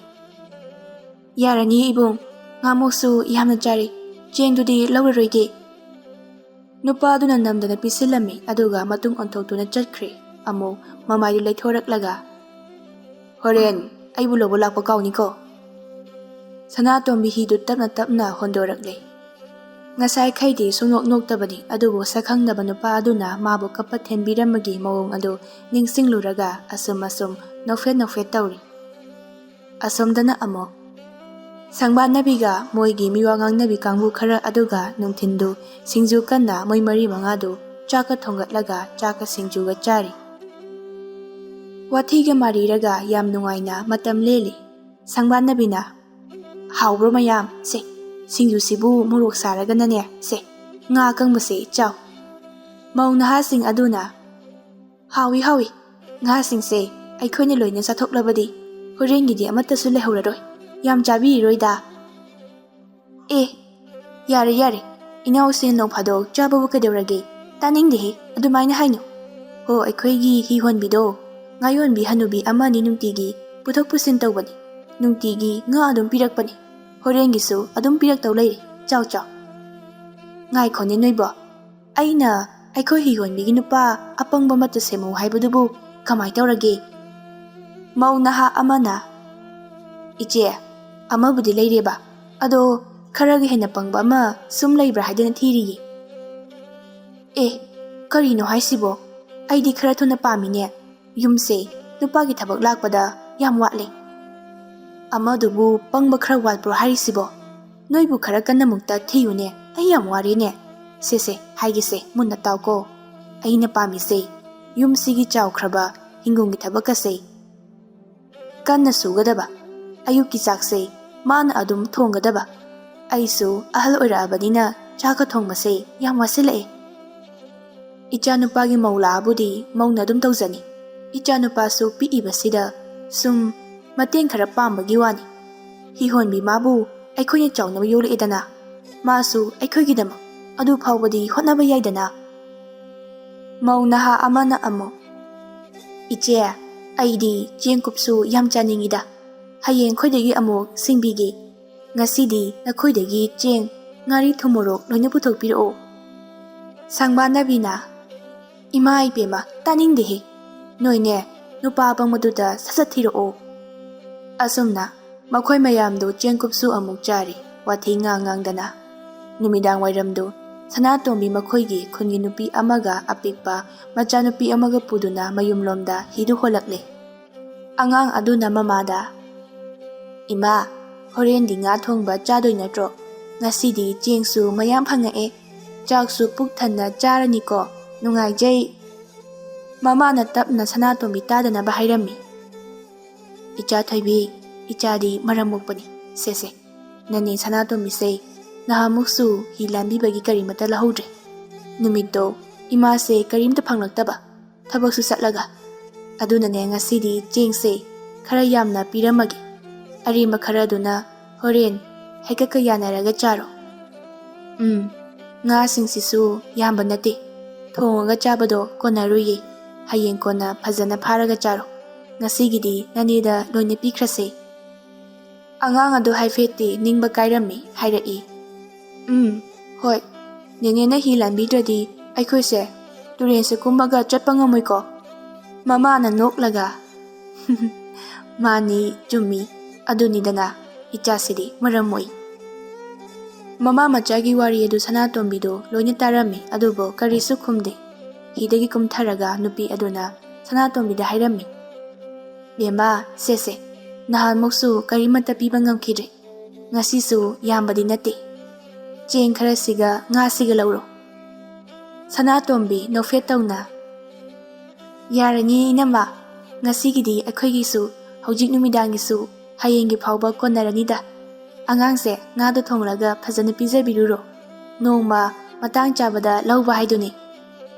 "ꯌꯥꯔꯅꯤ ꯏꯕꯨꯡ, ꯉꯥꯃꯣꯛꯁꯨ ꯌꯥꯝꯅ ꯆꯥꯔꯤ, ꯆꯦꯡꯗꯨꯗꯤ ꯂꯧꯔꯔꯣꯏꯒꯦ"꯫ ꯅꯨꯄꯥ ꯑꯗꯨꯅ ꯅꯝꯗꯅ ꯄꯤꯁꯤꯜꯂꯝꯃꯤ, ꯑꯗꯨꯒ ꯃꯇꯨꯡ ꯑꯣꯟꯊꯣꯛꯇꯨꯅ ꯆꯠꯈ꯭ꯔꯦ꯫ ꯑꯃꯨꯛ ꯃꯃꯥꯏꯗꯨ ꯂꯩꯊꯣꯔꯛꯂꯒ, "ꯍꯣꯔꯦꯟ ꯑꯩꯕꯨ ꯂꯧꯕ ꯂꯥꯛꯄ ꯀꯥꯎꯅꯤꯀꯣ"꯫ ꯁꯅꯥꯇꯣꯝꯕꯤ ꯍꯤꯗꯨ ꯇꯞꯅ ꯇꯞꯅ ꯍꯣꯟꯗꯣꯔꯛꯂꯦ꯫ ꯉꯁꯥꯏꯈꯩꯗꯤ ꯁꯨꯡꯅꯣꯛ ꯅꯣꯛꯇꯕꯅꯤ, ꯑꯗꯨꯕꯨ ꯁꯛꯈꯪꯗꯕ ꯅꯨꯄꯥ ꯑꯗꯨꯅ ꯃꯥꯕꯨ ꯀꯞꯄ ꯊꯦꯝꯕꯤꯔꯝꯕꯒꯤ ꯃꯑꯣꯡ ꯑꯗꯨ ꯅꯤꯡꯁꯤꯡꯂꯨꯔꯒ ꯑꯁꯨꯝ ꯑꯁꯨꯝ ꯅꯣꯛꯐꯦꯠ ꯅꯣꯛꯐꯦꯠ ꯇꯧꯔꯤ꯫ ꯑꯁꯣꯝꯗꯅ ꯑꯃꯨꯛ ꯁꯪꯕꯥꯟꯅꯕꯤꯒ ꯃꯣꯏꯒꯤ ꯃꯤꯋꯥ ꯉꯥꯡꯅꯕꯤ ꯀꯥꯡꯕꯨ ꯈꯔ ꯑꯗꯨꯒ ꯅꯨꯡꯊꯤꯟꯗꯨ ꯁꯤꯡꯖꯨ ꯀꯟꯅ ꯃꯣꯏ ꯃꯔꯤ ꯃꯉꯥꯗꯨ ꯆꯥꯛꯀ ꯊꯣꯡꯒꯠꯂꯒ ꯆꯥꯛꯀ ꯁꯤꯡꯖꯨꯒ ꯆꯥꯔꯤ꯫ ꯋꯥꯊꯤꯒ ꯃꯥꯔꯤꯔꯒ ꯌꯥꯝ ꯅꯨꯡꯉꯥꯏꯅ ꯃꯇꯝ ꯂꯦꯜꯂꯤ꯫ ꯁꯪꯕꯥꯟꯅꯕꯤꯅ, "ꯍꯥꯎꯕ꯭ꯔꯣ ꯃꯌꯥꯝ? ꯁꯦ, ꯁꯤꯡꯖꯨꯁꯤꯕꯨ ꯃꯣꯔꯣꯛ ꯁꯥꯔꯒꯅꯅꯦ, ꯁꯦ, ꯉꯥ ꯑꯀꯪꯕꯁꯦ ꯆꯥꯎ"꯫ ꯃꯧ ꯅꯍꯥꯁꯤꯡ ꯑꯗꯨꯅ, "ꯍꯥꯎꯏ, ꯍꯥꯎꯏ꯫ ꯉꯥꯁꯤꯡꯁꯦ ꯑꯩꯈꯣꯏꯅ ꯂꯣꯏꯅ ꯆꯥꯊꯣꯛꯂꯕꯗꯤ ꯍꯣꯔꯦꯟꯒꯤꯗꯤ ꯑꯃꯠꯇꯁꯨ ꯂꯩꯍꯧꯔꯔꯣꯏ꯫ ꯌꯥꯝ ꯆꯥꯕꯤꯔꯔꯣꯏꯗ"꯫ "ꯑꯦ, ꯌꯥꯔꯦ, ꯌꯥꯔꯦ꯫ ꯏꯅꯥꯎꯁꯤꯡ ꯅꯣꯡ ꯐꯥꯗꯣꯛ ꯆꯥꯕꯕꯨ ꯀꯩꯗꯧꯔꯒꯦ? ꯇꯥꯅꯤꯡꯗꯦꯍꯦ, ꯑꯗꯨꯃꯥꯏꯅ ꯍꯥꯏꯅꯨ꯫ ꯍꯣ, ꯑꯩꯈꯣꯏꯒꯤ ꯍꯤ ꯍꯣꯟꯕꯤꯗꯣ, ꯉꯥ ꯌꯣꯟꯕꯤ ꯍꯅꯨꯕꯤ ꯑꯃꯅꯤ ꯅꯨꯡꯇꯤꯒꯤ ꯄꯨꯊꯣꯛ ꯄꯨꯁꯤꯟ ꯇꯧꯕꯅꯤ꯫ ꯅꯨꯡꯇꯤꯒꯤ ꯉꯥ ꯑꯗꯨꯝ ꯄꯤꯔꯛꯄꯅꯤ꯫ ꯍꯣꯔꯦꯟꯒꯤꯁꯨ ꯑꯗꯨꯝ ꯄꯤꯔꯛꯇꯧ ꯂꯩꯔꯦ꯫ ꯆꯥꯎ, ꯆꯥꯎ"꯫ "ꯉꯥꯏꯈꯣꯅꯦ ꯅꯣꯏꯕꯣ꯫ ꯑꯩꯅ ꯑꯩꯈꯣꯏ ꯍꯤ ꯍꯣꯟꯕꯤꯒꯤ ꯅꯨꯄꯥ ꯑꯄꯪꯕ ꯑꯃꯠꯇ ꯁꯦꯝꯃꯨ ꯍꯥꯏꯕꯗꯨꯕꯨ ꯀꯃꯥꯏ ꯇꯧꯔꯒꯦ?" ꯃꯧ ꯅꯍꯥ ꯑꯃꯅ, "ꯏꯆꯦ, ꯑꯃꯕꯨꯗꯤ ꯂꯩꯔꯦꯕ, ꯑꯗꯣ ꯈꯔꯒ ꯍꯦꯟꯅ ꯄꯪꯕ ꯑꯃ ꯁꯨꯝ ꯂꯩꯕ꯭ꯔꯥ ꯍꯥꯏꯗꯅ ꯊꯤꯔꯤꯌꯦ"꯫ "ꯑꯦ, ꯀꯔꯤꯅꯣ ꯍꯥꯏꯁꯤꯕꯣ? ꯑꯩꯗꯤ ꯈꯔ ꯊꯨꯅ ꯄꯥꯝꯃꯤꯅꯦ꯫ ꯌꯨꯝꯁꯦ ꯅꯨꯄꯥꯒꯤ ꯊꯕꯛ ꯂꯥꯛꯄꯗ ꯌꯥꯝ ꯋꯥꯠꯂꯦ"꯫ "ꯑꯃꯗꯨꯕꯨ ꯄꯪꯕ ꯈꯔ ꯋꯥꯠꯄ꯭ꯔꯣ ꯍꯥꯏꯔꯤꯁꯤꯕꯣ? ꯅꯣꯏꯕꯨ ꯈꯔ ꯀꯟꯅ ꯑꯃꯨꯛꯇ ꯊꯤꯌꯨꯅꯦ, ꯑꯩ ꯌꯥꯝ ꯋꯥꯔꯦꯅꯦ꯫ ꯁꯦ ꯁꯦ, ꯍꯥꯏꯒꯦꯁꯦ, ꯃꯨꯟꯅ ꯇꯥꯎꯀꯣ꯫ ꯑꯩꯅ ꯄꯥꯝꯃꯤꯁꯦ ꯌꯨꯝꯁꯤꯒꯤ ꯆꯥꯎꯈ꯭ꯔꯕ ꯍꯤꯡꯒꯣꯜꯒꯤ ꯊꯕꯛ ꯑꯁꯦ ꯀꯟꯅ ꯁꯨꯒꯗꯕ, ꯑꯌꯨꯛꯀꯤ ꯆꯥꯛꯁꯦ ꯃꯥꯅ ꯑꯗꯨꯝ ꯊꯣꯡꯒꯗꯕ꯫ ꯑꯩꯁꯨ ꯑꯍꯜ ꯑꯣꯏꯔꯛꯑꯕꯅꯤꯅ ꯆꯥꯛꯀ ꯊꯣꯡꯕꯁꯦ ꯌꯥꯝ ꯋꯥꯁꯤꯜꯂꯛꯑꯦ꯫ ꯏꯆꯥꯅꯨꯄꯥꯒꯤ ꯃꯧ ꯂꯥꯛꯑꯕꯨꯗꯤ ꯃꯧꯅ ꯑꯗꯨꯝ ꯇꯧꯖꯅꯤ꯫ ꯏꯆꯥꯅꯨꯄꯥꯁꯨ ꯄꯤꯛꯏꯕꯁꯤꯗ ꯁꯨꯝ ꯃꯇꯦꯡ ꯈꯔ ꯄꯥꯡꯕꯒꯤ ꯋꯥꯅꯤ꯫ ꯍꯤꯍꯣꯟꯕꯤ ꯃꯥꯕꯨ ꯑꯩꯈꯣꯏꯅ ꯆꯥꯎꯅꯕ ꯌꯣꯛꯂꯛꯑꯦꯗꯅ, ꯃꯥꯁꯨ ꯑꯩꯈꯣꯏꯒꯤꯗꯃꯛ ꯑꯗꯨ ꯐꯥꯎꯕꯗꯤ ꯍꯣꯠꯅꯕ ꯌꯥꯏꯗꯅ"꯫ ꯃꯧ ꯅꯍꯥ ꯑꯃꯅ ꯑꯃꯨꯛ, "ꯏꯆꯦ, ꯑꯩꯗꯤ ꯆꯦꯡꯀꯨꯞꯁꯨ ꯌꯥꯝ ꯆꯥꯅꯤꯡꯉꯤꯗ꯫ ꯍꯌꯦꯡ ꯑꯩꯈꯣꯏꯗꯒꯤ ꯑꯃꯨꯛ ꯁꯤꯡꯕꯤꯒꯦ꯫ ꯉꯁꯤꯗꯤ ꯅꯈꯣꯏꯗꯒꯤ ꯆꯦꯡ, ꯉꯥꯔꯤ, ꯊꯨꯝ, ꯃꯣꯔꯣꯛ ꯂꯣꯏꯅ ꯄꯨꯊꯣꯛꯄꯤꯔꯛꯑꯣ꯫ ꯁꯪꯕꯥꯟꯅꯕꯤꯅ, "ꯏꯃꯥ ꯏꯕꯦꯝꯃ, ꯇꯥꯅꯤꯡꯗꯦꯍꯦ꯫ ꯅꯣꯏꯅꯦ, ꯅꯨꯄꯥ ꯑꯄꯪꯕꯗꯨꯗ ꯁꯠ ꯁꯠ ꯊꯤꯔꯛꯑꯣ"꯫ ꯑꯁꯨꯝꯅ ꯃꯈꯣꯏ ꯃꯌꯥꯝꯗꯨ ꯆꯦꯡꯀꯨꯞꯁꯨ ꯑꯃꯨꯛ ꯆꯥꯔꯤ, ꯋꯥꯊꯤ ꯉꯥꯡ ꯉꯥꯡꯗꯅ꯫ ꯅꯨꯃꯤꯗꯥꯡ ꯋꯥꯏꯔꯝꯗꯨ ꯁꯅꯥꯇꯣꯝꯕꯤ ꯃꯈꯣꯏꯒꯤ ꯈꯨꯟꯒꯤ ꯅꯨꯄꯤ ꯑꯃꯒ ꯑꯄꯤꯛꯄ ꯃꯆꯥꯅꯨꯄꯤ ꯑꯃꯒ ꯄꯨꯗꯨꯅ ꯃꯌꯨꯝꯂꯣꯝꯗ ꯍꯤꯗꯨ ꯍꯣꯜꯂꯛꯂꯦ꯫ ꯑꯉꯥꯡ ꯑꯗꯨꯅ ꯃꯃꯥꯗ, "ꯏꯃꯥ, ꯍꯣꯔꯦꯟꯗꯤ ꯉꯥ ꯊꯣꯡꯕ ꯆꯥꯗꯣꯏ ꯅꯠꯇ꯭ꯔꯣ? ꯉꯁꯤꯗꯤ ꯆꯦꯡꯁꯨ ꯃꯌꯥꯝ ꯐꯪꯉꯛꯑꯦ, ꯆꯥꯛꯁꯨ ꯄꯨꯛ ꯊꯟꯅ ꯆꯥꯔꯅꯤꯀꯣ, ꯅꯨꯡꯉꯥꯏꯖꯩ"꯫ ꯃꯃꯥꯅ ꯇꯞꯅ ꯁꯅꯥꯇꯣꯝꯕꯤ ꯇꯥꯗꯅꯕ ꯍꯥꯏꯔꯝꯃꯤ꯫ "ꯏꯆꯥ ꯊꯣꯏꯕꯤ, ꯏꯆꯥꯗꯤ ꯃꯔꯝ ꯃꯣꯛꯄꯅꯤ꯫ ꯁꯦꯁꯦ, ꯅꯅꯦ ꯁꯅꯥꯇꯣꯝꯕꯤꯁꯦ ꯅꯍꯥꯟꯃꯨꯛꯁꯨ ꯍꯤ ꯂꯥꯟꯕꯤꯕꯒꯤ ꯀꯔꯤꯃꯠꯇ ꯂꯧꯍꯧꯗ꯭ꯔꯦ꯫ ꯅꯨꯃꯤꯠꯇꯣ ꯏꯃꯥꯁꯦ ꯀꯔꯤꯝꯇ ꯐꯪꯂꯛꯇꯕ, ꯊꯕꯛꯁꯨ ꯆꯠꯂꯒ꯫ ꯑꯗꯨꯅꯅꯦ ꯉꯁꯤꯗꯤ ꯆꯦꯡꯁꯦ ꯈꯔ ꯌꯥꯝꯅ ꯄꯤꯔꯝꯃꯒꯦ꯫ ꯑꯔꯦꯝꯕ ꯈꯔꯗꯨꯅ ꯍꯣꯔꯦꯟ ꯍꯩꯀꯛꯀ ꯌꯥꯅꯔꯒ ꯆꯥꯔꯣ꯫ ꯎꯝ, ꯉꯥꯁꯤꯡꯁꯤꯁꯨ ꯌꯥꯝꯕ ꯅꯠꯇꯦ꯫ ꯊꯣꯡꯉꯒ ꯆꯥꯕꯗꯣ ꯀꯣꯟꯅꯔꯨꯏꯌꯦ꯫ ꯍꯌꯦꯡ ꯀꯣꯟꯅ ꯐꯖꯅ ꯐꯥꯔꯒ ꯆꯥꯔꯣ꯫ ꯉꯁꯤꯒꯤꯗꯤ ꯅꯅꯦꯗ ꯂꯣꯏꯅ ꯄꯤꯈ꯭ꯔꯁꯦ"꯫ ꯑꯉꯥꯡ ꯑꯗꯨ ꯍꯥꯏꯐꯦꯠꯇꯤ ꯅꯤꯡꯕ ꯀꯥꯏꯔꯝꯃꯤ, ꯍꯥꯏꯔꯛꯏ, "ꯎꯝ, ꯍꯣꯏ, ꯅꯦꯅꯦꯅ ꯍꯤ ꯂꯥꯟꯕꯤꯗ꯭ꯔꯗꯤ ꯑꯩꯈꯣꯏꯁꯦ ꯇꯨꯔꯦꯟꯁꯦ ꯀꯨꯝꯃꯒ ꯆꯠꯄ ꯉꯝꯃꯣꯏꯀꯣ"꯫ ꯃꯃꯥꯅ ꯅꯣꯛꯂꯒ, "ꯃꯥꯅꯤ, ꯆꯨꯝꯃꯤ꯫ ꯑꯗꯨꯅꯤꯗꯅ, ꯏꯆꯥꯁꯤꯗꯤ ꯃꯔꯝ ꯃꯣꯛꯏ"꯫ ꯃꯃꯥ ꯃꯆꯥꯒꯤ ꯋꯥꯔꯤ ꯑꯗꯨ ꯁꯅꯥꯇꯣꯝꯕꯤꯗꯨ ꯂꯣꯏꯅ ꯇꯥꯔꯝꯃꯤ, ꯑꯗꯨꯕꯨ ꯀꯔꯤꯁꯨ ꯈꯨꯝꯗꯦ꯫ ꯍꯤꯗꯒꯤ ꯀꯨꯝꯊꯔꯒ ꯅꯨꯄꯤ ꯑꯗꯨꯅ ꯁꯅꯥꯇꯣꯝꯕꯤꯗ ꯍꯥꯏꯔꯝꯃꯤ, "ꯕꯦꯝꯃ, ꯁꯦꯁꯦ, ꯅꯍꯥꯟꯃꯨꯛꯁꯨ ꯀꯔꯤꯃꯠꯇ ꯄꯤꯕ ꯉꯝꯈꯤꯗ꯭ꯔꯦ꯫ ꯉꯁꯤꯁꯨ ꯌꯥꯝꯕꯗꯤ ꯅꯠꯇꯦ꯫ ꯆꯦꯡ ꯈꯔꯁꯤꯒ ꯉꯥꯁꯤꯒ ꯂꯧꯔꯣ"꯫ ꯁꯅꯥꯇꯣꯝꯕꯤ ꯅꯣꯛꯐꯦꯠ ꯇꯧꯅ, "ꯌꯥꯔꯅꯤ ꯏꯅꯝꯃ, ꯉꯁꯤꯒꯤꯗꯤ ꯑꯩꯈꯣꯏꯒꯤꯁꯨ, ꯍꯧꯖꯤꯛ ꯅꯨꯃꯤꯗꯥꯡꯒꯤꯁꯨ, ꯍꯌꯦꯡꯒꯤ ꯐꯥꯎꯕ ꯀꯣꯟꯅꯔꯅꯤꯗ꯫ ꯑꯉꯥꯡꯁꯦ ꯉꯥꯗꯣ ꯊꯣꯡꯂꯒ ꯐꯖꯅ ꯄꯤꯖꯕꯤꯔꯨꯔꯣ꯫ ꯅꯣꯡꯃ ꯃꯇꯥꯡ ꯆꯥꯕꯗ ꯂꯧꯕ ꯍꯥꯏꯗꯨꯅꯤ"꯫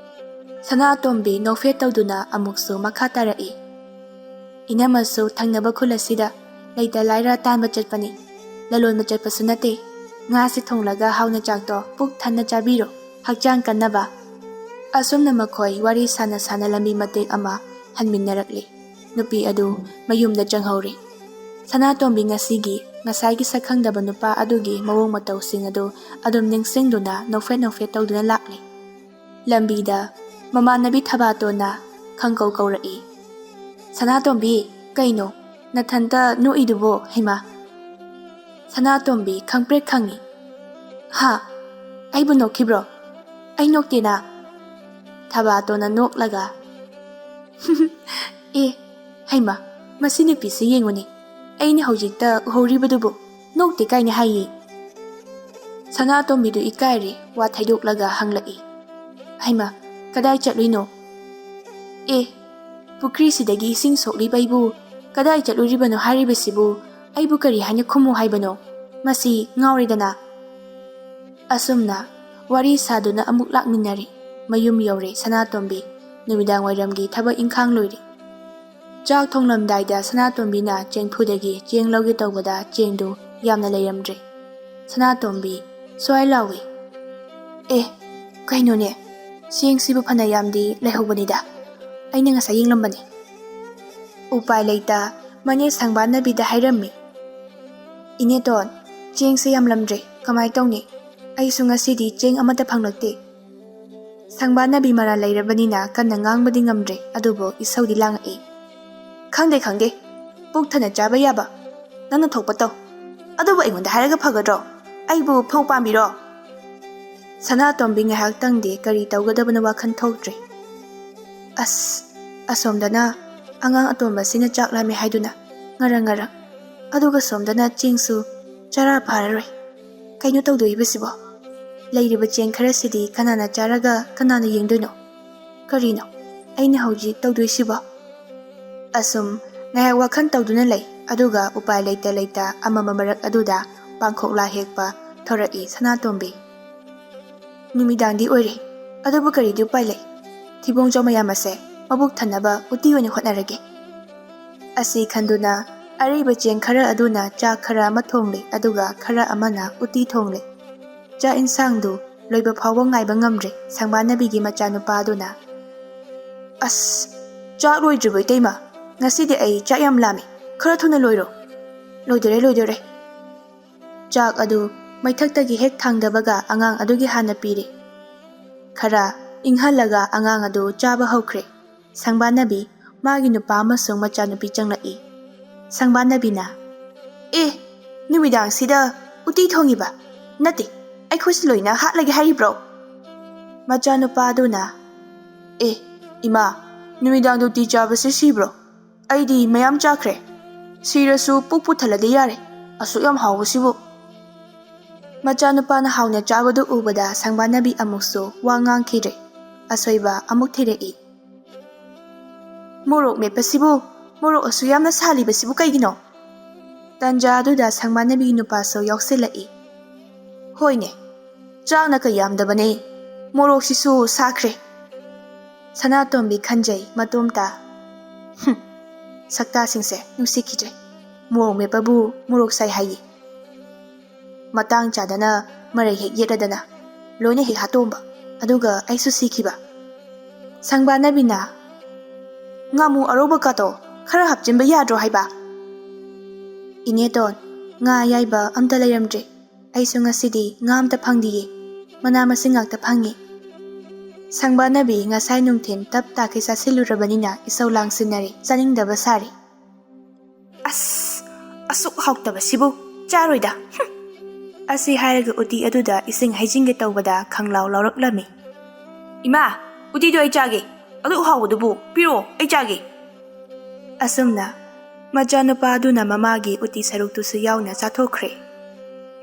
ꯁꯅꯥꯇꯣꯝꯕꯤ ꯅꯣꯛꯐꯦꯠ ꯇꯧꯗꯨꯅ ꯑꯃꯨꯛꯁꯨ ꯃꯈꯥ ꯇꯥꯔꯛꯏ, "ꯏꯅꯝꯃꯁꯨ ꯊꯪꯅꯕ ꯈꯨꯜ ꯑꯁꯤꯗ ꯂꯩꯇ ꯂꯥꯏꯔ ꯇꯥꯟꯕ ꯆꯠꯄꯅꯤ꯫ ꯂꯂꯣꯟꯕ ꯆꯠꯄꯁꯨ ꯅꯠꯇꯦ꯫ ꯉꯥꯁꯦ ꯊꯣꯡꯂꯒ ꯍꯥꯎꯅ ꯆꯥꯛꯇꯣ ꯄꯨꯛ ꯊꯟꯅ ꯆꯥꯕꯤꯔꯣ, ꯍꯛꯆꯥꯡ ꯀꯟꯅꯕ"꯫ ꯑꯁꯨꯝꯅ ꯃꯈꯣꯏ ꯋꯥꯔꯤ ꯁꯥꯟꯅ ꯁꯥꯟꯅ ꯂꯝꯕꯤ ꯃꯇꯦꯛ ꯑꯃ ꯍꯟꯃꯤꯟꯅꯔꯛꯂꯤ꯫ ꯅꯨꯄꯤ ꯑꯗꯨ ꯃꯌꯨꯝꯗ ꯆꯪꯍꯧꯔꯦ꯫ ꯁꯅꯥꯇꯣꯝꯕꯤ ꯉꯁꯤꯒꯤ ꯉꯁꯥꯏꯒꯤ ꯁꯛꯈꯪꯗꯕ ꯅꯨꯄꯥ ꯑꯗꯨꯒꯤ ꯃꯑꯣꯡ ꯃꯇꯧꯁꯤꯡ ꯑꯗꯨ ꯑꯗꯨꯝ ꯅꯤꯡꯁꯤꯡꯗꯨꯅ ꯅꯣꯛꯐꯦꯠ ꯅꯣꯛꯐꯦꯠ ꯇꯧꯗꯨꯅ ꯂꯥꯛꯂꯤ꯫ ꯂꯝꯕꯤꯗ ꯃꯃꯥꯟꯅꯕꯤ ꯊꯕꯥꯇꯣꯟꯅ ꯈꯪꯀꯧ ꯀꯧꯔꯛꯏ꯫ "ꯁꯅꯥꯇꯣꯝꯕꯤ, ꯀꯩꯅꯣ ꯅꯊꯟꯇ ꯅꯣꯛꯏꯗꯨꯕꯣ ꯍꯩꯃꯥ?" ꯁꯅꯥꯇꯣꯝꯕꯤ ꯈꯪꯄ꯭ꯔꯦꯛ ꯈꯪꯉꯤ꯫ "ꯍꯥ? ꯑꯩꯕꯨ ꯅꯣꯛꯈꯤꯕ꯭ꯔꯣ? ꯑꯩ ꯅꯣꯛꯇꯦꯅ?" ꯊꯕꯥꯇꯣꯟꯅ ꯅꯣꯛꯂꯒ, "ꯑꯦ, ꯍꯩꯃꯥ, ꯃꯁꯤ ꯅꯨꯄꯤꯁꯤ ꯌꯦꯡꯉꯨꯅꯦ, ꯑꯩꯅ ꯍꯧꯖꯤꯛꯇ ꯎꯍꯧꯔꯤꯕꯗꯨꯕꯨ ꯅꯣꯛꯇꯦ ꯀꯥꯏꯅ ꯍꯥꯏꯌꯦ?" ꯁꯅꯥꯇꯣꯝꯕꯤꯗꯨ ꯏꯀꯥꯏꯔꯦ, ꯋꯥ ꯊꯩꯗꯣꯛꯂꯒ ꯍꯪꯂꯛꯏ, "ꯍꯩꯃꯥ, ꯀꯗꯥꯏ ꯆꯠꯂꯨꯏꯅꯣ? ꯑꯦ, ꯄꯨꯈ꯭ꯔꯤꯁꯤꯗꯒꯤ ꯏꯁꯤꯡ ꯁꯣꯛꯂꯤꯕ ꯑꯩꯕꯨ ꯀꯗꯥꯏ ꯆꯠꯂꯨꯔꯤꯕꯅꯣ ꯍꯥꯏꯔꯤꯕꯁꯤꯕꯨ ꯑꯩꯕꯨ ꯀꯔꯤ ꯍꯥꯏꯅ ꯈꯨꯝꯃꯨ ꯍꯥꯏꯕꯅꯣ? ꯃꯁꯤ ꯉꯥꯎꯔꯦꯗꯅ!" ꯑꯁꯨꯝꯅ ꯋꯥꯔꯤ ꯁꯥꯗꯨꯅ ꯑꯃꯨꯛ ꯂꯥꯛꯃꯤꯟꯅꯔꯦ꯫ ꯃꯌꯨꯝ ꯌꯧꯔꯦ ꯁꯅꯥꯇꯣꯝꯕꯤ꯫ ꯅꯨꯃꯤꯗꯥꯡ ꯋꯥꯏꯔꯝꯒꯤ ꯊꯕꯛ ꯏꯪꯈꯥꯡ ꯂꯣꯏꯔꯦ꯫ ꯆꯥꯛ ꯊꯣꯡꯂꯝꯗꯥꯏꯗ ꯁꯅꯥꯇꯣꯝꯕꯤꯅ ꯆꯦꯡꯐꯨꯗꯒꯤ ꯆꯦꯡ ꯂꯧꯒꯦ ꯇꯧꯕꯗ ꯆꯦꯡꯗꯨ ꯌꯥꯝꯅ ꯂꯩꯔꯝꯗ꯭ꯔꯦ꯫ ꯁꯅꯥꯇꯣꯝꯕꯤ ꯁ꯭ꯋꯥꯏ ꯂꯥꯎꯏ, "ꯑꯦ, ꯀꯩꯅꯣꯅꯦ, ꯆꯦꯡꯁꯤꯕꯨ ꯐꯅ ꯌꯥꯝꯗꯤ ꯂꯩꯍꯧꯕꯅꯤꯗ, ꯑꯩꯅ ꯉꯁꯥꯏ ꯌꯦꯡꯂꯝꯕꯅꯤ꯫" ꯎꯄꯥꯏ ꯂꯩꯇ ꯃꯅꯦ ꯁꯪꯕꯥꯟꯅꯕꯤꯗ ꯍꯥꯏꯔꯝꯃꯤ, "ꯏꯅꯦꯇꯣꯟ, ꯆꯦꯡꯁꯦ ꯌꯥꯝꯂꯝꯗ꯭ꯔꯦ, ꯀꯃꯥꯏ ꯇꯧꯅꯤ? ꯑꯩꯁꯨ ꯉꯁꯤꯗꯤ ꯆꯦꯡ ꯑꯃꯠꯇ ꯐꯪꯂꯛꯇꯦ꯫" ꯁꯪꯕꯥꯟꯅꯕꯤ ꯃꯔꯥꯜ ꯂꯩꯔꯕꯅꯤꯅ ꯀꯟꯅ ꯉꯥꯡꯕꯗꯤ ꯉꯝꯗ꯭ꯔꯦ, ꯑꯗꯨꯕꯨ ꯏꯁꯧꯗꯤ ꯂꯥꯡꯉꯛꯏ꯫ "ꯈꯪꯗꯦ, ꯈꯪꯗꯦ, ꯄꯨꯛ ꯊꯟꯅ ꯆꯥꯕ ꯌꯥꯕ ꯅꯪꯅ ꯊꯣꯛꯄ ꯇꯧ꯫ ꯑꯗꯨꯕꯨ ꯑꯩꯉꯣꯟꯗ ꯍꯥꯏꯔꯒ ꯐꯒꯗ꯭ꯔꯣ? ꯑꯩꯕꯨ ꯐꯧ ꯄꯥꯝꯕꯤꯔꯣ?" ꯁꯅꯥꯇꯣꯝꯕꯤ ꯉꯥꯏꯍꯥꯛꯇꯪꯗꯤ ꯀꯔꯤ ꯇꯧꯒꯗꯕꯅꯣ ꯋꯥꯈꯜ ꯊꯣꯛꯇ꯭ꯔꯦ꯫ ꯑꯁ, ꯑꯁꯣꯝꯗꯅ ꯑꯉꯥꯡ ꯑꯇꯣꯝꯕꯁꯤꯅ ꯆꯥꯛ ꯂꯥꯝꯃꯦ ꯍꯥꯏꯗꯨꯅ ꯉꯔꯪ ꯉꯔꯪ, ꯑꯗꯨꯒ ꯁꯣꯝꯗꯅ ꯆꯦꯡꯁꯨ ꯆꯔꯥ ꯐꯥꯔꯔꯣꯏ꯫ ꯀꯩꯅꯣ ꯇꯧꯗꯣꯔꯤꯕꯁꯤꯕꯣ? ꯂꯩꯔꯤꯕ ꯆꯦꯡ ꯈꯔꯁꯤꯗꯤ ꯀꯅꯥꯅ ꯆꯥꯔꯒ ꯀꯅꯥꯅ ꯌꯦꯡꯗꯣꯏꯅꯣ? ꯀꯔꯤꯅꯣ ꯑꯩꯅ ꯍꯧꯖꯤꯛ ꯇꯧꯗꯣꯏꯁꯤꯕꯣ? ꯑꯁꯨꯝ ꯉꯥꯏꯍꯥꯛ ꯋꯥꯈꯜ ꯇꯧꯗꯨꯅ ꯂꯩ, ꯑꯗꯨꯒ ꯎꯄꯥꯏ ꯂꯩꯇ ꯂꯩꯇ ꯑꯃꯝꯕ ꯃꯔꯛ ꯑꯗꯨꯗ ꯄꯥꯡꯈꯣꯛꯂꯥ ꯍꯦꯛꯄ ꯊꯣꯔꯛꯏ ꯁꯅꯥꯇꯣꯝꯕꯤ꯫ ꯅꯨꯃꯤꯗꯥꯡꯗꯤ ꯑꯣꯏꯔꯦ, ꯑꯗꯨꯕꯨ ꯀꯔꯤꯗꯤ ꯎꯄꯥꯏ ꯂꯩ? ꯊꯤꯕꯣꯡ ꯆꯥꯎ ꯃꯌꯥꯝ ꯑꯁꯦ ꯃꯕꯨꯛ ꯊꯟꯅꯕ ꯎꯇꯤ ꯑꯣꯏꯅ ꯍꯣꯠꯅꯔꯒꯦ꯫ ꯑꯁꯤ ꯈꯟꯗꯨꯅ ꯑꯔꯩꯕ ꯆꯦꯡ ꯈꯔ ꯑꯗꯨꯅ ꯆꯥꯛ ꯈꯔ ꯑꯃ ꯊꯣꯡꯂꯦ, ꯑꯗꯨꯒ ꯈꯔ ꯑꯃꯅ ꯎꯇꯤ ꯊꯣꯡꯂꯦ꯫ ꯆꯥꯛ ꯏꯟꯁꯥꯡꯗꯨ ꯂꯣꯏꯕ ꯐꯥꯎꯕ ꯉꯥꯏꯕ ꯉꯝꯗ꯭ꯔꯦ ꯁꯪꯕꯥꯟꯅꯕꯤꯒꯤ ꯃꯆꯥꯅꯨꯄꯥ ꯑꯗꯨꯅ꯫ "ꯑꯁ, ꯆꯥꯛ ꯂꯣꯏꯗ꯭ꯔꯤꯕꯣ ꯏꯇꯩꯃ? "ꯉꯁꯤꯗꯤ ꯑꯩ ꯆꯥꯛ ꯌꯥꯝ ꯂꯥꯝꯃꯤ, ꯈꯔ ꯊꯨꯅ ꯂꯣꯏꯔꯣ꯫" "ꯂꯣꯏꯗꯣꯔꯦ, ꯂꯣꯏꯗꯣꯔꯦ꯫" ꯆꯥꯛ ꯑꯗꯨ ꯃꯩꯊꯛꯇꯒꯤ ꯍꯦꯛ ꯊꯥꯡꯗꯕꯒ ꯑꯉꯥꯡ ꯑꯗꯨꯒꯤ ꯍꯥꯟꯅ ꯄꯤꯔꯦ꯫ ꯈꯔ ꯏꯪꯍꯜꯂꯒ ꯑꯉꯥꯡ ꯑꯗꯨ ꯆꯥꯕ ꯍꯧꯈ꯭ꯔꯦ꯫ ꯁꯪꯕꯥꯅꯕꯤ, ꯃꯥꯒꯤ ꯅꯨꯄꯥ ꯑꯃꯁꯨꯡ ꯃꯆꯥꯅꯨꯄꯤ ꯆꯪꯂꯛꯏ꯫ ꯁꯪꯕꯥꯅꯕꯤꯅ, "ꯑꯦ, ꯅꯨꯃꯤꯗꯥꯡꯁꯤꯗ ꯎꯇꯤ ꯊꯣꯡꯉꯤꯕ? ꯅꯠꯇꯦ, ꯑꯩꯈꯣꯏꯁꯨ ꯂꯣꯏꯅ ꯍꯥꯠꯂꯒꯦ ꯍꯥꯏꯔꯤꯕ꯭ꯔꯣ?" ꯃꯆꯥꯅꯨꯄꯥ ꯑꯗꯨꯅ, "ꯑꯦ, ꯏꯃꯥ, ꯅꯨꯃꯤꯗꯥꯡꯗ ꯎꯇꯤ ꯆꯥꯕꯁꯤ ꯁꯤꯕ꯭ꯔꯣ? ꯑꯩꯗꯤ ꯃꯌꯥꯝ ꯆꯥꯈ꯭ꯔꯦ꯫ ꯁꯤꯔꯁꯨ ꯄꯨꯛ ꯄꯨꯊꯜꯂꯗꯤ ꯌꯥꯔꯦ, ꯑꯁꯨꯛ ꯌꯥꯝ ꯍꯥꯎꯕꯁꯤꯕꯨ꯫" ꯃꯆꯥꯅꯨꯄꯥꯅ ꯍꯥꯎꯅ ꯆꯥꯕꯗꯨ ꯎꯕꯗ ꯁꯪꯕꯥꯅꯕꯤ ꯑꯃꯨꯛꯁꯨ ꯋꯥ ꯉꯥꯡꯈꯤꯗ꯭ꯔꯦ꯫ ꯑꯁꯣꯏꯕ ꯑꯃꯨꯛ ꯊꯤꯔꯛꯏ꯫ "ꯃꯣꯔꯣꯛ ꯃꯦꯠꯄꯁꯤꯕꯨ, ꯃꯣꯔꯣꯛ ꯑꯁꯨꯛ ꯌꯥꯝꯅ ꯁꯥꯜꯂꯤꯕꯁꯤꯕꯨ ꯀꯩꯒꯤꯅꯣ?" ꯇꯟꯖꯥ ꯑꯗꯨꯗ ꯁꯪꯕꯥꯅꯕꯤꯒꯤ ꯅꯨꯄꯥꯁꯨ ꯌꯥꯎꯁꯤꯜꯂꯛꯏ꯫ "ꯍꯣꯏꯅꯦ, ꯆꯥꯛꯅ ꯀꯩ ꯌꯥꯝꯗꯕꯅꯦ, ꯃꯣꯔꯣꯛꯁꯤꯁꯨ ꯁꯥꯈ꯭ꯔꯦ꯫" ꯁꯅꯥꯇꯣꯝꯕꯤ ꯈꯟꯖꯩ ꯃꯇꯣꯝꯇ꯫ "ꯍꯨꯝ, ꯁꯛꯇꯥꯁꯤꯡꯁꯦ ꯅꯨꯡꯁꯤꯈꯤꯗ꯭ꯔꯦ꯫ ꯃꯣꯔꯣꯛ ꯃꯦꯠꯄꯕꯨ ꯃꯣꯔꯣꯛ ꯁꯥꯏ ꯍꯥꯏꯌꯦ꯫ ꯃꯇꯥꯡ ꯆꯥꯗꯅ ꯃꯔꯩ ꯍꯦꯛ ꯌꯦꯠꯂꯗꯅ ꯂꯣꯏꯅ ꯍꯦꯛ ꯍꯥꯠꯇꯣꯛꯑꯝꯕ, ꯑꯗꯨꯒ ꯑꯩꯁꯨ ꯁꯤꯈꯤꯕ꯫" ꯁꯪꯕꯥꯅꯕꯤꯅ, "ꯉꯥꯃꯨ ꯑꯔꯧꯕ ꯀꯥꯇꯣ ꯈꯔ ꯍꯥꯞꯆꯤꯟꯕ ꯌꯥꯗ꯭ꯔꯣ ꯍꯥꯏꯕ?" "ꯏꯅꯦꯇꯣꯟ, ꯉꯥ ꯑꯌꯥꯏꯕ ꯑꯝꯇ ꯂꯩꯔꯝꯗ꯭ꯔꯦ꯫ ꯑꯩꯁꯨ ꯉꯁꯤꯗꯤ ꯉꯥ ꯑꯝꯇ ꯐꯪꯗꯤꯌꯦ꯫ ꯃꯅꯥ ꯃꯁꯤꯡ ꯉꯥꯛꯇ ꯐꯪꯉꯤ꯫" ꯁꯪꯕꯥꯅꯕꯤ ꯉꯁꯥꯏ ꯅꯨꯡꯊꯤꯜ ꯇꯞ ꯇꯥꯈꯩ ꯆꯥꯁꯤꯜꯂꯨꯔꯕꯅꯤꯅ ꯏꯁꯧ ꯂꯥꯡꯁꯤꯟꯅꯔꯦ, ꯆꯥꯅꯤꯡꯗꯕ ꯁꯥꯔꯦ꯫ "ꯑꯁ, ꯑꯁꯨꯛ ꯍꯥꯎꯇꯕꯁꯤꯕꯨ ꯆꯥꯔꯣꯏꯗ꯫ ꯍꯨꯝ!" ꯑꯁꯤ ꯍꯥꯏꯔꯒ ꯎꯇꯤ ꯑꯗꯨꯗ ꯏꯁꯤꯡ ꯍꯩꯖꯤꯟꯒꯦ ꯇꯧꯕꯗ ꯈꯪꯂꯥꯎ ꯂꯥꯎꯔꯛꯂꯝꯃꯤ꯫ "ꯏꯃꯥ, ꯎꯇꯤꯗꯣ ꯑꯩ ꯆꯥꯒꯦ꯫ ꯑꯗꯨꯛ ꯍꯥꯎꯕꯗꯨꯕꯨ ꯄꯤꯔꯛꯑꯣ, ꯑꯩ ꯆꯥꯒꯦ꯫" ꯑꯁꯨꯝꯅ ꯃꯆꯥꯅꯨꯄꯥ ꯑꯗꯨꯅ ꯃꯃꯥꯒꯤ ꯎꯇꯤ ꯁꯔꯨꯛꯇꯨꯁꯨ ꯌꯥꯎꯅ ꯆꯥꯊꯣꯛꯈ꯭ꯔꯦ꯫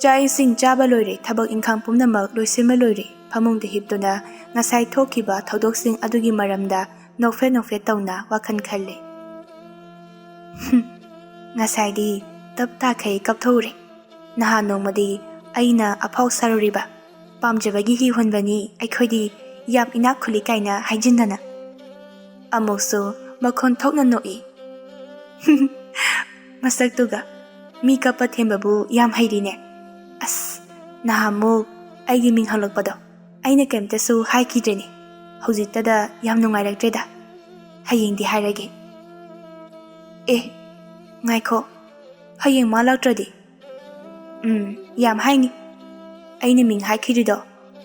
ꯆꯥꯛ ꯏꯁꯤꯡ ꯆꯥꯕ ꯂꯣꯏꯔꯦ, ꯊꯕꯛ ꯏꯪꯈꯥꯡ ꯄꯨꯝꯅꯃꯛ ꯂꯣꯏꯁꯤꯟꯕ ꯂꯣꯏꯔꯦ꯫ ꯐꯃꯨꯡꯗ ꯍꯤꯞꯇꯨꯅ ꯉꯁꯥꯏ ꯊꯣꯛꯈꯤꯕ ꯊꯧꯗꯣꯛꯁꯤꯡ ꯑꯗꯨꯒꯤ ꯃꯔꯝꯗ ꯅꯣꯛꯐꯦꯠ ꯅꯣꯛꯐꯦꯠ ꯇꯧꯅ ꯋꯥꯈꯜ ꯈꯜꯂꯦ꯫ "ꯍꯨꯝ, ꯉꯁꯥꯏꯗꯤ ꯇꯞ ꯇꯥꯈꯩ ꯀꯞꯊꯣꯛꯎꯔꯦ꯫ ꯅꯍꯥꯟ ꯅꯣꯡꯃꯗꯤ ꯑꯩꯅ ꯑꯐꯥꯎ ꯁꯥꯔꯨꯔꯤꯕ ꯄꯥꯝꯖꯕꯒꯤ ꯍꯤ ꯍꯣꯟꯕꯅꯤ ꯑꯩꯈꯣꯏꯗꯤ, ꯌꯥꯝ ꯏꯅꯥꯛ ꯈꯨꯜꯂꯤ ꯀꯥꯏꯅ ꯍꯥꯏꯖꯤꯟꯗꯅ꯫" ꯑꯃꯨꯛꯁꯨ ꯃꯈꯣꯟ ꯊꯣꯛꯅ ꯅꯣꯛꯏ꯫ "ꯃꯁꯛꯇꯨꯒ, ꯃꯤ ꯀꯞꯄ ꯊꯦꯝꯕꯕꯨ ꯌꯥꯝ ꯍꯩꯔꯤꯅꯦ꯫ ꯑꯁ, ꯅꯍꯥꯟꯃꯨꯛ ꯑꯩꯒꯤ ꯃꯤꯡ ꯍꯪꯂꯛꯄꯗꯣ ꯑꯩꯅ ꯀꯩꯝꯇꯁꯨ ꯍꯥꯏꯈꯤꯗ꯭ꯔꯦꯅꯦ꯫ ꯍꯧꯖꯤꯛꯇꯗ ꯌꯥꯝ ꯅꯨꯡꯉꯥꯏꯔꯛꯇ꯭ꯔꯦꯗ꯫ ꯍꯌꯦꯡꯗꯤ ꯍꯥꯏꯔꯒꯦ꯫" ꯑꯦ, ꯉꯥꯏꯈꯣ, ꯍꯌꯦꯡ ꯃꯥ ꯂꯥꯛꯇ꯭ꯔꯗꯤ? ꯎꯝ, ꯌꯥꯝ ꯍꯥꯏꯅꯤ꯫ ꯑꯩꯅ ꯃꯤꯡ ꯍꯥꯏꯈꯤꯗ꯭ꯔꯤꯗꯣ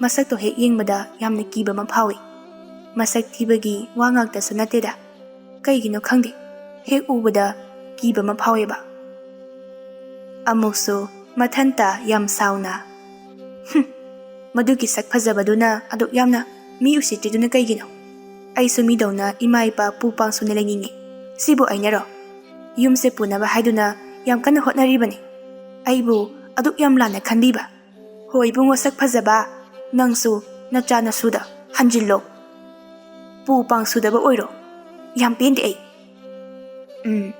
ꯃꯁꯛꯇꯣ ꯍꯦꯛ ꯌꯦꯡꯕꯗ ꯌꯥꯝꯅ ꯀꯤꯕ ꯑꯃ ꯐꯥꯎꯏ꯫ ꯃꯁꯛ ꯊꯤꯕꯒꯤ ꯋꯥ ꯉꯥꯛꯇꯁꯨ ꯅꯠꯇꯦꯗ, ꯀꯩꯒꯤꯅꯣ ꯈꯪꯗꯦ, ꯍꯦꯛ ꯎꯕꯗ ꯀꯤꯕ ꯑꯃ ꯐꯥꯎꯋꯦꯕ꯫ ꯑꯃꯨꯛꯁꯨ ꯃꯊꯟꯇ ꯌꯥꯝ ꯁꯥꯎꯅ, "ꯍꯨꯝ, ꯃꯗꯨꯒꯤ ꯁꯛ ꯐꯖꯕꯗꯨꯅ ꯑꯗꯨꯛ ꯌꯥꯝꯅ ꯃꯤ ꯎꯁꯤꯠꯇ꯭ꯔꯤꯗꯨꯅ ꯀꯩꯒꯤꯅꯣ? ꯑꯩꯁꯨ ꯃꯤꯗꯧꯅ ꯏꯃꯥ ꯏꯄꯥ ꯄꯨ ꯄꯥꯡꯁꯨꯅ ꯂꯩꯅꯤꯡꯉꯤ꯫ ꯁꯤꯕꯨ ꯑꯩꯅꯔꯣ? ꯌꯨꯝꯁꯦ ꯄꯨꯅꯕ ꯍꯥꯏꯗꯨꯅ ꯌꯥꯝ ꯀꯟꯅ ꯍꯣꯠꯅꯔꯤꯕꯅꯤ꯫ ꯑꯩꯕꯨ ꯑꯗꯨꯛ ꯌꯥꯝ ꯂꯥꯟꯅ ꯈꯟꯕꯤꯕ? ꯍꯣ ꯏꯕꯨꯡꯉꯣ ꯁꯛ ꯐꯖꯕ, ꯅꯪꯁꯨ ꯅꯆꯥ ꯅꯁꯨꯗ ꯍꯟꯖꯤꯜꯂꯣ꯫ ꯄꯨ ꯄꯥꯡꯁꯨꯗꯕ ꯑꯣꯏꯔꯣ꯫ ꯌꯥꯝ ꯄꯦꯟꯗꯦ ꯑꯩ꯫" ꯎꯝ,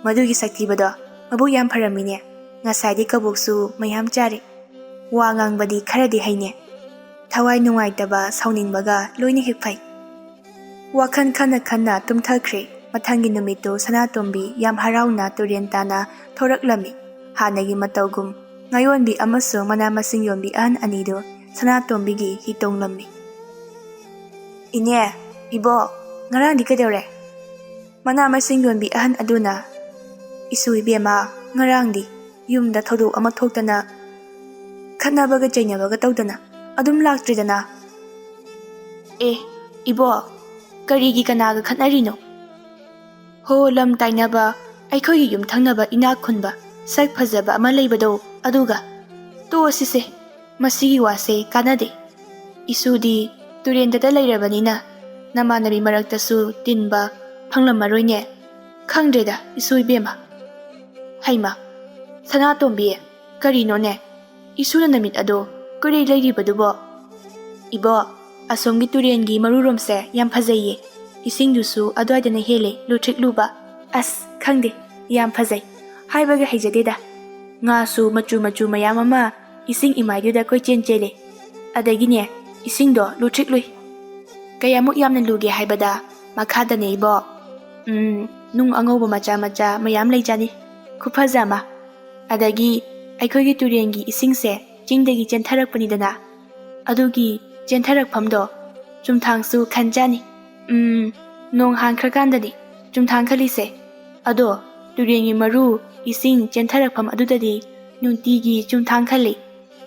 ꯃꯗꯨꯒꯤ ꯁꯛꯊꯤꯕꯗꯣ ꯃꯕꯨꯛ ꯌꯥꯝ ꯐꯔꯝꯃꯤꯅꯦ꯫ ꯉꯁꯥꯏꯗꯤ ꯀꯕꯣꯛꯁꯨ ꯃꯌꯥꯝ ꯆꯥꯔꯦ꯫ ꯋꯥ ꯉꯥꯡꯕꯗꯤ ꯈꯔꯗꯤ ꯍꯩꯅꯦ꯫ ꯊꯋꯥꯏ ꯅꯨꯡꯉꯥꯏꯇꯕ, ꯁꯥꯎꯅꯤꯡꯕꯒ ꯂꯣꯏꯅ ꯍꯦꯛ ꯐꯩ꯫ ꯋꯥꯈꯜ ꯈꯟꯅ ꯈꯟꯅ ꯇꯨꯝꯊꯈ꯭ꯔꯦ꯫ ꯃꯊꯪꯒꯤ ꯅꯨꯃꯤꯠꯇꯨ ꯁꯅꯥꯇꯣꯝꯕꯤ ꯌꯥꯝ ꯍꯔꯥꯎꯅ ꯇꯨꯔꯦꯟ ꯇꯥꯅ ꯊꯣꯔꯛꯂꯝꯃꯤ꯫ ꯍꯥꯟꯅꯒꯤ ꯃꯇꯧꯒꯨꯝ ꯉꯥꯌꯣꯟꯕꯤ ꯑꯃꯁꯨꯡ ꯃꯅꯥ ꯃꯁꯤꯡ ꯌꯣꯟꯕꯤ ꯑꯍꯟ ꯑꯅꯤꯗꯨ ꯁꯅꯥꯇꯣꯝꯕꯤꯒꯤ ꯍꯤ ꯇꯣꯡꯂꯝꯃꯤ꯫ "ꯏꯅꯦ, ꯏꯕꯣ, ꯉꯔꯥꯡꯗꯤ ꯀꯩꯗꯧꯔꯦ?" ꯃꯅꯥ ꯃꯁꯤꯡ ꯌꯣꯟꯕꯤ ꯑꯍꯟ ꯑꯗꯨꯅ, "ꯏꯁꯨ ꯏꯕꯦꯝꯃ, ꯉꯔꯥꯡꯗꯤ ꯌꯨꯝꯗ ꯊꯧꯗꯣꯛ ꯑꯃ ꯊꯣꯛꯇꯅ ꯈꯠꯅꯕꯒ ꯆꯩꯅꯕꯒ ꯇꯧꯗꯅ ꯑꯗꯨꯝ ꯂꯥꯛꯇ꯭ꯔꯤꯗꯅ꯫" "ꯑꯦ, ꯏꯕꯣ, ꯀꯔꯤꯒꯤ ꯀꯅꯥꯒ ꯈꯠꯅꯔꯤꯅꯣ?" "ꯍꯣ, ꯂꯝ ꯇꯥꯏꯅꯕ, ꯑꯩꯈꯣꯏꯒꯤ ꯌꯨꯝꯊꯪꯅꯕ ꯏꯅꯥꯛ ꯈꯨꯟꯕ ꯁꯛ ꯐꯖꯕ ꯑꯃ ꯂꯩꯕꯗꯣ, ꯑꯗꯨꯒ꯫" "ꯇꯣꯛꯑꯁꯤꯁꯦ, ꯃꯁꯤꯒꯤ ꯋꯥꯁꯦ ꯀꯥꯟꯅꯗꯦ꯫ ꯏꯁꯨꯗꯤ ꯇꯨꯔꯦꯟꯗꯇ ꯂꯩꯔꯕꯅꯤꯅ ꯅꯃꯥꯟꯅꯕꯤ ꯃꯔꯛꯇꯁꯨ ꯇꯤꯟꯕ ꯐꯪꯂꯝꯃꯔꯣꯏꯅꯦ꯫ ꯈꯪꯗ꯭ꯔꯦꯗ, ꯏꯁꯨ ꯏꯕꯦꯝꯃ꯫" "ꯍꯩꯃ, ꯁꯅꯥꯇꯣꯝꯕꯤ, ꯀꯔꯤꯅꯣꯅꯦ? ꯏꯁꯨꯅ ꯅꯃꯤꯠ ꯑꯗꯣ ꯀꯨꯔꯩ ꯂꯩꯔꯤꯕꯗꯨꯕꯣ?" "ꯏꯕꯣ, ꯑꯁꯣꯝꯒꯤ ꯇꯨꯔꯦꯟꯒꯤ ꯃꯔꯨꯔꯣꯝꯁꯦ ꯌꯥꯝ ꯐꯖꯩꯌꯦ꯫ ꯏꯁꯤꯡꯗꯨꯁꯨ ꯑꯗꯨꯋꯥꯏꯗꯅ ꯍꯦꯜꯂꯦ ꯂꯨꯊ꯭ꯔꯤꯛ ꯂꯨꯕ꯫ ꯑꯁ, ꯈꯪꯗꯦ, ꯌꯥꯝ ꯐꯖꯩ꯫ ꯍꯥꯏꯕꯒ ꯍꯩꯖꯗꯦꯗ꯫ ꯉꯥꯁꯨ ꯃꯆꯨ ꯃꯆꯨ ꯃꯌꯥꯝ ꯑꯃ ꯏꯁꯤꯡ ꯏꯃꯥꯏꯗꯨꯗ ꯀꯣꯏꯆꯦꯟ ꯆꯦꯜꯂꯦ꯫ ꯑꯗꯒꯤꯅꯦ, ꯏꯁꯤꯡꯗꯣ ꯂꯨꯊ꯭ꯔꯤꯛ ꯂꯨꯏ꯫" "ꯀꯌꯥꯃꯨꯛ ꯌꯥꯝꯅ ꯂꯨꯒꯦ ꯍꯥꯏꯕꯗ, ꯃꯈꯥꯗꯅꯦ ꯏꯕꯣ꯫ ꯎꯝ, ꯅꯨꯡ ꯑꯉꯧꯕ ꯃꯆꯥ ꯃꯆꯥ ꯃꯌꯥꯝ ꯂꯩꯖꯥꯠꯅꯤ꯫ ꯈꯨꯐꯖ ꯑꯃ꯫ ꯑꯗꯒꯤ ꯑꯩꯈꯣꯏꯒꯤ ꯇꯨꯔꯦꯟꯒꯤ ꯏꯁꯤꯡꯁꯦ ꯆꯤꯡꯗꯒꯤ ꯆꯦꯟꯊꯔꯛꯄꯅꯤꯗꯅ꯫ ꯑꯗꯨꯒꯤ ꯆꯦꯟꯊꯔꯛꯐꯝꯗꯣ ꯆꯨꯝꯊꯥꯡꯁꯨ ꯈꯟꯖꯥꯠꯅꯤ꯫ ꯎꯝ, ꯅꯣꯡ ꯍꯥꯡꯈ꯭ꯔꯀꯥꯟꯗꯅꯤ ꯆꯨꯝꯊꯥꯡ ꯈꯜꯂꯤꯁꯦ꯫ ꯑꯗꯣ ꯇꯨꯔꯦꯟꯒꯤ ꯃꯔꯨ, ꯏꯁꯤꯡ ꯆꯦꯟꯊꯔꯛꯐꯝ ꯑꯗꯨꯗꯗꯤ ꯅꯨꯡꯇꯤꯒꯤ ꯆꯨꯝꯊꯥꯡ ꯈꯜꯂꯤ꯫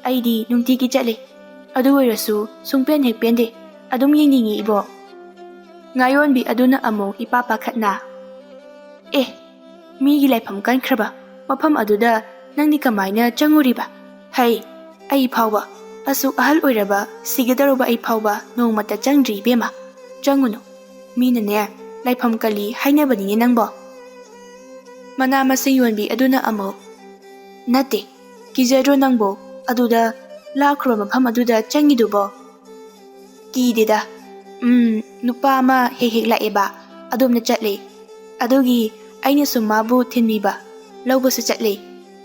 ꯑꯩꯗꯤ ꯅꯨꯡꯇꯤꯒꯤ ꯆꯠꯂꯤ꯫ ꯑꯗꯨ ꯑꯣꯏꯔꯁꯨ ꯁꯨꯡꯄꯦꯟ ꯍꯦꯛ ꯄꯦꯟꯗꯦ꯫ ꯑꯗꯨꯝ ꯌꯦꯡꯅꯤꯡꯉꯤ, ꯏꯕꯣꯛ꯫ ꯉꯥꯌꯣꯟꯕꯤ ꯑꯗꯨꯅ ꯑꯃꯨꯛ ꯏꯄꯥ ꯄꯥꯈꯠꯅ, "ꯑꯦ, ꯃꯤꯒꯤ ꯂꯥꯏꯐꯝ ꯀꯟꯈ꯭ꯔꯕ ꯃꯐꯝ ꯑꯗꯨꯗ ꯅꯪꯗꯤ ꯀꯃꯥꯏꯅ ꯆꯪꯉꯨꯔꯤꯕ? ꯍꯩ, ꯑꯩ ꯐꯥꯎꯕ, ꯑꯁꯨꯛ ꯑꯍꯜ ꯑꯣꯏꯔꯕ, ꯁꯤꯒꯗꯧꯔꯕ ꯑꯩ ꯐꯥꯎꯕ ꯅꯣꯡꯃꯇ ꯆꯪꯗ꯭ꯔꯤ, ꯏꯕꯦꯝꯃ꯫ ꯆꯪꯉꯨꯅꯨ꯫ ꯃꯤꯅꯅꯦ, ꯂꯥꯏꯐꯝ ꯀꯜꯂꯤ ꯍꯥꯏꯅꯕꯅꯤꯅꯦ ꯅꯪꯕꯣ꯫" ꯃꯅꯥ ꯃꯁꯤꯡ ꯌꯣꯟꯕꯤ ꯑꯗꯨꯅ ꯑꯃꯨꯛ, "ꯅꯠꯇꯦ, ꯀꯤꯖꯗ꯭ꯔꯣ ꯅꯪꯕꯣ? ꯑꯗꯨꯗ ꯂꯥꯞꯈ꯭ꯔꯕ ꯃꯐꯝ ꯑꯗꯨꯗ ꯆꯪꯉꯤꯗꯨꯕꯣ?" "ꯀꯤꯗꯦꯗ꯫ ꯎꯝ, ꯅꯨꯄꯥ ꯑꯃ ꯍꯦꯛ ꯍꯦꯛ ꯂꯥꯛꯑꯦꯕ, ꯑꯗꯣꯝꯗ ꯆꯠꯂꯦ꯫ ꯑꯗꯨꯒꯤ ꯑꯩꯅꯁꯨ ꯃꯥꯕꯨ ꯊꯤꯟꯕꯤꯕ, ꯂꯧꯕꯁꯨ ꯆꯠꯂꯦ꯫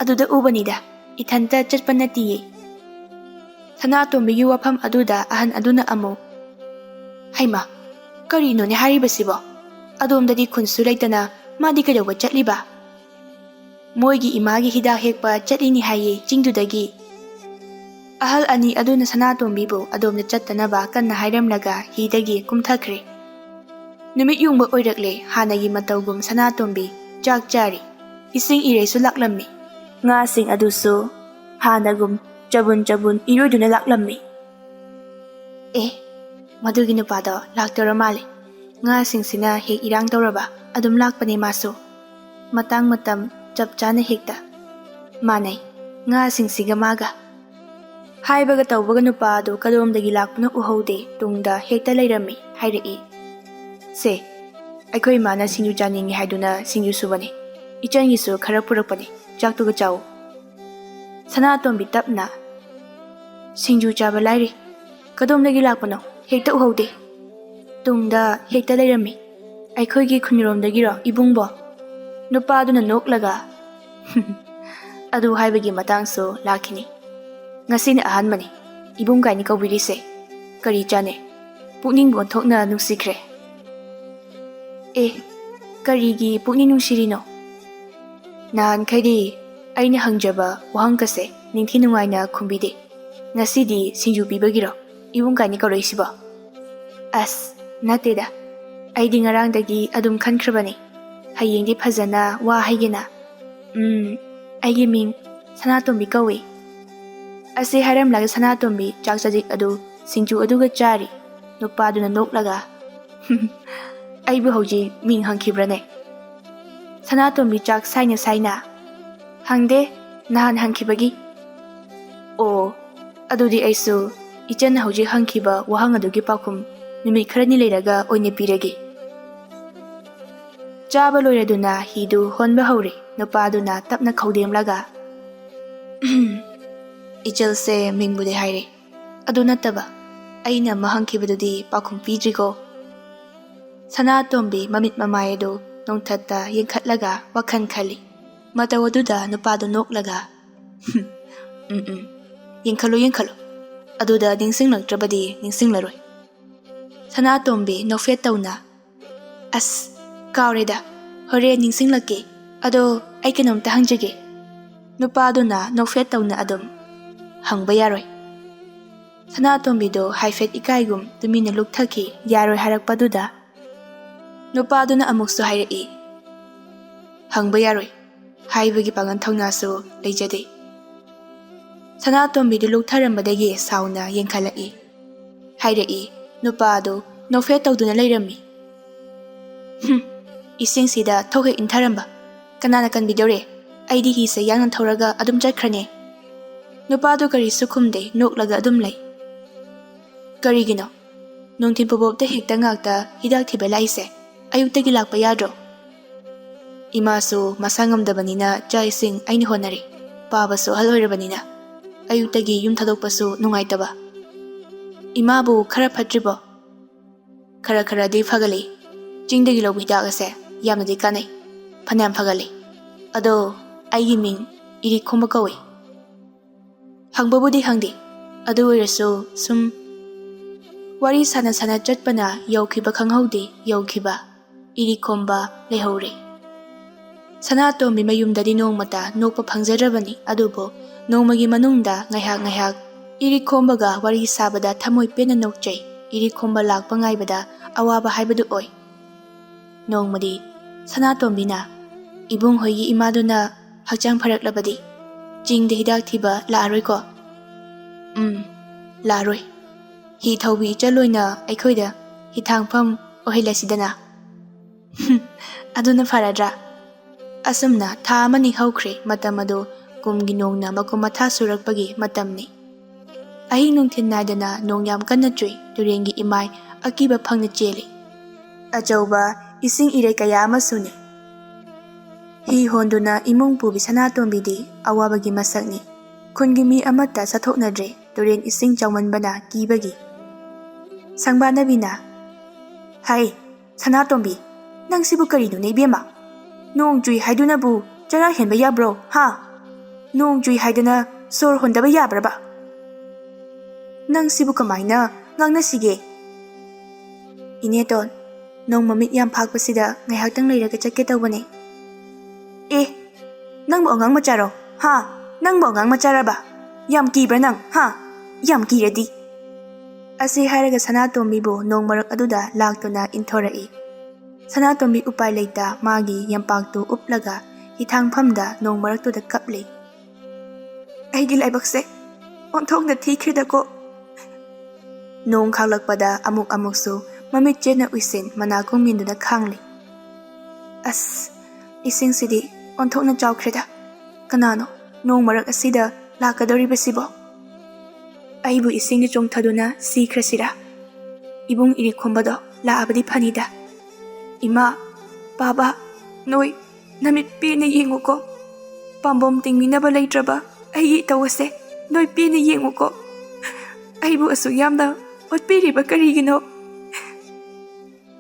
ꯑꯗꯨꯗ ꯎꯕꯅꯤꯗ, ꯏꯊꯟꯇ ꯆꯠꯄ ꯅꯠꯇꯤꯌꯦ꯫" ꯁꯅꯥꯇꯣꯝꯕꯤꯒꯤ ꯋꯥꯐꯝ ꯑꯗꯨꯗ ꯑꯍꯟ ꯑꯗꯨꯅ ꯑꯃꯨꯛ, "ꯍꯩꯃꯥ, ꯀꯔꯤꯅꯣꯅꯦ ꯍꯥꯏꯔꯤꯕꯁꯤꯕꯣ? ꯑꯗꯣꯝꯗꯗꯤ ꯈꯨꯟꯁꯨ ꯂꯩꯇꯅ ꯃꯥꯗꯤ ꯀꯩꯗꯧꯕ ꯆꯠꯂꯤꯕ?" "ꯃꯣꯏꯒꯤ ꯏꯃꯥꯒꯤ ꯍꯤꯗꯥꯛ ꯍꯦꯛꯄ ꯆꯠꯂꯤꯅꯤ ꯍꯥꯏꯌꯦ ꯆꯤꯡꯗꯨꯗꯒꯤ꯫" ꯑꯍꯜ ꯑꯅꯤ ꯑꯗꯨꯅ ꯁꯅꯥꯇꯣꯝꯕꯤꯕꯨ ꯑꯗꯣꯝꯗ ꯆꯠꯇꯅꯕ ꯀꯟꯅ ꯍꯥꯏꯔꯝꯂꯒ ꯍꯤꯗꯒꯤ ꯀꯨꯝꯊꯈ꯭ꯔꯦ꯫ ꯅꯨꯃꯤꯠ ꯌꯨꯡꯕ ꯑꯣꯏꯔꯛꯂꯦ꯫ ꯍꯥꯟꯅꯒꯤ ꯃꯇꯧꯒꯨꯝ ꯁꯅꯥꯇꯣꯝꯕꯤ ꯆꯥꯛ ꯆꯥꯔꯤ꯫ ꯏꯁꯤꯡ ꯏꯔꯩꯁꯨ ꯂꯥꯛꯂꯝꯃꯤ꯫ ꯉꯥꯁꯤꯡ ꯑꯗꯨꯁꯨ ꯍꯥꯟꯅꯒꯨꯝ ꯆꯕꯨꯟ ꯆꯕꯨꯟ ꯏꯔꯣꯏꯗꯨꯅ ꯂꯥꯛꯂꯝꯃꯤ꯫ "ꯑꯦ, ꯃꯗꯨꯒꯤ ꯅꯨꯄꯥꯗꯣ ꯂꯥꯛꯇꯧꯔ ꯃꯥꯜꯂꯦ꯫ ꯉꯥꯁꯤꯡꯁꯤꯅ ꯍꯦꯛ ꯏꯔꯥꯡ ꯇꯧꯔꯕ ꯑꯗꯨꯝ ꯂꯥꯛꯄꯅꯦ ꯃꯥꯁꯨ꯫ ꯃꯇꯥꯡ ꯃꯇꯝ ꯆꯞ ꯆꯥꯅ ꯍꯦꯛꯇ ꯃꯥꯟꯅꯩ, ꯉꯥꯁꯤꯡꯁꯤꯒ ꯃꯥꯒ꯫" ꯍꯥꯏꯕꯒ ꯇꯧꯕꯒ ꯅꯨꯄꯥ ꯑꯗꯨ ꯀꯗꯣꯝꯗꯒꯤ ꯂꯥꯛꯄꯅꯣ ꯎꯍꯧꯗꯦ, ꯇꯨꯡꯗ ꯍꯦꯛꯇ ꯂꯩꯔꯝꯃꯤ꯫ ꯍꯥꯏꯔꯛꯏ, "ꯁꯦ, ꯑꯩꯈꯣꯏ ꯏꯃꯥꯅ ꯁꯤꯡꯖꯨ ꯆꯥꯅꯤꯡꯉꯤ ꯍꯥꯏꯗꯨꯅ ꯁꯤꯡꯖꯨ ꯁꯨꯕꯅꯤ꯫ ꯏꯆꯟꯒꯤꯁꯨ ꯈꯔ ꯄꯨꯔꯛꯄꯅꯤ, ꯆꯥꯛꯇꯨꯒ ꯆꯥꯎ꯫" ꯁꯅꯥꯇꯣꯝꯕꯤ ꯇꯞꯅ, "ꯁꯤꯡꯖꯨ ꯆꯥꯕ ꯂꯥꯏꯔꯤ, ꯀꯗꯣꯝꯗꯒꯤ ꯂꯥꯛꯄꯅꯣ ꯍꯦꯛꯇ ꯎꯍꯧꯗꯦ, ꯇꯨꯡꯗ ꯍꯦꯛꯇ ꯂꯩꯔꯝꯃꯤ꯫ ꯑꯩꯈꯣꯏꯒꯤ ꯈꯨꯟꯔꯣꯝꯗꯒꯤꯔꯣ ꯏꯕꯨꯡꯕꯣ?" ꯅꯨꯄꯥꯗꯨꯅ ꯅꯣꯛꯂꯒ, "ꯑꯗꯨ ꯍꯥꯏꯕꯒꯤ ꯃꯇꯥꯡꯁꯨ ꯂꯥꯛꯈꯤꯅꯤ꯫ ꯉꯁꯤꯅ ꯑꯍꯥꯟꯕꯅꯤ ꯏꯕꯨꯡ ꯀꯥꯏꯅ ꯀꯧꯕꯤꯔꯤꯁꯦ꯫ ꯀꯔꯤ ꯆꯥꯅꯩ? ꯄꯨꯛꯅꯤꯡꯕꯨ ꯑꯣꯟꯊꯣꯛꯅ ꯅꯨꯡꯁꯤꯈ꯭ꯔꯦ꯫" "ꯑꯦ, ꯀꯔꯤꯒꯤ ꯄꯨꯛꯅꯤꯡ ꯅꯨꯡꯁꯤꯔꯤꯅꯣ? ꯅꯍꯥꯟꯈꯩꯗꯤ ꯑꯩꯅ ꯍꯪꯖꯕ ꯋꯥꯍꯪꯒꯁꯦ ꯅꯤꯡꯊꯤ ꯅꯨꯡꯉꯥꯏꯅ ꯈꯨꯝꯕꯤꯗꯦ꯫ ꯉꯁꯤꯗꯤ ꯁꯤꯡꯖꯨ ꯄꯤꯕꯒꯤꯔꯣ ꯏꯕꯨꯡ ꯀꯥꯏꯅ ꯀꯧꯔꯛꯏꯁꯤꯕꯣ?" "ꯑꯁ, ꯅꯠꯇꯦꯗ꯫ ꯑꯩꯗꯤ ꯉꯔꯥꯡꯗꯒꯤ ꯑꯗꯨꯝ ꯈꯟꯈ꯭ꯔꯕꯅꯤ꯫ ꯍꯌꯦꯡꯗꯤ ꯐꯖꯅ ꯋꯥ ꯍꯥꯏꯒꯦꯅ꯫ ꯎꯝ, ꯑꯩꯒꯤ ꯃꯤꯡ ꯁꯅꯥꯇꯣꯝꯕꯤ ꯀꯧꯏ꯫ ꯑꯁꯤ ꯍꯥꯏꯔꯝꯂꯒ ꯁꯅꯥꯇꯣꯝꯕꯤ ꯆꯥꯛ ꯆꯖꯤꯛ ꯑꯗꯨ ꯁꯤꯡꯖꯨ ꯑꯗꯨꯒ ꯆꯥꯔꯤ꯫ ꯅꯨꯄꯥꯗꯨꯅ ꯅꯣꯛꯂꯒ, "ꯑꯩꯕꯨ ꯍꯧꯖꯤꯛ ꯃꯤꯡ ꯍꯪꯈꯤꯕ꯭ꯔꯅꯦ?" ꯁꯅꯥꯇꯣꯝꯕꯤ ꯆꯥꯛ ꯁꯥꯏꯅ ꯁꯥꯏꯅ, "ꯍꯪꯗꯦ, ꯅꯍꯥꯟ ꯍꯪꯈꯤꯕꯒꯤ꯫" "ꯑꯣ, ꯑꯗꯨꯗꯤ ꯑꯩꯁꯨ ꯏꯆꯟꯅ ꯍꯧꯖꯤꯛ ꯍꯪꯈꯤꯕ ꯋꯥꯍꯪ ꯑꯗꯨꯒꯤ ꯄꯥꯎꯈꯨꯝ ꯅꯨꯃꯤꯠ ꯈꯔꯅꯤ ꯂꯩꯔꯒ ꯑꯣꯏꯅ ꯄꯤꯔꯒꯦ꯫" ꯆꯥꯕ ꯂꯣꯏꯔꯗꯨꯅ ꯍꯤꯗꯨ ꯍꯣꯟꯕ ꯍꯧꯔꯦ꯫ ꯅꯨꯄꯥꯗꯨꯅ ꯇꯞꯅ ꯈꯧꯗꯦꯝꯂꯒ, "ꯏꯆꯜꯁꯦ ꯃꯤꯡꯕꯨꯗꯤ ꯍꯥꯏꯔꯦ, ꯑꯗꯨ ꯅꯠꯇꯕ ꯑꯩꯅ ꯑꯃ ꯍꯪꯈꯤꯕꯗꯨꯗꯤ ꯄꯥꯎꯈꯨꯝ ꯄꯤꯗ꯭ꯔꯤꯀꯣ?" ꯁꯅꯥꯇꯣꯝꯕꯤ ꯃꯃꯤꯠ ꯃꯃꯥꯏ ꯑꯗꯨ ꯅꯣꯡꯊꯛꯇ ꯌꯦꯡꯈꯠꯂꯒ ꯋꯥꯈꯜ ꯈꯜꯂꯤ꯫ ꯃꯇꯧ ꯑꯗꯨꯗ ꯅꯨꯄꯥꯗꯨ ꯅꯣꯛꯂꯒ, "ꯎꯝ, ꯎꯝ, ꯌꯦꯡꯈꯠꯂꯨ, ꯌꯦꯡꯈꯠꯂꯨ꯫ ꯑꯗꯨꯗ ꯅꯤꯡꯁꯤꯡꯂꯛꯇ꯭ꯔꯕꯗꯤ ꯅꯤꯡꯁꯤꯡꯂꯔꯣꯏ꯫" ꯁꯅꯥꯇꯣꯝꯕꯤ ꯅꯣꯛꯐꯦꯠ ꯇꯧꯅ, "ꯑꯁ, ꯀꯥꯎꯔꯦꯗ, ꯍꯣꯔꯦꯟ ꯅꯤꯡꯁꯤꯡꯂꯛꯀꯦ꯫ ꯑꯗꯣ ꯑꯩ ꯀꯩꯅꯣꯝꯇ ꯍꯪꯖꯒꯦ꯫" ꯅꯨꯄꯥꯗꯨꯅ ꯅꯣꯛꯐꯦꯠ ꯇꯧꯅ ꯑꯗꯨꯝ, "ꯍꯪꯕ ꯌꯥꯔꯣꯏ꯫" ꯁꯅꯥꯇꯣꯝꯕꯤꯗꯣ ꯍꯥꯏꯐꯦꯠ ꯏꯀꯥꯏꯒꯨꯝ ꯇꯨꯃꯤꯟꯅ ꯂꯨꯞꯊꯈꯤ꯫ ꯌꯥꯔꯣꯏ ꯍꯥꯏꯔꯛꯄꯗꯨꯗ ꯅꯨꯄꯥꯗꯨꯅ ꯑꯃꯨꯛꯁꯨ ꯍꯥꯏꯔꯛꯏ, "ꯍꯪꯕ ꯌꯥꯔꯣꯏ" ꯍꯥꯏꯕꯒꯤ ꯄꯥꯡꯒꯜ ꯊꯧꯅꯥꯁꯨ ꯂꯩꯖꯗꯦ꯫ ꯁꯅꯥꯇꯣꯝꯕꯤꯗꯨ ꯂꯨꯞꯊꯔꯝꯕꯗꯒꯤ ꯁꯥꯎꯅ ꯌꯦꯡꯈꯠꯂꯛꯏ꯫ ꯍꯥꯏꯔꯛꯏ, ꯅꯨꯄꯥ ꯑꯗꯨ ꯅꯣꯛꯐꯦꯠ ꯇꯧꯗꯨꯅ ꯂꯩꯔꯝꯃꯤ꯫ "ꯍꯨꯝ, ꯏꯁꯤꯡꯁꯤꯗ ꯊꯣꯛ ꯍꯦꯛ ꯏꯟꯊꯔꯝꯕ꯫ ꯀꯅꯥꯅ ꯀꯟꯕꯤꯗꯧꯔꯦ? ꯑꯩꯗꯤ ꯍꯤꯁꯦ ꯌꯥꯡꯅ ꯊꯧꯔꯒ ꯑꯗꯨꯝ ꯆꯠꯈ꯭ꯔꯅꯤ꯫" ꯅꯨꯄꯥꯗꯨ ꯀꯔꯤꯁꯨ ꯈꯨꯝꯗꯦ, ꯅꯣꯛꯂꯒ ꯑꯗꯨꯝ ꯂꯩ꯫ "ꯀꯔꯤꯒꯤꯅꯣ? ꯅꯨꯡꯊꯤꯜ ꯄꯨꯕꯣꯞꯇ ꯍꯦꯛꯇ ꯉꯥꯛꯇ ꯍꯤꯗꯥꯛ ꯊꯤꯕ ꯂꯥꯛꯏꯁꯦ? ꯑꯌꯨꯛꯇꯒꯤ ꯂꯥꯛꯄ ꯌꯥꯗ꯭ꯔꯣ?" "ꯏꯃꯥꯁꯨ ꯃꯁꯥ ꯉꯝꯗꯕꯅꯤꯅ ꯆꯥꯛ ꯏꯁꯤꯡ ꯑꯩꯅ ꯍꯣꯠꯅꯔꯤ꯫ ꯄꯥꯕꯁꯨ ꯑꯍꯜ ꯑꯣꯏꯔꯕꯅꯤꯅ ꯑꯌꯨꯛꯇꯒꯤ ꯌꯨꯝ ꯊꯥꯗꯣꯛꯄꯁꯨ ꯅꯨꯡꯉꯥꯏꯇꯕ꯫" "ꯏꯃꯥꯕꯨ ꯈꯔ ꯐꯠꯇ꯭ꯔꯤꯕꯣ?" "ꯈꯔ ꯈꯔꯗꯤ ꯐꯒꯠꯂꯤ꯫ ꯆꯤꯡꯗꯒꯤ ꯂꯧꯕ ꯍꯤꯗꯥꯛ ꯑꯁꯦ ꯌꯥꯝꯅꯗꯤ ꯀꯥꯟꯅꯩ꯫ ꯐꯅꯌꯥꯝ ꯐꯒꯠꯂꯤ꯫ ꯑꯗꯣ ꯑꯩꯒꯤ ꯃꯤꯡ ꯏꯔꯤꯛ ꯈꯣꯝꯕ ꯀꯧꯏ꯫" "ꯍꯪꯕꯕꯨꯗꯤ ꯍꯪꯗꯦ, ꯑꯗꯨ ꯑꯣꯏꯔꯁꯨ ꯁꯨꯝ ꯋꯥꯔꯤ ꯁꯥꯟꯅ ꯁꯥꯟꯅ ꯆꯠꯄꯅ ꯌꯧꯈꯤꯕ ꯈꯪꯍꯧꯗꯦ, ꯌꯧꯈꯤꯕ ꯏꯔꯤꯛ ꯈꯣꯝꯕ ꯂꯩꯍꯧꯔꯦ꯫" ꯁꯅꯥꯇꯣꯝꯕꯤ ꯃꯌꯨꯝꯗꯗꯤ ꯅꯣꯡꯃꯇ ꯅꯣꯛꯄ ꯐꯪꯖꯗ꯭ꯔꯕꯅꯤ, ꯑꯗꯨꯕꯨ ꯅꯣꯡꯃꯒꯤ ꯃꯅꯨꯡꯗ ꯉꯥꯏꯍꯥꯛ ꯉꯥꯏꯍꯥꯛ ꯏꯔꯤꯛ ꯈꯣꯝꯕꯒ ꯋꯥꯔꯤ ꯁꯥꯕꯗ ꯊꯃꯣꯏ ꯄꯦꯟꯅ ꯅꯣꯛꯆꯩ꯫ ꯏꯔꯤꯛ ꯈꯣꯝꯕ ꯂꯥꯛꯄ ꯉꯥꯏꯕꯗ ꯑꯋꯥꯕ ꯍꯥꯏꯕꯗꯨ ꯑꯣꯏ꯫ ꯅꯣꯡꯃꯗꯤ ꯁꯅꯥꯇꯣꯝꯕꯤꯅ, "ꯏꯕꯨꯡ ꯍꯣꯏꯒꯤ ꯏꯃꯥꯗꯨꯅ ꯍꯛꯆꯥꯡ ꯐꯔꯛꯂꯕꯗꯤ ꯆꯤꯡꯗ ꯍꯤꯗꯥꯛ ꯊꯤꯕ ꯂꯥꯛꯑꯔꯣꯏꯀꯣ?" "ꯎꯝ, ꯂꯥꯛꯑꯔꯣꯏ꯫ ꯍꯤ ꯊꯧꯕꯤ ꯏꯆꯜ ꯑꯣꯏꯅ ꯑꯩꯈꯣꯏꯗ ꯍꯤꯊꯥꯡꯐꯝ ꯑꯣꯏꯍꯜꯂꯁꯤꯗꯅ꯫" "ꯍꯨꯝ, ꯑꯗꯨꯅ ꯐꯔꯗ꯭ꯔꯥ?" ꯑꯁꯨꯝꯅ ꯊꯥ ꯑꯃꯅꯤ ꯍꯧꯈ꯭ꯔꯦ꯫ ꯃꯇꯝ ꯑꯗꯨ ꯀꯨꯝꯒꯤ ꯅꯣꯡꯅ ꯃꯀꯨꯝ ꯃꯊꯥ ꯁꯨꯔꯛꯄꯒꯤ ꯃꯇꯝꯅꯤ꯫ ꯑꯍꯤꯡ ꯅꯨꯡꯊꯤꯜ ꯅꯥꯏꯗꯅ ꯅꯣꯡ ꯌꯥꯝ ꯀꯟꯅ ꯆꯨꯏ꯫ ꯇꯨꯔꯦꯟꯒꯤ ꯏꯃꯥꯏ ꯑꯀꯤꯕ ꯐꯪꯅ ꯆꯦꯜꯂꯤ꯫ ꯑꯆꯧꯕ ꯏꯁꯤꯡ ꯏꯔꯩ ꯀꯌꯥ ꯑꯃꯁꯨꯅꯤ꯫ ꯍꯤ ꯍꯣꯟꯗꯨꯅ ꯏꯃꯨꯡ ꯄꯨꯕꯤ ꯁꯅꯥꯇꯣꯝꯕꯤꯗꯤ ꯑꯋꯥꯕꯒꯤ ꯃꯁꯛꯅꯤ꯫ ꯈꯨꯟꯒꯤ ꯃꯤ ꯑꯃꯠꯇ ꯆꯠꯊꯣꯛꯅꯗ꯭ꯔꯦ, ꯇꯨꯔꯦꯟ ꯏꯁꯤꯡ ꯆꯥꯎꯃꯟꯕꯅ ꯀꯤꯕꯒꯤ꯫ ꯁꯪꯕꯥꯅꯕꯤꯅ, "ꯍꯥꯏ, ꯁꯅꯥꯇꯣꯝꯕꯤ, ꯅꯪꯁꯤꯕꯨ ꯀꯔꯤꯅꯣꯅꯦ ꯏꯕꯦꯝꯃ? ꯅꯣꯡ ꯆꯨꯏ ꯍꯥꯏꯗꯨꯅꯕꯨ ꯆꯔꯥ ꯍꯦꯟꯕ ꯌꯥꯕ꯭ꯔꯣ, ꯍꯥ? ꯅꯣꯡ ꯆꯨꯏ ꯍꯥꯏꯗꯅ ꯁꯣꯔ ꯍꯣꯟꯗꯕ ꯌꯥꯕ꯭ꯔꯕ? ꯅꯪꯁꯤꯕꯨ ꯀꯃꯥꯏꯅ ꯉꯥꯡꯅꯁꯤꯒꯦ?" "ꯏꯅꯦꯇꯣꯟ, ꯅꯣꯡ ꯃꯃꯤꯠ ꯌꯥꯝ ꯐꯥꯛꯄꯁꯤꯗ ꯉꯥꯏꯍꯥꯛꯇꯪ ꯂꯩꯔꯒ ꯆꯠꯀꯦ ꯇꯧꯕꯅꯦ꯫" "ꯑꯦ, ꯅꯪꯕꯨ ꯑꯉꯥꯡ ꯃꯆꯥꯔꯣ? ꯍꯥ? ꯅꯪꯕꯨ ꯑꯉꯥꯡ ꯃꯆꯥꯔꯕ? ꯌꯥꯝ ꯀꯤꯕ꯭ꯔꯥ ꯅꯪ? ꯍꯥ? ꯌꯥꯝ ꯀꯤꯔꯗꯤ꯫" ꯑꯁꯤ ꯍꯥꯏꯔꯒ ꯁꯅꯥꯇꯣꯝꯕꯤꯕꯨ ꯅꯣꯡ ꯃꯔꯛ ꯑꯗꯨꯗ ꯂꯥꯛꯇꯨꯅ ꯏꯟꯊꯣꯔꯛꯏ꯫ ꯁꯅꯥꯇꯣꯝꯕꯤ ꯎꯄꯥꯏ ꯂꯩꯇ ꯃꯥꯒꯤ ꯌꯥꯝꯄꯥꯛꯇꯨ ꯎꯞꯂꯒ ꯍꯤꯊꯥꯡꯐꯝꯗ ꯅꯣꯡ ꯃꯔꯛꯇꯨꯗ ꯀꯞꯂꯤ꯫ "ꯑꯩꯒꯤ ꯂꯥꯏꯕꯛꯁꯦ ꯑꯣꯟꯊꯣꯛꯅ ꯊꯤꯈ꯭ꯔꯦꯗꯀꯣ꯫" ꯅꯣꯡ ꯈꯥꯛꯂꯛꯄꯗ ꯑꯃꯨꯛ ꯑꯃꯨꯛꯁꯨ ꯃꯃꯤꯠ ꯆꯦꯠꯅ ꯎꯏꯁꯤꯟ ꯃꯅꯥꯀꯣꯡ ꯃꯦꯟꯗꯨꯅ ꯈꯥꯡꯂꯤ꯫ "ꯑꯁ, ꯏꯁꯤꯡꯁꯤꯗꯤ ꯑꯣꯟꯊꯣꯛꯅ ꯆꯥꯎꯈ꯭ꯔꯦꯗ꯫ ꯀꯅꯥꯅꯣ ꯅꯣꯡ ꯃꯔꯛ ꯑꯁꯤꯗ ꯂꯥꯛꯀꯗꯧꯔꯤꯕꯁꯤꯕꯣ? ꯑꯩꯕꯨ ꯏꯁꯤꯡꯗ ꯆꯣꯡꯊꯗꯨꯅ ꯁꯤꯈ꯭ꯔꯁꯤꯔꯥ? ꯏꯕꯨꯡ ꯏꯔꯤꯛꯈꯣꯝꯕꯗꯣ ꯂꯥꯛꯑꯕꯗꯤ ꯐꯅꯤꯗ꯫ ꯏꯃꯥ, ꯄꯥꯕ, ꯅꯣꯏ ꯅꯃꯤꯠ ꯄꯦꯟꯅ ꯌꯦꯡꯉꯨꯀꯣ꯫ ꯄꯥꯝꯕꯣꯝ ꯇꯤꯡꯕꯤꯅꯕ ꯂꯩꯇ꯭ꯔꯕ ꯑꯩꯒꯤ ꯏꯇꯧ ꯑꯁꯦ ꯅꯣꯏ ꯄꯦꯟꯅ ꯌꯦꯡꯉꯨꯀꯣ꯫ ꯑꯩꯕꯨ ꯑꯁꯨꯛ ꯌꯥꯝꯅ ꯑꯣꯠꯄꯤꯔꯤꯕ ꯀꯔꯤꯒꯤꯅꯣ?"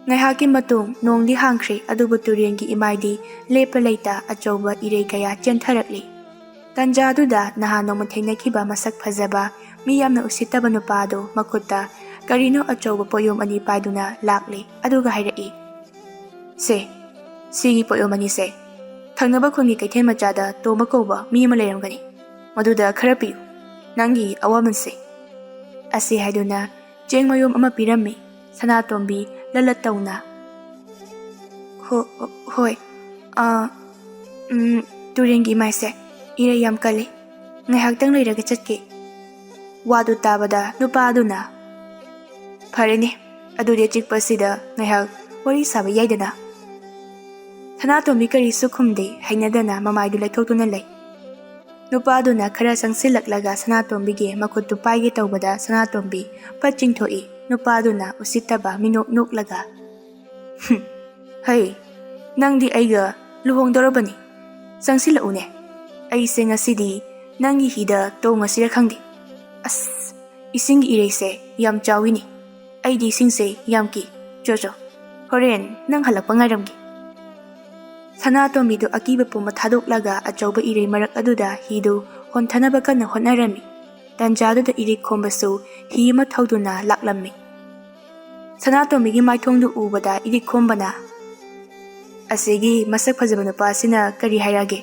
ꯉꯥꯏꯍꯥꯛꯀꯤ ꯃꯇꯨꯡ ꯅꯣꯡꯗꯤ ꯍꯥꯡꯈ꯭ꯔꯦ, ꯑꯗꯨꯕꯨ ꯇꯨꯔꯦꯟꯒꯤ ꯏꯃꯥꯏꯗꯤ ꯂꯦꯞꯄ ꯂꯩꯇ ꯑꯆꯧꯕ ꯏꯔꯩ ꯀꯌꯥ ꯆꯦꯟꯊꯔꯛꯂꯤ꯫ ꯇꯟꯖꯥꯗꯨꯗ ꯅꯍꯥꯟ ꯅꯣꯡꯃ ꯊꯦꯡꯅꯈꯤꯕ ꯃꯁꯛ ꯐꯖꯕ, ꯃꯤ ꯌꯥꯝꯅ ꯎꯁꯤꯠꯇꯕ ꯅꯨꯄꯥ ꯑꯗꯨ ꯃꯈꯨꯠꯇ ꯀꯔꯤꯅꯣ ꯑꯆꯧꯕ ꯄꯣꯠꯌꯣꯝ ꯑꯅꯤ ꯄꯥꯏꯗꯨꯅ ꯂꯥꯛꯂꯦ, ꯑꯗꯨꯒ ꯍꯥꯏꯔꯛꯏ, "ꯁꯦ, ꯁꯤꯒꯤ ꯄꯣꯠꯌꯣꯝ ꯑꯅꯤꯁꯦ ꯊꯪꯅꯕ ꯈꯨꯟꯒꯤ ꯀꯩꯊꯦꯜ ꯃꯆꯥꯗ ꯇꯣꯝꯕ ꯀꯧꯕ ꯃꯤ ꯑꯃ ꯂꯩꯔꯝꯒꯅꯤ, ꯃꯗꯨꯗ ꯈꯔ ꯄꯤꯌꯨ, ꯅꯪꯒꯤ ꯑꯋꯥꯃꯟꯁꯦ꯫" ꯑꯁꯤ ꯍꯥꯏꯗꯨꯅ ꯆꯦꯡ ꯃꯌꯣꯝ ꯑꯃ ꯄꯤꯔꯝꯃꯤ꯫ ꯁꯅꯥꯇꯣꯝꯕꯤ ꯂꯂꯠ ꯇꯧꯅ, ꯑꯣ, ꯑꯣ, ꯍꯣꯏ꯫ ꯑꯥ, ꯎꯝ, ꯇꯨꯔꯦꯟꯒꯤ ꯏꯃꯥꯏꯁꯦ, ꯏꯔꯩ ꯌꯥꯝ ꯀꯜꯂꯤ꯫ ꯉꯥꯏꯍꯥꯛꯇꯪ ꯂꯩꯔꯒ ꯆꯠꯀꯦ꯫ ꯋꯥꯗꯨ ꯇꯥꯕꯗ ꯅꯨꯄꯥ ꯑꯗꯨꯅ, "ꯐꯔꯦꯅꯦ, ꯑꯗꯨꯗꯤ ꯑꯆꯤꯛꯄꯁꯤꯗ ꯉꯥꯏꯍꯥꯛ ꯋꯥꯔꯤ ꯁꯥꯕ ꯌꯥꯏꯗꯅ?" ꯁꯅꯥꯇꯣꯝꯕꯤ ꯀꯔꯤꯁꯨ ꯈꯨꯝꯗꯦ, ꯍꯩꯅꯗꯅ ꯃꯃꯥꯏꯗꯨ ꯂꯩꯊꯣꯛꯇꯨꯅ ꯂꯩ꯫ ꯅꯨꯄꯥꯗꯨꯅ ꯈꯔ ꯆꯪꯁꯤꯜꯂꯛꯂꯒ ꯁꯅꯥꯇꯣꯝꯕꯤꯒꯤ ꯃꯈꯨꯠꯇꯨ ꯄꯥꯏꯒꯦ ꯇꯧꯕꯗ ꯁꯅꯥꯇꯣꯝꯕꯤ ꯐꯠ ꯆꯤꯡꯊꯣꯛꯏ꯫ ꯅꯨꯄꯥꯗꯨꯅ ꯎꯁꯤꯠꯇꯕ ꯃꯤꯅꯣꯛ ꯅꯣꯛꯂꯒ, "ꯍꯨꯝ, ꯍꯩ, ꯅꯪꯗꯤ ꯑꯩꯒ ꯂꯨꯍꯣꯡꯗꯧꯔꯕꯅꯤ꯫ ꯆꯪꯁꯤꯜꯂꯛꯎꯅꯦ꯫ ꯑꯩꯁꯦ ꯉꯁꯤꯗꯤ ꯅꯪꯒꯤ ꯍꯤꯗ ꯇꯣꯡꯉꯁꯤꯔ ꯈꯪꯗꯦ꯫ ꯑꯁ, ꯏꯁꯤꯡꯒꯤ ꯏꯔꯩꯁꯦ ꯌꯥꯝ ꯆꯥꯎꯋꯤꯅꯦ꯫ ꯑꯩꯗꯤ ꯏꯁꯤꯡꯁꯦ ꯌꯥꯝ ꯀꯤ꯫ ꯆꯣ ꯆꯣ, ꯍꯣꯔꯦꯟ ꯅꯪ ꯍꯜꯂꯛꯄ ꯉꯥꯏꯔꯝꯒꯦ꯫" ꯁꯅꯥꯇꯣꯝꯕꯤꯗꯨ ꯑꯀꯤꯕ ꯄꯨꯝꯕ ꯊꯥꯗꯣꯛꯂꯒ ꯑꯆꯧꯕ ꯏꯔꯩ ꯃꯔꯛ ꯑꯗꯨꯗ ꯍꯤꯗꯨ ꯍꯣꯟꯊꯅꯕ ꯀꯟꯅ ꯍꯣꯠꯅꯔꯝꯃꯤ꯫ ꯇꯟꯖꯥꯗꯨꯗ ꯏꯔꯤꯛ ꯈꯣꯝꯕꯁꯨ ꯍꯤ ꯑꯃ ꯊꯧꯗꯨꯅ ꯂꯥꯛꯂꯝꯃꯤ꯫ ꯁꯅꯥꯇꯣꯝꯕꯤꯒꯤ ꯃꯥꯏꯊꯣꯡꯗꯨ ꯎꯕꯗ ꯏꯔꯤꯛ ꯈꯣꯝꯕꯅ, "ꯑꯁꯤꯒꯤ ꯃꯁꯛ ꯐꯖꯕ ꯅꯨꯄꯥꯁꯤꯅ ꯀꯔꯤ ꯍꯥꯏꯔꯛꯑꯒꯦ?"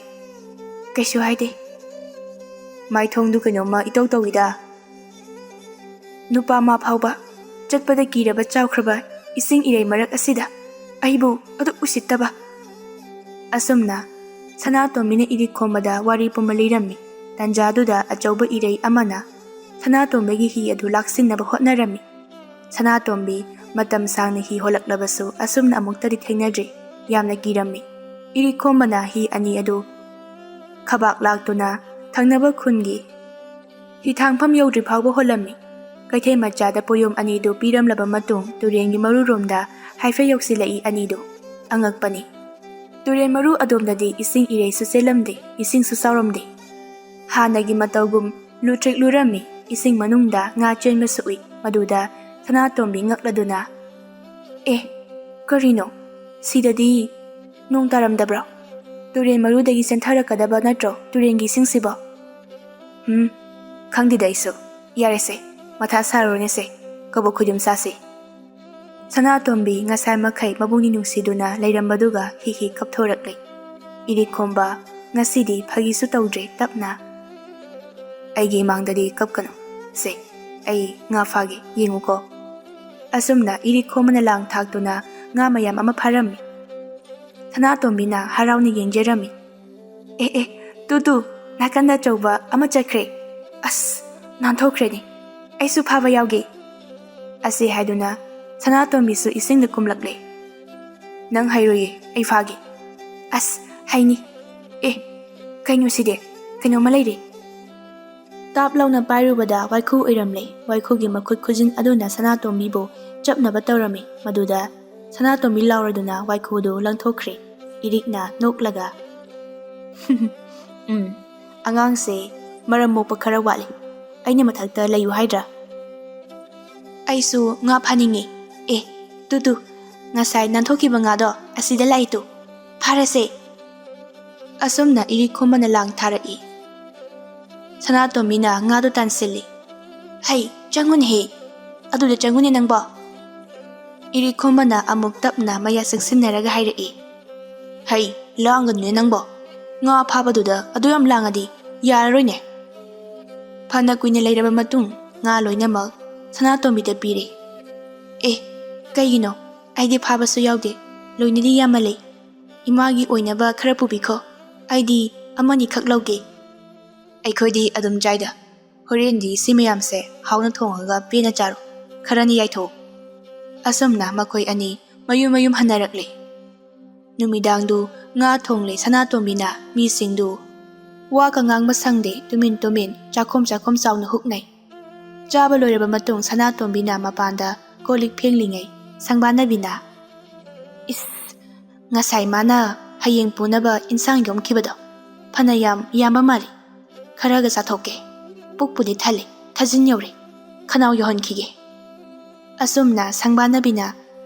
"ꯀꯩꯁꯨ ꯍꯥꯏꯗꯦ꯫ ꯃꯥꯏꯊꯣꯡꯗꯨ ꯀꯩꯅꯣꯝꯃ ꯏꯇꯧ ꯇꯧꯏꯗ꯫ ꯅꯨꯄꯥ ꯃꯥ ꯐꯥꯎꯕ ꯆꯠꯄꯗ ꯀꯤꯔꯕ ꯆꯥꯎꯈ꯭ꯔꯕ ꯏꯁꯤꯡ ꯏꯔꯩ ꯃꯔꯛ ꯑꯁꯤꯗ ꯑꯩꯕꯨ ꯑꯗꯨꯛ ꯎꯁꯤꯠꯇꯕ꯫" ꯑꯁꯨꯝꯅ ꯁꯅꯥꯇꯣꯝꯕꯤꯅ ꯏꯔꯤꯛ ꯈꯣꯝꯕꯗ ꯋꯥꯔꯤ ꯄꯨꯝꯕ ꯂꯤꯔꯝꯃꯤ꯫ ꯇꯟꯖꯥꯗꯨꯗ ꯑꯆꯧꯕ ꯏꯔꯩ ꯑꯃꯅ ꯁꯅꯥꯇꯣꯝꯕꯤꯒꯤ ꯍꯤ ꯑꯗꯨ ꯂꯥꯛꯁꯤꯟꯅꯕ ꯍꯣꯠꯅꯔꯝꯃꯤ꯫ ꯁꯅꯥꯇꯣꯝꯕꯤ ꯃꯇꯝ ꯁꯥꯡꯅ ꯍꯤ ꯍꯣꯜꯂꯛꯂꯕꯁꯨ ꯑꯁꯨꯝꯅ ꯑꯃꯨꯛꯇꯗꯤ ꯊꯦꯡꯅꯗ꯭ꯔꯤ꯫ ꯌꯥꯝꯅ ꯀꯤꯔꯝꯃꯤ꯫ ꯏꯔꯤꯛ ꯈꯣꯝꯕꯅ ꯍꯤ ꯑꯅꯤ ꯑꯗꯨ ꯈꯕꯥꯛ ꯂꯥꯛꯇꯨꯅ ꯊꯪꯅꯕ ꯈꯨꯟꯒꯤ ꯍꯤꯊꯥꯡꯐꯝ ꯌꯧꯗ꯭ꯔꯤ ꯐꯥꯎꯕ ꯍꯣꯜꯂꯝꯃꯤ꯫ ꯀꯩꯊꯦꯜ ꯃꯆꯥꯗ ꯄꯣꯌꯣꯝ ꯑꯅꯤꯗꯨ ꯄꯤꯔꯝꯂꯕ ꯃꯇꯨꯡ ꯇꯨꯔꯦꯟꯒꯤ ꯃꯔꯨꯔꯣꯝꯗ ꯍꯥꯏꯐꯦꯠ ꯌꯧꯁꯤꯜꯂꯛꯏ ꯑꯅꯤꯗꯨ꯫ ꯑꯉꯛꯄꯅꯤ꯫ ꯇꯨꯔꯦꯟ ꯃꯔꯨ ꯑꯗꯣꯝꯗꯗꯤ ꯏꯁꯤꯡ ꯏꯔꯩꯁꯨ ꯆꯦꯜꯂꯝꯗꯦ, ꯏꯁꯤꯡꯁꯨ ꯆꯥꯎꯔꯝꯗꯦ꯫ ꯍꯥꯟꯅꯒꯤ ꯃꯇꯧꯒꯨꯝ ꯂꯨꯇ꯭ꯔꯤꯛ ꯂꯨꯔꯝꯃꯤ꯫ ꯏꯁꯤꯡ ꯃꯅꯨꯡꯗ ꯉꯥ ꯆꯦꯟꯕꯁꯨ ꯎꯏ꯫ ꯃꯗꯨꯗ ꯁꯅꯥꯇꯣꯝꯕꯤ ꯉꯛꯂꯗꯨꯅ, "ꯑꯦ, ꯀꯔꯤꯅꯣ? ꯁꯤꯗꯗꯤ ꯅꯣꯡ ꯇꯥꯔꯝꯗꯕ꯭ꯔꯣ? ꯇꯨꯔꯦꯟ ꯃꯔꯨꯗꯒꯤ ꯆꯦꯟꯊꯔꯛꯀꯗꯕ ꯅꯠꯇ꯭ꯔꯣ ꯇꯨꯔꯦꯟꯒꯤ ꯏꯁꯤꯡꯁꯤꯕꯣ?" "ꯎꯝ, ꯈꯪꯗꯦꯗ ꯑꯩꯁꯨ꯫ ꯌꯥꯔꯦꯁꯦ, ꯃꯊꯥ ꯁꯥꯔꯨꯔꯅꯨꯁꯦ, ꯀꯕꯣꯛ ꯈꯨꯗꯨꯝ ꯆꯥꯁꯤ꯫" ꯁꯅꯥꯇꯣꯝꯕꯤ ꯉꯁꯥꯏ ꯃꯈꯩ ꯃꯕꯨꯛꯅꯤꯡ ꯅꯨꯡꯁꯤꯗꯨꯅ ꯂꯩꯔꯝꯕꯗꯨꯒ ꯍꯤ ꯍꯤ ꯀꯞꯊꯣꯔꯛꯂꯦ꯫ ꯏꯔꯤꯛ ꯈꯣꯝꯕ ꯉꯁꯤꯗꯤ ꯐꯥꯒꯤꯁꯨ ꯇꯧꯗ꯭ꯔꯦ, ꯇꯞꯅ, "ꯑꯩꯒꯤ ꯏꯃꯥꯡꯗꯗꯤ ꯀꯞꯀꯅꯨ꯫ ꯁꯦ, ꯑꯩ ꯉꯥ ꯐꯥꯒꯦ, ꯌꯦꯡꯉꯨꯀꯣ꯫" ꯑꯁꯨꯝꯅ ꯏꯔꯤꯛ ꯈꯣꯝꯕꯅ ꯂꯥꯡ ꯊꯥꯛꯇꯨꯅ ꯉꯥ ꯃꯌꯥꯝ ꯑꯃ ꯐꯥꯔꯝꯃꯤ꯫ ꯁꯅꯥꯇꯣꯝꯕꯤꯅ ꯍꯔꯥꯎꯅ ꯌꯦꯡꯖꯔꯝꯃꯤ꯫ "ꯑꯦ ꯑꯦ, ꯇꯨ ꯇꯨ, ꯅꯥꯀꯟꯗ ꯑꯆꯧꯕ ꯑꯃ ꯆꯠꯈ꯭ꯔꯦ꯫ ꯑꯁ, ꯅꯥꯟꯊꯣꯛꯈ꯭ꯔꯦꯅꯦ꯫ ꯑꯩꯁꯨ ꯐꯥꯕ ꯌꯥꯎꯒꯦ"꯫ ꯑꯁꯤ ꯍꯥꯏꯗꯨꯅ ꯁꯅꯥꯇꯣꯝꯕꯤꯁꯨ ꯏꯁꯤꯡꯗ ꯀꯨꯝꯂꯛꯂꯦ꯫ "ꯅꯪ ꯍꯩꯔꯣꯏꯌꯦ, ꯑꯩ ꯐꯥꯒꯦ"꯫ "ꯑꯁ, ꯍꯩꯅꯤ꯫ ꯑꯦ, ꯀꯩꯅꯣ ꯁꯤꯗꯤ? ꯀꯩꯅꯣꯝꯃ ꯂꯩꯔꯦ"꯫ ꯇꯥꯞ ꯂꯥꯎꯅ ꯄꯥꯏꯔꯨꯕꯗ ꯋꯥꯏꯈꯨ ꯑꯣꯏꯔꯝꯂꯦ꯫ ꯋꯥꯏꯈꯨꯒꯤ ꯃꯈꯨꯠ ꯈꯨꯖꯤꯟ ꯑꯗꯨꯅ ꯁꯅꯥꯇꯣꯝꯕꯤꯕꯨ ꯆꯞꯅꯕ ꯇꯧꯔꯝꯃꯤ꯫ ꯃꯗꯨꯗ ꯁꯅꯥꯇꯣꯝꯕꯤ ꯂꯥꯎꯔꯗꯨꯅ ꯋꯥꯏꯈꯨꯗꯨ ꯂꯪꯊꯣꯛꯈ꯭ꯔꯦ꯫ ꯏꯔꯤꯛꯅ ꯅꯣꯛꯂꯒ, "ꯎꯝ, ꯑꯉꯥꯡꯁꯦ ꯃꯔꯝ ꯃꯣꯛꯄ ꯈꯔ ꯋꯥꯠꯂꯤ꯫ ꯑꯩꯅ ꯃꯊꯛꯇ ꯂꯩꯌꯨ ꯍꯥꯏꯗ꯭ꯔꯥ?" "ꯑꯩꯁꯨ ꯉꯥ ꯐꯥꯅꯤꯡꯉꯤ꯫ ꯑꯦ, ꯇꯨ ꯇꯨ, ꯉꯁꯥꯏ ꯅꯥꯟꯊꯣꯛꯈꯤꯕ ꯉꯥꯗꯣ ꯑꯁꯤꯗ ꯂꯥꯛꯏ ꯇꯨ꯫ ꯐꯥꯔꯁꯦ"꯫ ꯑꯁꯨꯝꯅ ꯏꯔꯤꯛ ꯈꯨꯝꯕꯅ ꯂꯥꯡ ꯊꯥꯔꯛꯏ꯫ ꯁꯅꯥꯇꯣꯝꯕꯤꯅ ꯉꯥꯗꯨ ꯇꯥꯟꯁꯤꯜꯂꯤ꯫ "ꯍꯩ, ꯆꯪꯉꯨꯅꯦꯍꯦ꯫ ꯑꯗꯨꯗ ꯆꯪꯉꯨꯅꯦ ꯅꯪꯕꯣ"꯫ ꯏꯔꯤꯛ ꯈꯨꯝꯕꯅ ꯑꯃꯨꯛ ꯇꯞꯅ ꯃꯌꯥ ꯆꯪꯁꯤꯟꯅꯔꯒ ꯍꯥꯏꯔꯛꯏ꯫ "ꯍꯩ, ꯂꯥꯡꯒꯅꯨꯅꯦ ꯅꯪꯕꯣ꯫ ꯉꯥ ꯐꯥꯕꯗꯨꯗ ꯑꯗꯨ ꯌꯥꯝ ꯂꯥꯡꯉꯗꯤ ꯌꯥꯔꯔꯣꯏꯅꯦ"꯫ ꯐꯅ ꯀꯨꯏꯅ ꯂꯩꯔꯕ ꯃꯇꯨꯡ ꯉꯥ ꯂꯣꯏꯅꯃꯛ ꯁꯅꯥꯇꯣꯝꯕꯤꯗ ꯄꯤꯔꯦ꯫ "ꯑꯦ, ꯀꯩꯒꯤꯅꯣ? ꯑꯩꯗꯤ ꯐꯥꯕꯁꯨ ꯌꯥꯎꯗꯦ꯫ ꯂꯣꯏꯅꯗꯤ ꯌꯥꯝꯃꯜꯂꯦ꯫ ꯏꯃꯥꯒꯤ ꯑꯣꯏꯅꯕ ꯈꯔ ꯄꯨꯕꯤꯈꯣ꯫ ꯑꯩꯗꯤ ꯑꯃꯅꯤꯈꯛ ꯂꯧꯒꯦ"꯫ "ꯑꯩꯈꯣꯏꯗꯤ ꯑꯗꯨꯝ ꯆꯥꯏꯗ꯫ ꯍꯣꯔꯦꯟꯗꯤ ꯁꯤ ꯃꯌꯥꯝꯁꯦ ꯍꯥꯎꯅ ꯊꯣꯡꯉꯒ ꯄꯦꯟꯅ ꯆꯥꯔꯣ꯫ ꯈꯔꯅꯤ ꯌꯥꯏꯊꯣꯛꯎ"꯫ ꯑꯁꯨꯝꯅ ꯃꯈꯣꯏ ꯑꯅꯤ ꯃꯌꯨꯝ ꯃꯌꯨꯝ ꯍꯟꯅꯔꯛꯂꯦ꯫ ꯅꯨꯃꯤꯗꯥꯡꯗꯨ ꯉꯥ ꯊꯣꯡꯂꯦ ꯁꯅꯥꯇꯣꯝꯕꯤꯅ꯫ ꯃꯤꯁꯤꯡꯗꯨ ꯋꯥꯒ ꯉꯥꯡꯕ ꯁꯪꯗꯦ, ꯇꯨꯃꯤꯟ ꯇꯨꯃꯤꯟ ꯆꯥꯛꯈꯨꯝ ꯆꯥꯛꯈꯨꯝ ꯆꯥꯎꯅ ꯍꯨꯛꯅꯩ꯫ ꯆꯥꯕ ꯂꯣꯏꯔꯕ ꯃꯇꯨꯡ ꯁꯅꯥꯇꯣꯝꯕꯤꯅ ꯃꯄꯥꯟꯗ ꯀꯣꯜ ꯂꯤꯛ ꯐꯦꯡꯂꯤꯉꯩ ꯁꯪꯕꯥꯅꯕꯤꯅ, "ꯏꯁ, ꯉꯁꯥꯏ ꯃꯥꯅ ꯍꯌꯦꯡ ꯄꯨꯅꯕ ꯏꯟꯁꯥꯡ ꯌꯣꯝꯈꯤꯕꯗꯣ ꯐꯅꯌꯥꯝ ꯌꯥꯝꯕ ꯃꯥꯜꯂꯤ꯫ ꯈꯔꯒ ꯆꯥꯊꯣꯛꯀꯦ꯫ ꯄꯨꯛꯄꯨꯗꯤ ꯊꯜꯂꯦ, ꯊꯥꯖꯤꯟ ꯌꯧꯔꯦ꯫ ꯈꯅꯥꯎ ꯌꯧꯍꯟꯈꯤꯒꯦ"꯫ ꯑꯁꯨꯝꯅ ꯁꯪꯕꯥꯅꯕꯤꯅ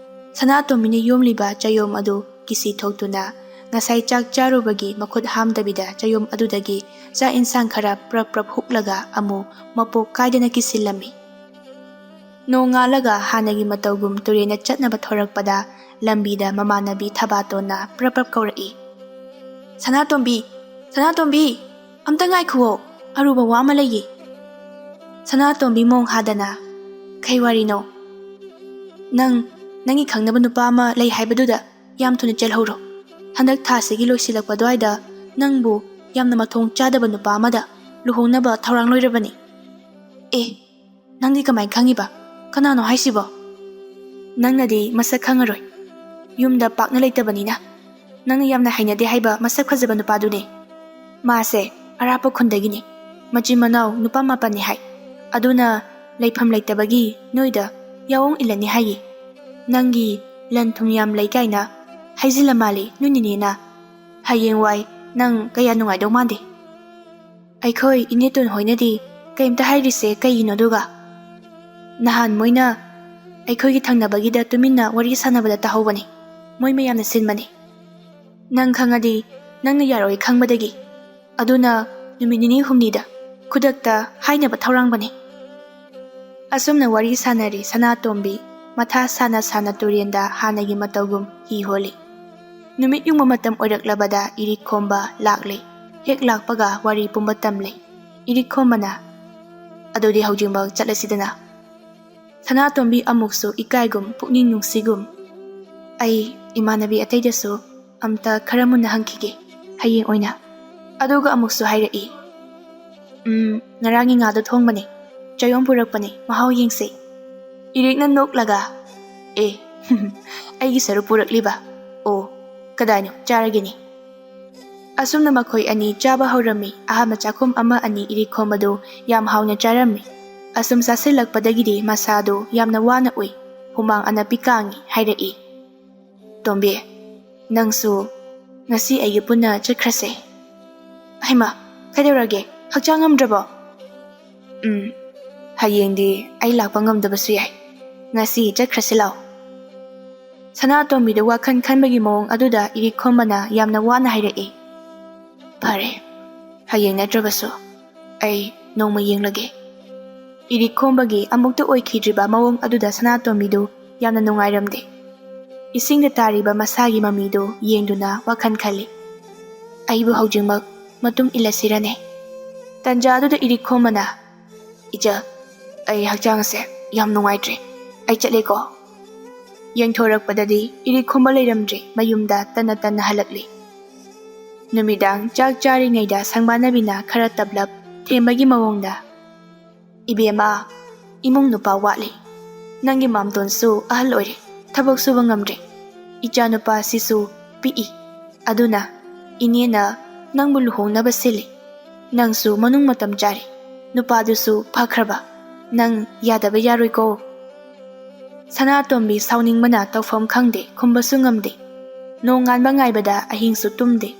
ꯁꯅꯥꯇꯣꯝꯕꯤꯅ ꯌꯣꯝꯂꯤꯕ ꯆꯌꯣꯝ ꯑꯗꯨ ꯀꯤꯁꯤ ꯊꯣꯛꯇꯨꯅ ꯉꯁꯥꯏ ꯆꯥꯛ ꯆꯥꯔꯨꯕꯒꯤ ꯃꯈꯨꯠ ꯍꯥꯝꯗꯕꯤꯗ ꯆꯌꯣꯝ ꯑꯗꯨꯗꯒꯤ ꯆꯥꯛ ꯏꯟꯁꯥꯡ ꯈꯔ ꯄ꯭ꯔꯞ ꯄ꯭ꯔꯞ ꯍꯨꯛꯂꯒ ꯑꯃꯨꯛ ꯃꯄꯣꯛ ꯀꯥꯏꯗꯅ ꯀꯤꯁꯤꯜꯂꯝꯃꯤ꯫ ꯅꯣꯡꯉꯥꯜꯂꯒ ꯍꯥꯟꯅꯒꯤ ꯃꯇꯧꯒꯨꯝ ꯇꯨꯔꯦꯟꯗ ꯆꯠꯅꯕ ꯊꯣꯔꯛꯄꯗ ꯂꯝꯕꯤꯗ ꯃꯃꯥꯟꯅꯕꯤ ꯊꯕꯥꯇꯣꯟꯅ ꯄ꯭ꯔꯞ ꯄ꯭ꯔꯞ ꯀꯧꯔꯛꯏ꯫ "ꯁꯅꯥꯇꯣꯝꯕꯤ! ꯁꯅꯥꯇꯣꯝꯕꯤ! ꯑꯝꯇ ꯉꯥꯏꯈꯨꯋꯣ! ꯑꯔꯨꯕ ꯋꯥ ꯑꯃ ꯂꯩꯌꯦ"꯫ ꯁꯅꯥꯇꯣꯝꯕꯤ ꯃꯣꯡ ꯍꯥꯗꯅ, "ꯀꯩ ꯋꯥꯔꯤꯅꯣ?" "ꯅꯪ, ꯅꯪꯒꯤ ꯈꯪꯅꯕ ꯅꯨꯄꯥ ꯑꯃ ꯂꯩ ꯍꯥꯏꯕꯗꯨꯗ ꯌꯥꯝ ꯊꯨꯅ ꯆꯦꯜꯍꯧꯔꯣ꯫ ꯍꯟꯗꯛ ꯊꯥꯁꯤꯒꯤ ꯂꯣꯏꯁꯤꯜꯂꯛꯄ ꯑꯗꯨꯋꯥꯏꯗ ꯅꯪꯕꯨ ꯌꯥꯝꯅ ꯃꯊꯣꯡ ꯆꯥꯗꯕ ꯅꯨꯄꯥ ꯑꯃꯗ ꯂꯨꯍꯣꯡꯅꯕ ꯊꯧꯔꯥꯡ ꯂꯣꯏꯔꯕꯅꯤ꯫ ꯑꯦ, ꯅꯪꯗꯤ ꯀꯃꯥꯏꯅ ꯈꯪꯉꯤꯕ? ꯀꯅꯥꯅꯣ ꯍꯥꯏꯁꯤꯕꯣ? ꯅꯪꯅꯗꯤ ꯃꯁꯛ ꯈꯪꯉꯔꯣꯏ, ꯌꯨꯝꯗ ꯄꯥꯛꯅ ꯂꯩꯇꯕꯅꯤꯅ꯫ ꯅꯪꯅ ꯌꯥꯝꯅ ꯍꯩꯅꯗꯦ ꯍꯥꯏꯕ ꯃꯁꯛ ꯐꯖꯕ ꯅꯨꯄꯥꯗꯨꯅꯦ꯫ ꯃꯥꯁꯦ ꯑꯔꯥꯞꯄ ꯈꯨꯟꯗꯒꯤꯅꯤ꯫ ꯃꯆꯤꯟ ꯃꯅꯥꯎ ꯅꯨꯄꯥ ꯃꯥꯄꯟꯅꯤ ꯍꯥꯏ꯫ ꯑꯗꯨꯅ ꯂꯩꯐꯝ ꯂꯩꯇꯕꯒꯤ ꯅꯣꯏꯗ ꯌꯥꯑꯣꯡ ꯏꯜꯂꯅꯤ ꯍꯥꯏꯌꯦ꯫ ꯅꯪꯒꯤ ꯂꯟ ꯊꯨꯝ ꯌꯥꯝ ꯂꯩ ꯀꯥꯏꯅ ꯍꯥꯏꯖꯤꯜꯂ ꯃꯥꯜꯂꯦ ꯅꯣꯏ ꯅꯤꯅꯦꯅ꯫ ꯍꯌꯦꯡꯋꯥꯏ ꯅꯪ ꯀꯌꯥ ꯅꯨꯡꯉꯥꯏꯗꯧ ꯃꯥꯟꯗꯦ꯫ ꯑꯩꯈꯣꯏ ꯏꯅꯦꯇꯣꯟ ꯍꯣꯏꯅꯗꯤ ꯀꯩꯝꯇ ꯍꯥꯏꯔꯤꯁꯦ ꯀꯩꯒꯤꯅꯣ? ꯑꯗꯨꯒ ꯅꯍꯥꯟ ꯃꯣꯏꯅ ꯑꯩꯈꯣꯏꯒꯤ ꯊꯪꯅꯕꯒꯤꯗ ꯇꯨꯃꯤꯟꯅ ꯋꯥꯔꯤ ꯁꯥꯟꯅꯕꯗ ꯇꯥꯍꯧꯕꯅꯤ꯫ ꯃꯣꯏ ꯃꯌꯥꯝꯅ ꯁꯤꯟꯕꯅꯤ꯫ ꯅꯪ ꯈꯪꯉꯗꯤ ꯅꯪꯅ ꯌꯥꯔꯣꯏ ꯈꯪꯕꯗꯒꯤ꯫ ꯑꯗꯨꯅ ꯅꯨꯃꯤꯠ ꯅꯤꯅꯤ ꯍꯨꯝꯅꯤꯗ ꯈꯨꯗꯛꯇ ꯍꯥꯏꯅꯕ ꯊꯧꯔꯥꯡꯕꯅꯤ꯫ ꯑꯁꯨꯝꯅ ꯋꯥꯔꯤ ꯁꯥꯟꯅꯔꯤ ꯁꯅꯥꯇꯣꯝꯕꯤ ꯃꯊꯥ ꯁꯥꯅ ꯁꯥꯅ ꯇꯨꯔꯦꯟꯗ ꯍꯥꯟꯅꯒꯤ ꯃꯇꯧꯒꯨꯝ ꯍꯤ ꯍꯣꯜꯂꯤ꯫ ꯅꯨꯃꯤꯠ ꯌꯨꯡꯕ ꯃꯇꯝ ꯑꯣꯏꯔꯛꯂꯕꯗ ꯏꯔꯤꯛ ꯈꯣꯝꯕ ꯂꯥꯛꯂꯦ꯫ ꯍꯦꯛ ꯂꯥꯛꯄꯒ ꯋꯥꯔꯤ ꯄꯨꯝꯕ ꯇꯝꯂꯦ꯫ ꯏꯔꯤꯛ ꯈꯣꯝꯕꯅ, "ꯑꯗꯨꯗꯤ ꯍꯧꯖꯤꯛꯃꯛ ꯆꯠꯂꯁꯤꯗꯅ?" ꯁꯅꯥꯇꯣꯝꯕꯤ ꯑꯃꯨꯛꯁꯨ ꯏꯀꯥꯏꯒꯨꯝ ꯄꯨꯛꯅꯤꯡ ꯅꯨꯡꯁꯤꯒꯨꯝ, "ꯑꯩ ꯏꯃꯥꯟꯅꯕꯤ ꯑꯇꯩꯗꯁꯨ ꯑꯝꯇ ꯈꯔ ꯃꯨꯟꯅ ꯍꯪꯈꯤꯒꯦ ꯍꯌꯦꯡ ꯑꯣꯏꯅ"꯫ ꯑꯗꯨꯒ ꯑꯃꯨꯛꯁꯨ ꯍꯥꯏꯔꯛꯏ, "ꯎꯝ, ꯉꯔꯥꯡꯒꯤ ꯉꯥꯗꯣ ꯊꯣꯡꯕꯅꯦ, ꯆꯌꯣꯝ ꯄꯨꯔꯛꯄꯅꯦ, ꯃꯍꯥꯎ ꯌꯦꯡꯁꯦ"꯫ ꯏꯔꯤꯛꯅ ꯅꯣꯛꯂꯒ, "ꯑꯦ, ꯑꯩꯒꯤ ꯁꯔꯨꯛ ꯄꯨꯔꯛꯂꯤꯕ? ꯑꯣ, ꯀꯗꯥꯏꯅꯣ, ꯆꯥꯔꯒꯦꯅꯦ"꯫ ꯑꯁꯨꯝꯅ ꯃꯈꯣꯏ ꯑꯅꯤ ꯆꯥꯕ ꯍꯧꯔꯝꯃꯤ꯫ ꯑꯍꯥꯟꯕ ꯆꯥꯛꯈꯨꯝ ꯑꯃ ꯑꯅꯤ ꯏꯔꯤꯛ ꯈꯣꯝꯕꯗꯨ ꯌꯥꯝ ꯍꯥꯎꯅ ꯆꯥꯔꯝꯃꯤ꯫ ꯑꯁꯨꯝ ꯆꯥꯁꯤꯜꯂꯛꯄꯗꯒꯤꯗꯤ ꯃꯁꯥꯗꯨ ꯌꯥꯝꯅ ꯋꯥꯅ ꯎꯏ꯫ ꯍꯨꯃꯥꯡ ꯑꯅꯞꯄꯤ ꯀꯥꯡꯉꯤ꯫ ꯍꯥꯏꯔꯛꯏ, "ꯇꯣꯝꯕꯤ, ꯅꯪꯁꯨ ꯉꯁꯤ ꯑꯩꯒ ꯄꯨꯟꯅ ꯆꯠꯈ꯭ꯔꯁꯦ"꯫ "ꯍꯩꯃꯥ, ꯀꯩꯗꯧꯔꯒꯦ? ꯍꯛꯆꯥꯡ ꯉꯝꯗ꯭ꯔꯕꯣ?" "ꯎꯝ, ꯍꯌꯦꯡꯗꯤ ꯑꯩ ꯂꯥꯛꯄ ꯉꯝꯗꯕꯁꯨ ꯌꯥꯏ꯫ ꯉꯁꯤ ꯆꯠꯈ꯭ꯔꯁꯤ ꯂꯥꯛꯑꯣ"꯫ ꯁꯅꯥꯇꯣꯝꯕꯤꯗ ꯋꯥꯈꯜ ꯈꯟꯕꯒꯤ ꯃꯑꯣꯡ ꯑꯗꯨꯗ ꯏꯔꯤꯛ ꯈꯣꯝꯕꯅ ꯌꯥꯝꯅ ꯋꯥꯅ ꯍꯥꯏꯔꯛꯏ, "ꯐꯔꯦ, ꯍꯌꯦꯡ ꯅꯠꯇ꯭ꯔꯕꯁꯨ ꯑꯩ ꯅꯣꯡꯃ ꯌꯦꯡꯂꯒꯦ"꯫ ꯏꯔꯤꯛ ꯈꯣꯝꯕꯒꯤ ꯑꯃꯨꯛꯇ ꯑꯣꯏꯈꯤꯗ꯭ꯔꯤꯕ ꯃꯑꯣꯡ ꯑꯗꯨꯗ ꯁꯅꯥꯇꯣꯝꯕꯤꯗꯨ ꯌꯥꯝꯅ ꯅꯨꯡꯉꯥꯏꯔꯝꯗꯦ꯫ ꯏꯁꯤꯡꯗ ꯇꯥꯔꯤꯕ ꯃꯁꯥꯒꯤ ꯃꯃꯤꯗꯨ ꯌꯦꯡꯗꯨꯅ ꯋꯥꯈꯜ ꯈꯜꯂꯤ, "ꯑꯩꯕꯨ ꯍꯧꯖꯤꯛꯃꯛ ꯃꯇꯨꯡ ꯏꯜꯂꯁꯤꯔꯅꯦ?" ꯇꯟꯖꯥ ꯑꯗꯨꯗ ꯏꯔꯤꯛ ꯈꯣꯝꯕꯅ, "ꯏꯆꯜ, ꯑꯩ ꯍꯛꯆꯥꯡꯁꯦ ꯌꯥꯝ ꯅꯨꯡꯉꯥꯏꯇ꯭ꯔꯦ, ꯑꯩ ꯆꯠꯂꯦꯀꯣ"꯫ ꯌꯦꯡꯊꯣꯔꯛꯄꯗꯗꯤ ꯏꯔꯤꯛꯈꯣꯝꯕ ꯂꯩꯔꯝꯗ꯭ꯔꯦ, ꯃꯌꯨꯝꯗ ꯇꯟꯅ ꯇꯟꯅ ꯍꯜꯂꯛꯂꯦ꯫ ꯅꯨꯃꯤꯗꯥꯡ ꯆꯥꯛ ꯆꯥꯔꯤꯉꯩꯗ ꯁꯪꯕꯥꯅꯕꯤꯅ ꯈꯔ ꯇꯞꯂꯞ ꯊꯦꯝꯕꯒꯤ ꯃꯑꯣꯡꯗ, "ꯏꯕꯦꯝꯃ, ꯏꯃꯨꯡ ꯅꯨꯄꯥ ꯋꯥꯠꯂꯤ꯫ ꯅꯪꯒꯤ ꯃꯥꯝꯇꯣꯟꯁꯨ ꯑꯍꯜ ꯑꯣꯏꯔꯦ, ꯊꯕꯛ ꯁꯨꯕ ꯉꯝꯗ꯭ꯔꯦ꯫ ꯏꯆꯥ ꯅꯨꯄꯥꯁꯤꯁꯨ ꯄꯤꯛꯏ꯫ ꯑꯗꯨꯅ ꯏꯅꯦꯅ ꯅꯪꯕꯨ ꯂꯨꯍꯣꯡꯅꯕ ꯁꯤꯜꯂꯤ꯫ ꯅꯪꯁꯨ ꯃꯅꯨꯡ ꯃꯇꯝ ꯆꯥꯔꯦ꯫ ꯅꯨꯄꯥꯗꯨꯁꯨ ꯐꯈ꯭ꯔꯕ꯫ ꯅꯪ ꯌꯥꯗꯕ ꯌꯥꯔꯣꯏꯀꯣ꯫" ꯁꯅꯥꯇꯣꯝꯕꯤ ꯁꯥꯎꯅꯤꯡꯕꯅ ꯇꯧꯐꯝ ꯈꯪꯗꯦ, ꯈꯨꯝꯕꯁꯨ ꯉꯝꯗꯦ꯫ ꯅꯣꯡ ꯉꯥꯟꯕ ꯉꯥꯏꯕꯗ ꯑꯍꯤꯡꯁꯨ ꯇꯨꯝꯗꯦ꯫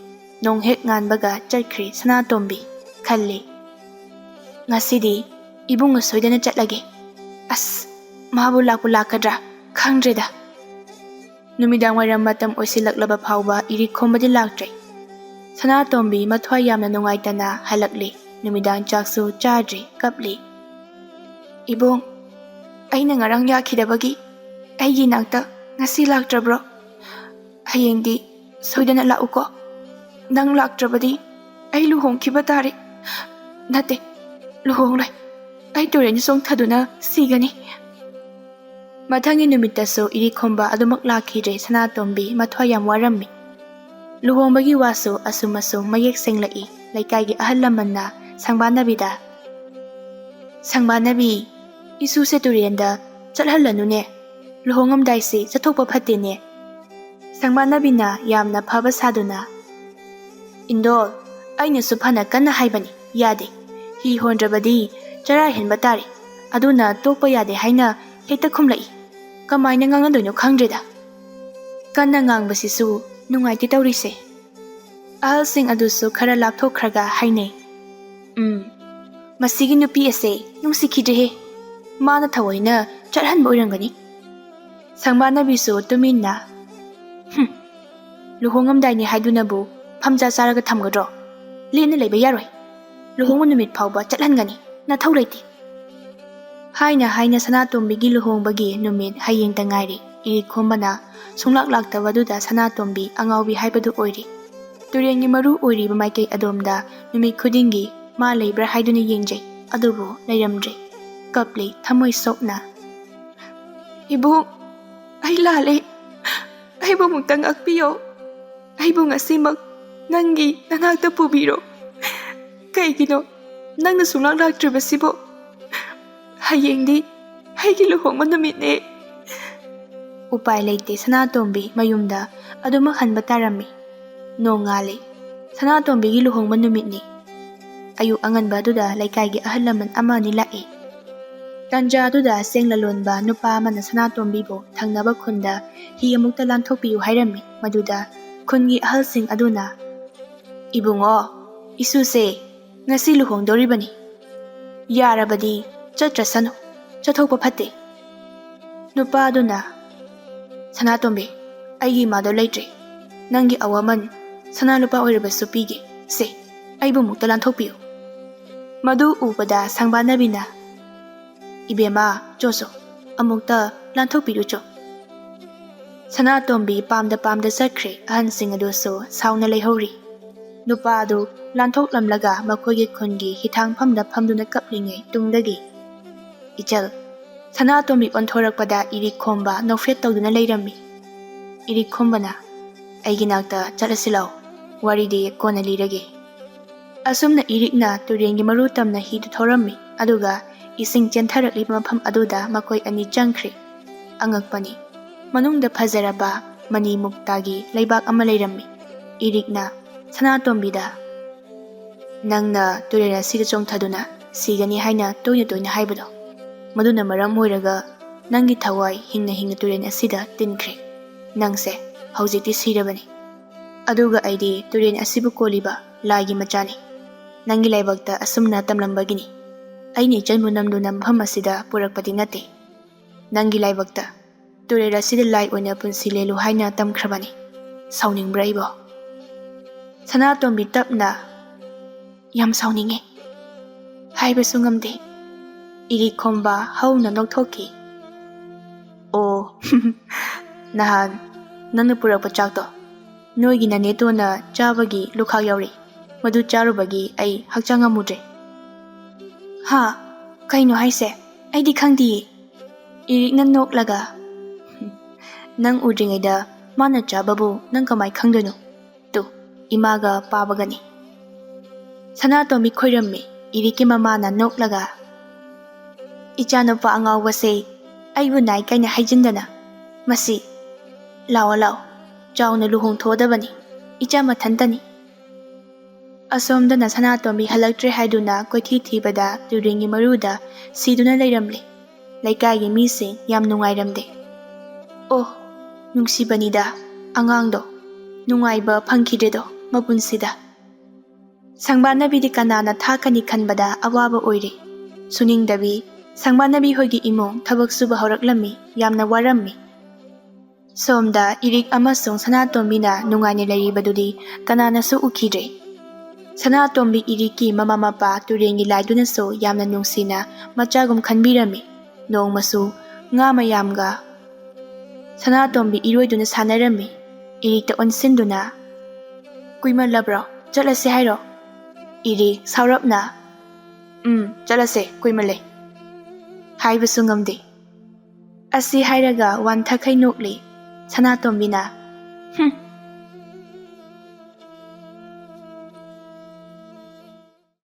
ꯅꯣꯡ ꯍꯦꯛ ꯉꯥꯟꯕꯒ ꯆꯠꯈ꯭ꯔꯦ ꯁꯅꯥꯇꯣꯝꯕꯤ꯫ ꯈꯜꯂꯤ, "ꯉꯁꯤꯗꯤ ꯏꯕꯨꯡ ꯁꯣꯏꯗꯅ ꯆꯠꯂꯒꯦ꯫ ꯑꯁ, ꯃꯥꯕꯨ ꯂꯥꯛꯄꯨ ꯂꯥꯛꯀꯗ꯭ꯔꯥ? ꯈꯪꯗ꯭ꯔꯦꯗ꯫" ꯅꯨꯃꯤꯗꯥꯡ ꯋꯥꯏꯔꯝ ꯃꯇꯝ ꯑꯣꯏꯁꯤꯜꯂꯛꯂꯕ ꯐꯥꯎꯕ ꯏꯔꯤꯛꯈꯣꯝꯕꯗꯤ ꯂꯥꯛꯇ꯭ꯔꯦ꯫ ꯁꯅꯥꯇꯣꯝꯕꯤ ꯃꯊ꯭ꯋꯥꯏ ꯌꯥꯝꯅ ꯅꯨꯡꯉꯥꯏꯇꯅ ꯍꯜꯂꯛꯂꯦ꯫ ꯅꯨꯃꯤꯗꯥꯡ ꯆꯥꯛꯁꯨ ꯆꯥꯗ꯭ꯔꯦ, ꯀꯞꯂꯤ꯫ "ꯏꯕꯨꯡ, ꯑꯩꯅ ꯉꯔꯥꯡ ꯌꯥꯈꯤꯗꯕꯒꯤ ꯑꯩꯒꯤ ꯏꯅꯥꯛꯇ ꯉꯁꯤ ꯂꯥꯛꯇ꯭ꯔꯕ꯭ꯔꯣ? ꯍꯌꯦꯡꯗꯤ ꯁꯣꯏꯗꯅ ꯂꯥꯛꯎꯀꯣ꯫ ꯅꯪ ꯂꯥꯛꯇ꯭ꯔꯕꯗꯤ ꯑꯩ ꯂꯨꯍꯣꯡꯈꯤꯕ ꯇꯥꯔꯦ꯫ ꯅꯠꯇꯦ, ꯂꯨꯍꯣꯡꯂꯣꯏ꯫ ꯑꯩ ꯇꯨꯔꯦꯟꯗ ꯆꯣꯡꯊꯗꯨꯅ ꯁꯤꯒꯅꯤ꯫" ꯃꯊꯪꯒꯤ ꯅꯨꯃꯤꯠꯇꯁꯨ ꯏꯔꯤꯛꯈꯣꯝꯕ ꯑꯗꯨꯃꯛ ꯂꯥꯛꯈꯤꯗ꯭ꯔꯦ꯫ ꯁꯅꯥꯇꯣꯝꯕꯤ ꯃꯊ꯭ꯋꯥꯏ ꯌꯥꯝ ꯋꯥꯔꯝꯃꯤ꯫ ꯂꯨꯍꯣꯡꯕꯒꯤ ꯋꯥꯁꯨ ꯑꯁꯨꯝ ꯑꯁꯨꯝ ꯃꯌꯦꯛ ꯁꯦꯡꯂꯛꯏ꯫ ꯂꯩꯀꯥꯏꯒꯤ ꯑꯍꯜ ꯂꯃꯟꯅ ꯁꯪꯕꯥꯅꯕꯤꯗ, "ꯁꯪꯕꯥꯅꯕꯤ, ꯏꯁꯨꯁꯦ ꯇꯨꯔꯦꯟꯗ ꯆꯠꯍꯜꯂꯅꯨꯅꯦ꯫ ꯂꯨꯍꯣꯡꯉꯝꯗꯥꯏꯁꯦ ꯆꯠꯊꯣꯛꯄ ꯐꯠꯇꯦꯅꯦ꯫" ꯁꯪꯕꯥꯅꯕꯤꯅ ꯌꯥꯝꯅ ꯐꯕ ꯁꯥꯗꯨꯅ, "ꯏꯟꯗꯣꯜ, ꯑꯩꯅꯁꯨ ꯐꯅ ꯀꯟꯅ ꯍꯥꯏꯕꯅꯤ, ꯌꯥꯗꯦ꯫ ꯍꯤ ꯍꯣꯟꯗ꯭ꯔꯕꯗꯤ ꯆꯔꯥ ꯍꯦꯟꯕ ꯇꯥꯔꯦ꯫ ꯑꯗꯨꯅ ꯇꯣꯛꯄ ꯌꯥꯗꯦ ꯍꯥꯏꯅ ꯍꯦꯛꯇ ꯈꯨꯝꯂꯛꯏ꯫ ꯀꯃꯥꯏꯅ ꯉꯥꯡꯅꯗꯣꯏꯅꯣ ꯈꯪꯗ꯭ꯔꯦꯗ꯫" ꯀꯟꯅ ꯉꯥꯡꯕꯁꯤꯁꯨ ꯅꯨꯡꯉꯥꯏꯇꯦ ꯇꯧꯔꯤꯁꯦ꯫ ꯑꯍꯜꯁꯤꯡ ꯑꯗꯨꯁꯨ ꯈꯔ ꯂꯥꯞꯊꯣꯛꯈ꯭ꯔꯒ ꯍꯥꯏꯅꯩ, "ꯎꯝ, ꯃꯁꯤꯒꯤ ꯅꯨꯄꯤ ꯑꯁꯦ ꯅꯨꯡꯁꯤꯈꯤꯗ꯭ꯔꯦꯍꯦ꯫ ꯃꯥꯅ ꯊꯑꯣꯏꯅ ꯆꯠꯍꯟꯕ ꯑꯣꯏꯔꯝꯒꯅꯤ꯫" ꯁꯪꯕꯥꯅꯕꯤꯁꯨ ꯇꯨꯃꯤꯟꯅ, "ꯍꯨꯝ, ꯂꯨꯍꯣꯡꯉꯝꯗꯥꯏꯅꯤ ꯍꯥꯏꯗꯨꯅꯕꯨ ꯐꯝꯖꯥ ꯆꯥꯔꯒ ꯊꯝꯒꯗ꯭ꯔꯣ? ꯂꯦꯝꯅ ꯂꯩꯕ ꯌꯥꯔꯣꯏ꯫ ꯂꯨꯍꯣꯡꯕ ꯅꯨꯃꯤꯠ ꯐꯥꯎꯕ ꯆꯠꯍꯟꯒꯅꯤ꯫ ꯅꯊꯧ ꯂꯩꯇꯦ꯫" ꯍꯥꯏꯅ ꯍꯥꯏꯅ ꯁꯅꯥꯇꯣꯝꯕꯤꯒꯤ ꯂꯨꯍꯣꯡꯕꯒꯤ ꯅꯨꯃꯤꯠ ꯍꯌꯦꯡꯇ ꯉꯥꯏꯔꯦ꯫ ꯏꯔꯤꯛꯈꯣꯝꯕꯅ ꯁꯨꯡꯂꯥꯛ ꯂꯥꯛꯇꯕꯗꯨꯗ ꯁꯅꯥꯇꯣꯝꯕꯤ ꯑꯉꯥꯎꯕꯤ ꯍꯥꯏꯕꯗꯨ ꯑꯣꯏꯔꯦ꯫ ꯇꯨꯔꯦꯟꯒꯤ ꯃꯔꯨ ꯑꯣꯏꯔꯤꯕ ꯃꯥꯏꯀꯩ ꯑꯗꯣꯝꯗ ꯅꯨꯃꯤꯠ ꯈꯨꯗꯤꯡꯒꯤ ꯃꯥ ꯂꯩꯕ꯭ꯔꯥ ꯍꯥꯏꯗꯨꯅ ꯌꯦꯡꯖꯩ, ꯑꯗꯨꯕꯨ ꯂꯩꯔꯝꯗ꯭ꯔꯦ꯫ ꯀꯞꯂꯤ ꯊꯃꯣꯏ ꯁꯣꯛꯅ꯫ "ꯏꯕꯨꯡ, ꯑꯩ ꯂꯥꯜꯂꯦ꯫ ꯑꯩꯕꯨ ꯑꯃꯨꯛꯇ ꯉꯥꯛꯄꯤꯌꯣ꯫ ꯑꯩꯕꯨ ꯉꯁꯤꯃꯛ ꯅꯪꯒꯤ ꯅꯅꯥꯛꯇ ꯄꯨꯕꯤꯔꯣ꯫ ꯀꯩꯒꯤꯅꯣ ꯅꯪꯅ ꯁꯨꯡꯂꯥꯛ ꯂꯥꯛꯇ꯭ꯔꯤꯕꯁꯤꯕꯣ? ꯍꯌꯦꯡꯗꯤ ꯑꯩꯒꯤ ꯂꯨꯍꯣꯡꯕ ꯅꯨꯃꯤꯠꯅꯦ꯫ ꯎꯄꯥꯏ ꯂꯩꯇꯦ, ꯁꯅꯥꯇꯣꯝꯕꯤ ꯃꯌꯨꯝꯗ ꯑꯗꯨꯃꯛ ꯍꯟꯕ ꯇꯥꯔꯝꯃꯤ꯫ ꯅꯣꯡꯉꯥꯜꯂꯦ꯫ ꯁꯅꯥꯇꯣꯝꯕꯤꯒꯤ ꯂꯨꯍꯣꯡꯕ ꯅꯨꯃꯤꯠꯅꯤ꯫ ꯑꯌꯨꯛ ꯑꯉꯟꯕ ꯑꯗꯨꯗ ꯂꯩꯀꯥꯏꯒꯤ ꯑꯍꯜ ꯂꯃꯟ ꯑꯃ ꯑꯅꯤ ꯂꯥꯛꯏ꯫ ꯇꯥꯟꯖꯥ ꯑꯗꯨꯗ ꯆꯦꯡ ꯂꯂꯣꯟꯕ ꯅꯨꯄꯥ ꯑꯃꯅ ꯁꯅꯥꯇꯣꯝꯕꯤꯕꯨ ꯊꯪꯅꯕ ꯈꯨꯟꯗ ꯍꯤ ꯑꯃꯨꯛꯇ ꯂꯥꯟꯊꯣꯛꯄꯤꯌꯨ ꯍꯥꯏꯔꯝꯃꯤ꯫ ꯃꯗꯨꯗ ꯈꯨꯟꯒꯤ ꯑꯍꯜꯁꯤꯡ ꯑꯗꯨꯅ, "ꯏꯕꯨꯡꯉꯣ, ꯏꯁꯨꯁꯦ ꯉꯁꯤ ꯂꯨꯍꯣꯡꯗꯧꯔꯤꯕꯅꯤ꯫ ꯌꯥꯔꯕꯗꯤ ꯆꯠꯇ꯭ꯔꯁꯅꯨ, ꯆꯠꯊꯣꯛꯄ ꯐꯠꯇꯦ"꯫ ꯅꯨꯄꯥ ꯑꯗꯨꯅ, "ꯁꯅꯥꯇꯣꯝꯕꯤ, ꯑꯩꯒꯤ ꯏꯃꯥꯗꯣ ꯂꯩꯇ꯭ꯔꯦ꯫ ꯅꯪꯒꯤ ꯑꯋꯥꯃꯟ ꯁꯅꯥ ꯂꯨꯄꯥ ꯑꯣꯏꯔꯕꯁꯨ ꯄꯤꯒꯦ꯫ ꯁꯦ, ꯑꯩꯕꯨ ꯑꯃꯨꯛꯇ ꯂꯥꯟꯊꯣꯛꯄꯤꯌꯨ"꯫ ꯃꯗꯨ ꯎꯕꯗ ꯁꯪꯕꯥꯅꯕꯤꯅ, "ꯏꯕꯦꯝꯃ, ꯆꯣ ꯆꯣ, ꯑꯃꯨꯛꯇ ꯂꯥꯟꯊꯣꯛꯄꯤꯔꯨ ꯆꯣ"꯫ ꯁꯅꯥꯇꯣꯝꯕꯤ ꯄꯥꯝꯗ ꯄꯥꯝꯗ ꯆꯠꯈ꯭ꯔꯦ꯫ ꯑꯍꯟꯁꯤꯡ ꯑꯗꯨꯁꯨ ꯁꯥꯎꯅ ꯂꯩꯍꯧꯔꯤ꯫ ꯅꯨꯄꯥ ꯑꯗꯨ ꯂꯥꯟꯊꯣꯛꯂꯝꯂꯒ ꯃꯈꯣꯏꯒꯤ ꯈꯨꯟꯒꯤ ꯍꯤꯊꯥꯡꯐꯝꯗ ꯐꯝꯗꯨꯅ ꯀꯞꯂꯤꯉꯩ ꯇꯨꯡꯗꯒꯤ, ꯏꯆꯜ, ꯁꯅꯥꯇꯣꯝꯕꯤ ꯑꯣꯟꯊꯣꯔꯛꯄꯗ ꯏꯔꯤꯛ ꯈꯣꯝꯕ ꯅꯣꯛꯐꯦꯠ ꯇꯧꯗꯨꯅ ꯂꯩꯔꯝꯃꯤ꯫ ꯏꯔꯤꯛ ꯈꯣꯝꯕꯅ, "ꯑꯩꯒꯤ ꯅꯥꯛꯇ ꯆꯠꯂꯁꯤ ꯂꯥꯎ, ꯋꯥꯔꯤꯗꯤ ꯀꯣꯟꯅ ꯂꯤꯔꯒꯦ"꯫ ꯑꯁꯨꯝꯅ ꯏꯔꯤꯛꯅ ꯇꯨꯔꯦꯟꯒꯤ ꯃꯔꯨ ꯇꯝꯅ ꯍꯤꯗꯨ ꯊꯧꯔꯝꯃꯤ, ꯑꯗꯨꯒ ꯏꯁꯤꯡ ꯆꯦꯟꯊꯔꯛꯂꯤꯕ ꯃꯐꯝ ꯑꯗꯨꯗ ꯃꯈꯣꯏ ꯑꯅꯤ ꯆꯪꯈ꯭ꯔꯦ꯫ ꯑꯉꯛꯄꯅꯤ, ꯃꯅꯨꯡꯗ ꯐꯖꯔꯕ ꯃꯅꯤ ꯃꯨꯛꯇꯥꯒꯤ ꯂꯩꯕꯥꯛ ꯑꯃ ꯂꯩꯔꯝꯃꯤ꯫ ꯏꯔꯤꯛꯅ ꯁꯅꯥꯇꯣꯝꯕꯤꯗ, "ꯅꯪꯅ ꯇꯨꯔꯦꯜ ꯑꯁꯤꯗ ꯆꯣꯡꯊꯗꯨꯅ ꯁꯤꯒꯅꯤ ꯍꯥꯏꯅ ꯇꯣꯏꯅ ꯇꯣꯏꯅ ꯍꯥꯏꯕꯗꯣ, ꯃꯗꯨꯅ ꯃꯔꯝ ꯑꯣꯏꯔꯒ ꯅꯪꯒꯤ ꯊꯋꯥꯏ ꯍꯤꯡꯅ ꯍꯤꯡꯅ ꯇꯨꯔꯦꯜ ꯑꯁꯤꯗ ꯇꯤꯟꯈ꯭ꯔꯦ꯫ ꯅꯪꯁꯦ ꯍꯧꯖꯤꯛꯇꯤ ꯁꯤꯔꯕꯅꯤ꯫ ꯑꯗꯨꯒ ꯑꯩꯗꯤ ꯇꯨꯔꯦꯜ ꯑꯁꯤꯕꯨ ꯀꯣꯜꯂꯤꯕ ꯂꯥꯏꯒꯤ ꯃꯆꯥꯅꯤ꯫ ꯅꯪꯒꯤ ꯂꯥꯏꯕꯛꯇ ꯑꯁꯨꯝꯅ ꯇꯝꯂꯝꯕꯒꯤꯅꯤ꯫ ꯑꯩꯅ ꯏꯆꯟꯕꯨ ꯅꯝꯗꯨꯅ ꯃꯐꯝ ꯑꯁꯤꯗ ꯄꯨꯔꯛꯄꯗꯤ ꯅꯠꯇꯦ꯫ ꯅꯪꯒꯤ ꯂꯥꯏꯕꯛꯇ ꯇꯨꯔꯦꯜ ꯑꯁꯤꯗ ꯂꯥꯏ ꯑꯣꯏꯅ ꯄꯨꯟꯁꯤ ꯂꯦꯜꯂꯨ ꯍꯥꯏꯅ ꯇꯝꯈ꯭ꯔꯕꯅꯤ꯫ ꯁꯥꯎꯅꯤꯡꯕ꯭ꯔꯥ ꯑꯩꯕꯣ?" ꯁꯅꯥꯇꯣꯝꯕꯤ ꯇꯞꯅ, "ꯌꯥꯝ ꯁꯥꯎꯅꯤꯡꯉꯦ꯫ ꯍꯥꯏꯕꯁꯨ ꯉꯝꯗꯦ"꯫ ꯏꯔꯤꯛ ꯈꯣꯝꯕ ꯍꯧꯅ ꯅꯣꯛꯊꯣꯛꯈꯤ꯫ "ꯑꯣ, ꯅꯍꯥꯟ ꯅꯪꯅ ꯄꯨꯔꯛꯄ ꯆꯥꯛꯇꯣ ꯅꯣꯏꯒꯤ ꯅꯅꯦꯇꯣꯟꯅ ꯆꯥꯕꯒꯤ ꯂꯨꯈꯥꯛ ꯌꯥꯎꯔꯤ꯫ ꯃꯗꯨ ꯆꯥꯔꯨꯕꯒꯤ ꯑꯩ ꯍꯛꯆꯥꯡ ꯉꯝꯃꯨꯗ꯭ꯔꯦ"꯫ "ꯍꯥ? ꯀꯩꯅꯣ ꯍꯥꯏꯁꯦ? ꯑꯩꯗꯤ ꯈꯪꯗꯤꯌꯦ"꯫ ꯏꯔꯤꯛꯅ ꯅꯣꯛꯂꯒ, ꯅꯪ ꯎꯗ꯭ꯔꯤꯉꯩꯗ ꯃꯥꯅ ꯆꯥꯕꯕꯨ ꯅꯪ ꯀꯃꯥꯏ ꯈꯪꯗꯣꯏꯅꯣ? ꯇꯨ, ꯏꯃꯥꯒ ꯄꯥꯕꯒꯅꯤ꯫ ꯁꯅꯥꯇꯣꯝꯕꯤ ꯈꯣꯏꯔꯝꯃꯤ꯫ ꯏꯔꯤꯛꯀꯤ ꯃꯃꯥꯅ ꯅꯣꯛꯂꯒ, "ꯏꯆꯥꯅꯨꯄꯥ ꯑꯉꯥꯎꯕꯁꯦ ꯑꯩꯕꯨ ꯅꯥꯏ ꯀꯥꯏꯅ ꯍꯥꯏꯖꯤꯟꯗꯅ꯫ ꯃꯁꯤ, ꯂꯥꯛꯑꯣ, ꯂꯥꯛꯑꯣ, ꯆꯥꯎꯅ ꯂꯨꯍꯣꯡꯊꯣꯛꯑꯗꯕꯅꯤ꯫ ꯏꯆꯥ ꯃꯊꯟꯇꯅꯤ"꯫ ꯑꯁꯣꯝꯗꯅ ꯁꯅꯥꯇꯣꯝꯕꯤ ꯍꯜꯂꯛꯇ꯭ꯔꯦ ꯍꯥꯏꯗꯨꯅ ꯀꯣꯏꯊꯤ ꯊꯤꯕꯗ ꯇꯨꯔꯦꯟꯒꯤ ꯃꯔꯨꯗ ꯁꯤꯗꯨꯅ ꯂꯩꯔꯝꯂꯦ꯫ ꯂꯩꯀꯥꯏꯒꯤ ꯃꯤꯁꯤꯡ ꯌꯥꯝ ꯅꯨꯡꯉꯥꯏꯔꯝꯗꯦ꯫ "ꯑꯣ, ꯅꯨꯡꯁꯤꯕꯅꯤꯗ ꯑꯉꯥꯡꯗꯣ, ꯅꯨꯡꯉꯥꯏꯕ ꯐꯪꯈꯤꯗ꯭ꯔꯦꯗꯣ ꯃꯄꯨꯟꯁꯤꯗ"꯫ ꯁꯪꯕꯥꯅꯕꯤꯗꯤ ꯀꯅꯥꯅ ꯊꯥꯛꯀꯅꯤ ꯈꯟꯕꯗ ꯑꯋꯥꯕ ꯑꯣꯏꯔꯦ꯫ ꯁꯨꯅꯤꯡꯗꯕꯤ, ꯁꯪꯕꯥꯅꯕꯤ ꯍꯣꯏꯒꯤ ꯏꯃꯨꯡ ꯊꯕꯛ ꯁꯨꯕ ꯍꯧꯔꯛꯂꯝꯃꯤ, ꯌꯥꯝꯅ ꯋꯥꯔꯝꯃꯤ꯫ ꯁꯣꯝꯗ ꯏꯔꯤꯛ ꯑꯃꯁꯨꯡ ꯁꯅꯥꯇꯣꯝꯕꯤꯅ ꯅꯨꯡꯉꯥꯏꯅ ꯂꯩꯔꯤꯕꯗꯨꯗꯤ ꯀꯅꯥꯅꯁꯨ ꯎꯈꯤꯗ꯭ꯔꯦ꯫ ꯁꯅꯥꯇꯣꯝꯕꯤ ꯏꯔꯤꯛꯀꯤ ꯃꯃꯥ ꯃꯄꯥ ꯇꯨꯔꯦꯟꯒꯤ ꯂꯥꯏꯗꯨꯅꯁꯨ ꯌꯥꯝꯅ ꯅꯨꯡꯁꯤꯅ ꯃꯆꯥꯒꯨꯝ ꯈꯟꯕꯤꯔꯝꯃꯤ꯫ ꯅꯣꯡꯃꯁꯨ ꯉꯥ ꯃꯌꯥꯝꯒ ꯁꯅꯥꯇꯣꯝꯕꯤ ꯏꯔꯣꯏꯗꯨꯅ ꯁꯥꯟꯅꯔꯝꯃꯤ꯫ ꯏꯔꯤꯛꯇ ꯑꯣꯟꯁꯤꯟꯗꯨꯅ, "ꯀꯨꯏꯃꯜꯂꯕ꯭ꯔꯣ? ꯆꯠꯂꯁꯦ ꯍꯥꯏꯔꯣ?" ꯏꯔꯤꯛ ꯁꯥꯎꯔꯞꯅ, "ꯎꯝ, ꯆꯠꯂꯁꯦ, ꯀꯨꯏꯃꯜꯂꯦ" ꯍꯥꯏꯕꯁꯨ ꯉꯝꯗꯦ꯫ ꯑꯁꯤ ꯍꯥꯏꯔꯒ ꯋꯥꯟꯊꯈꯩ ꯅꯣꯛꯂꯤ꯫ ꯁꯅꯥꯇꯣꯝꯕꯤꯅ, "ꯍꯨꯝ,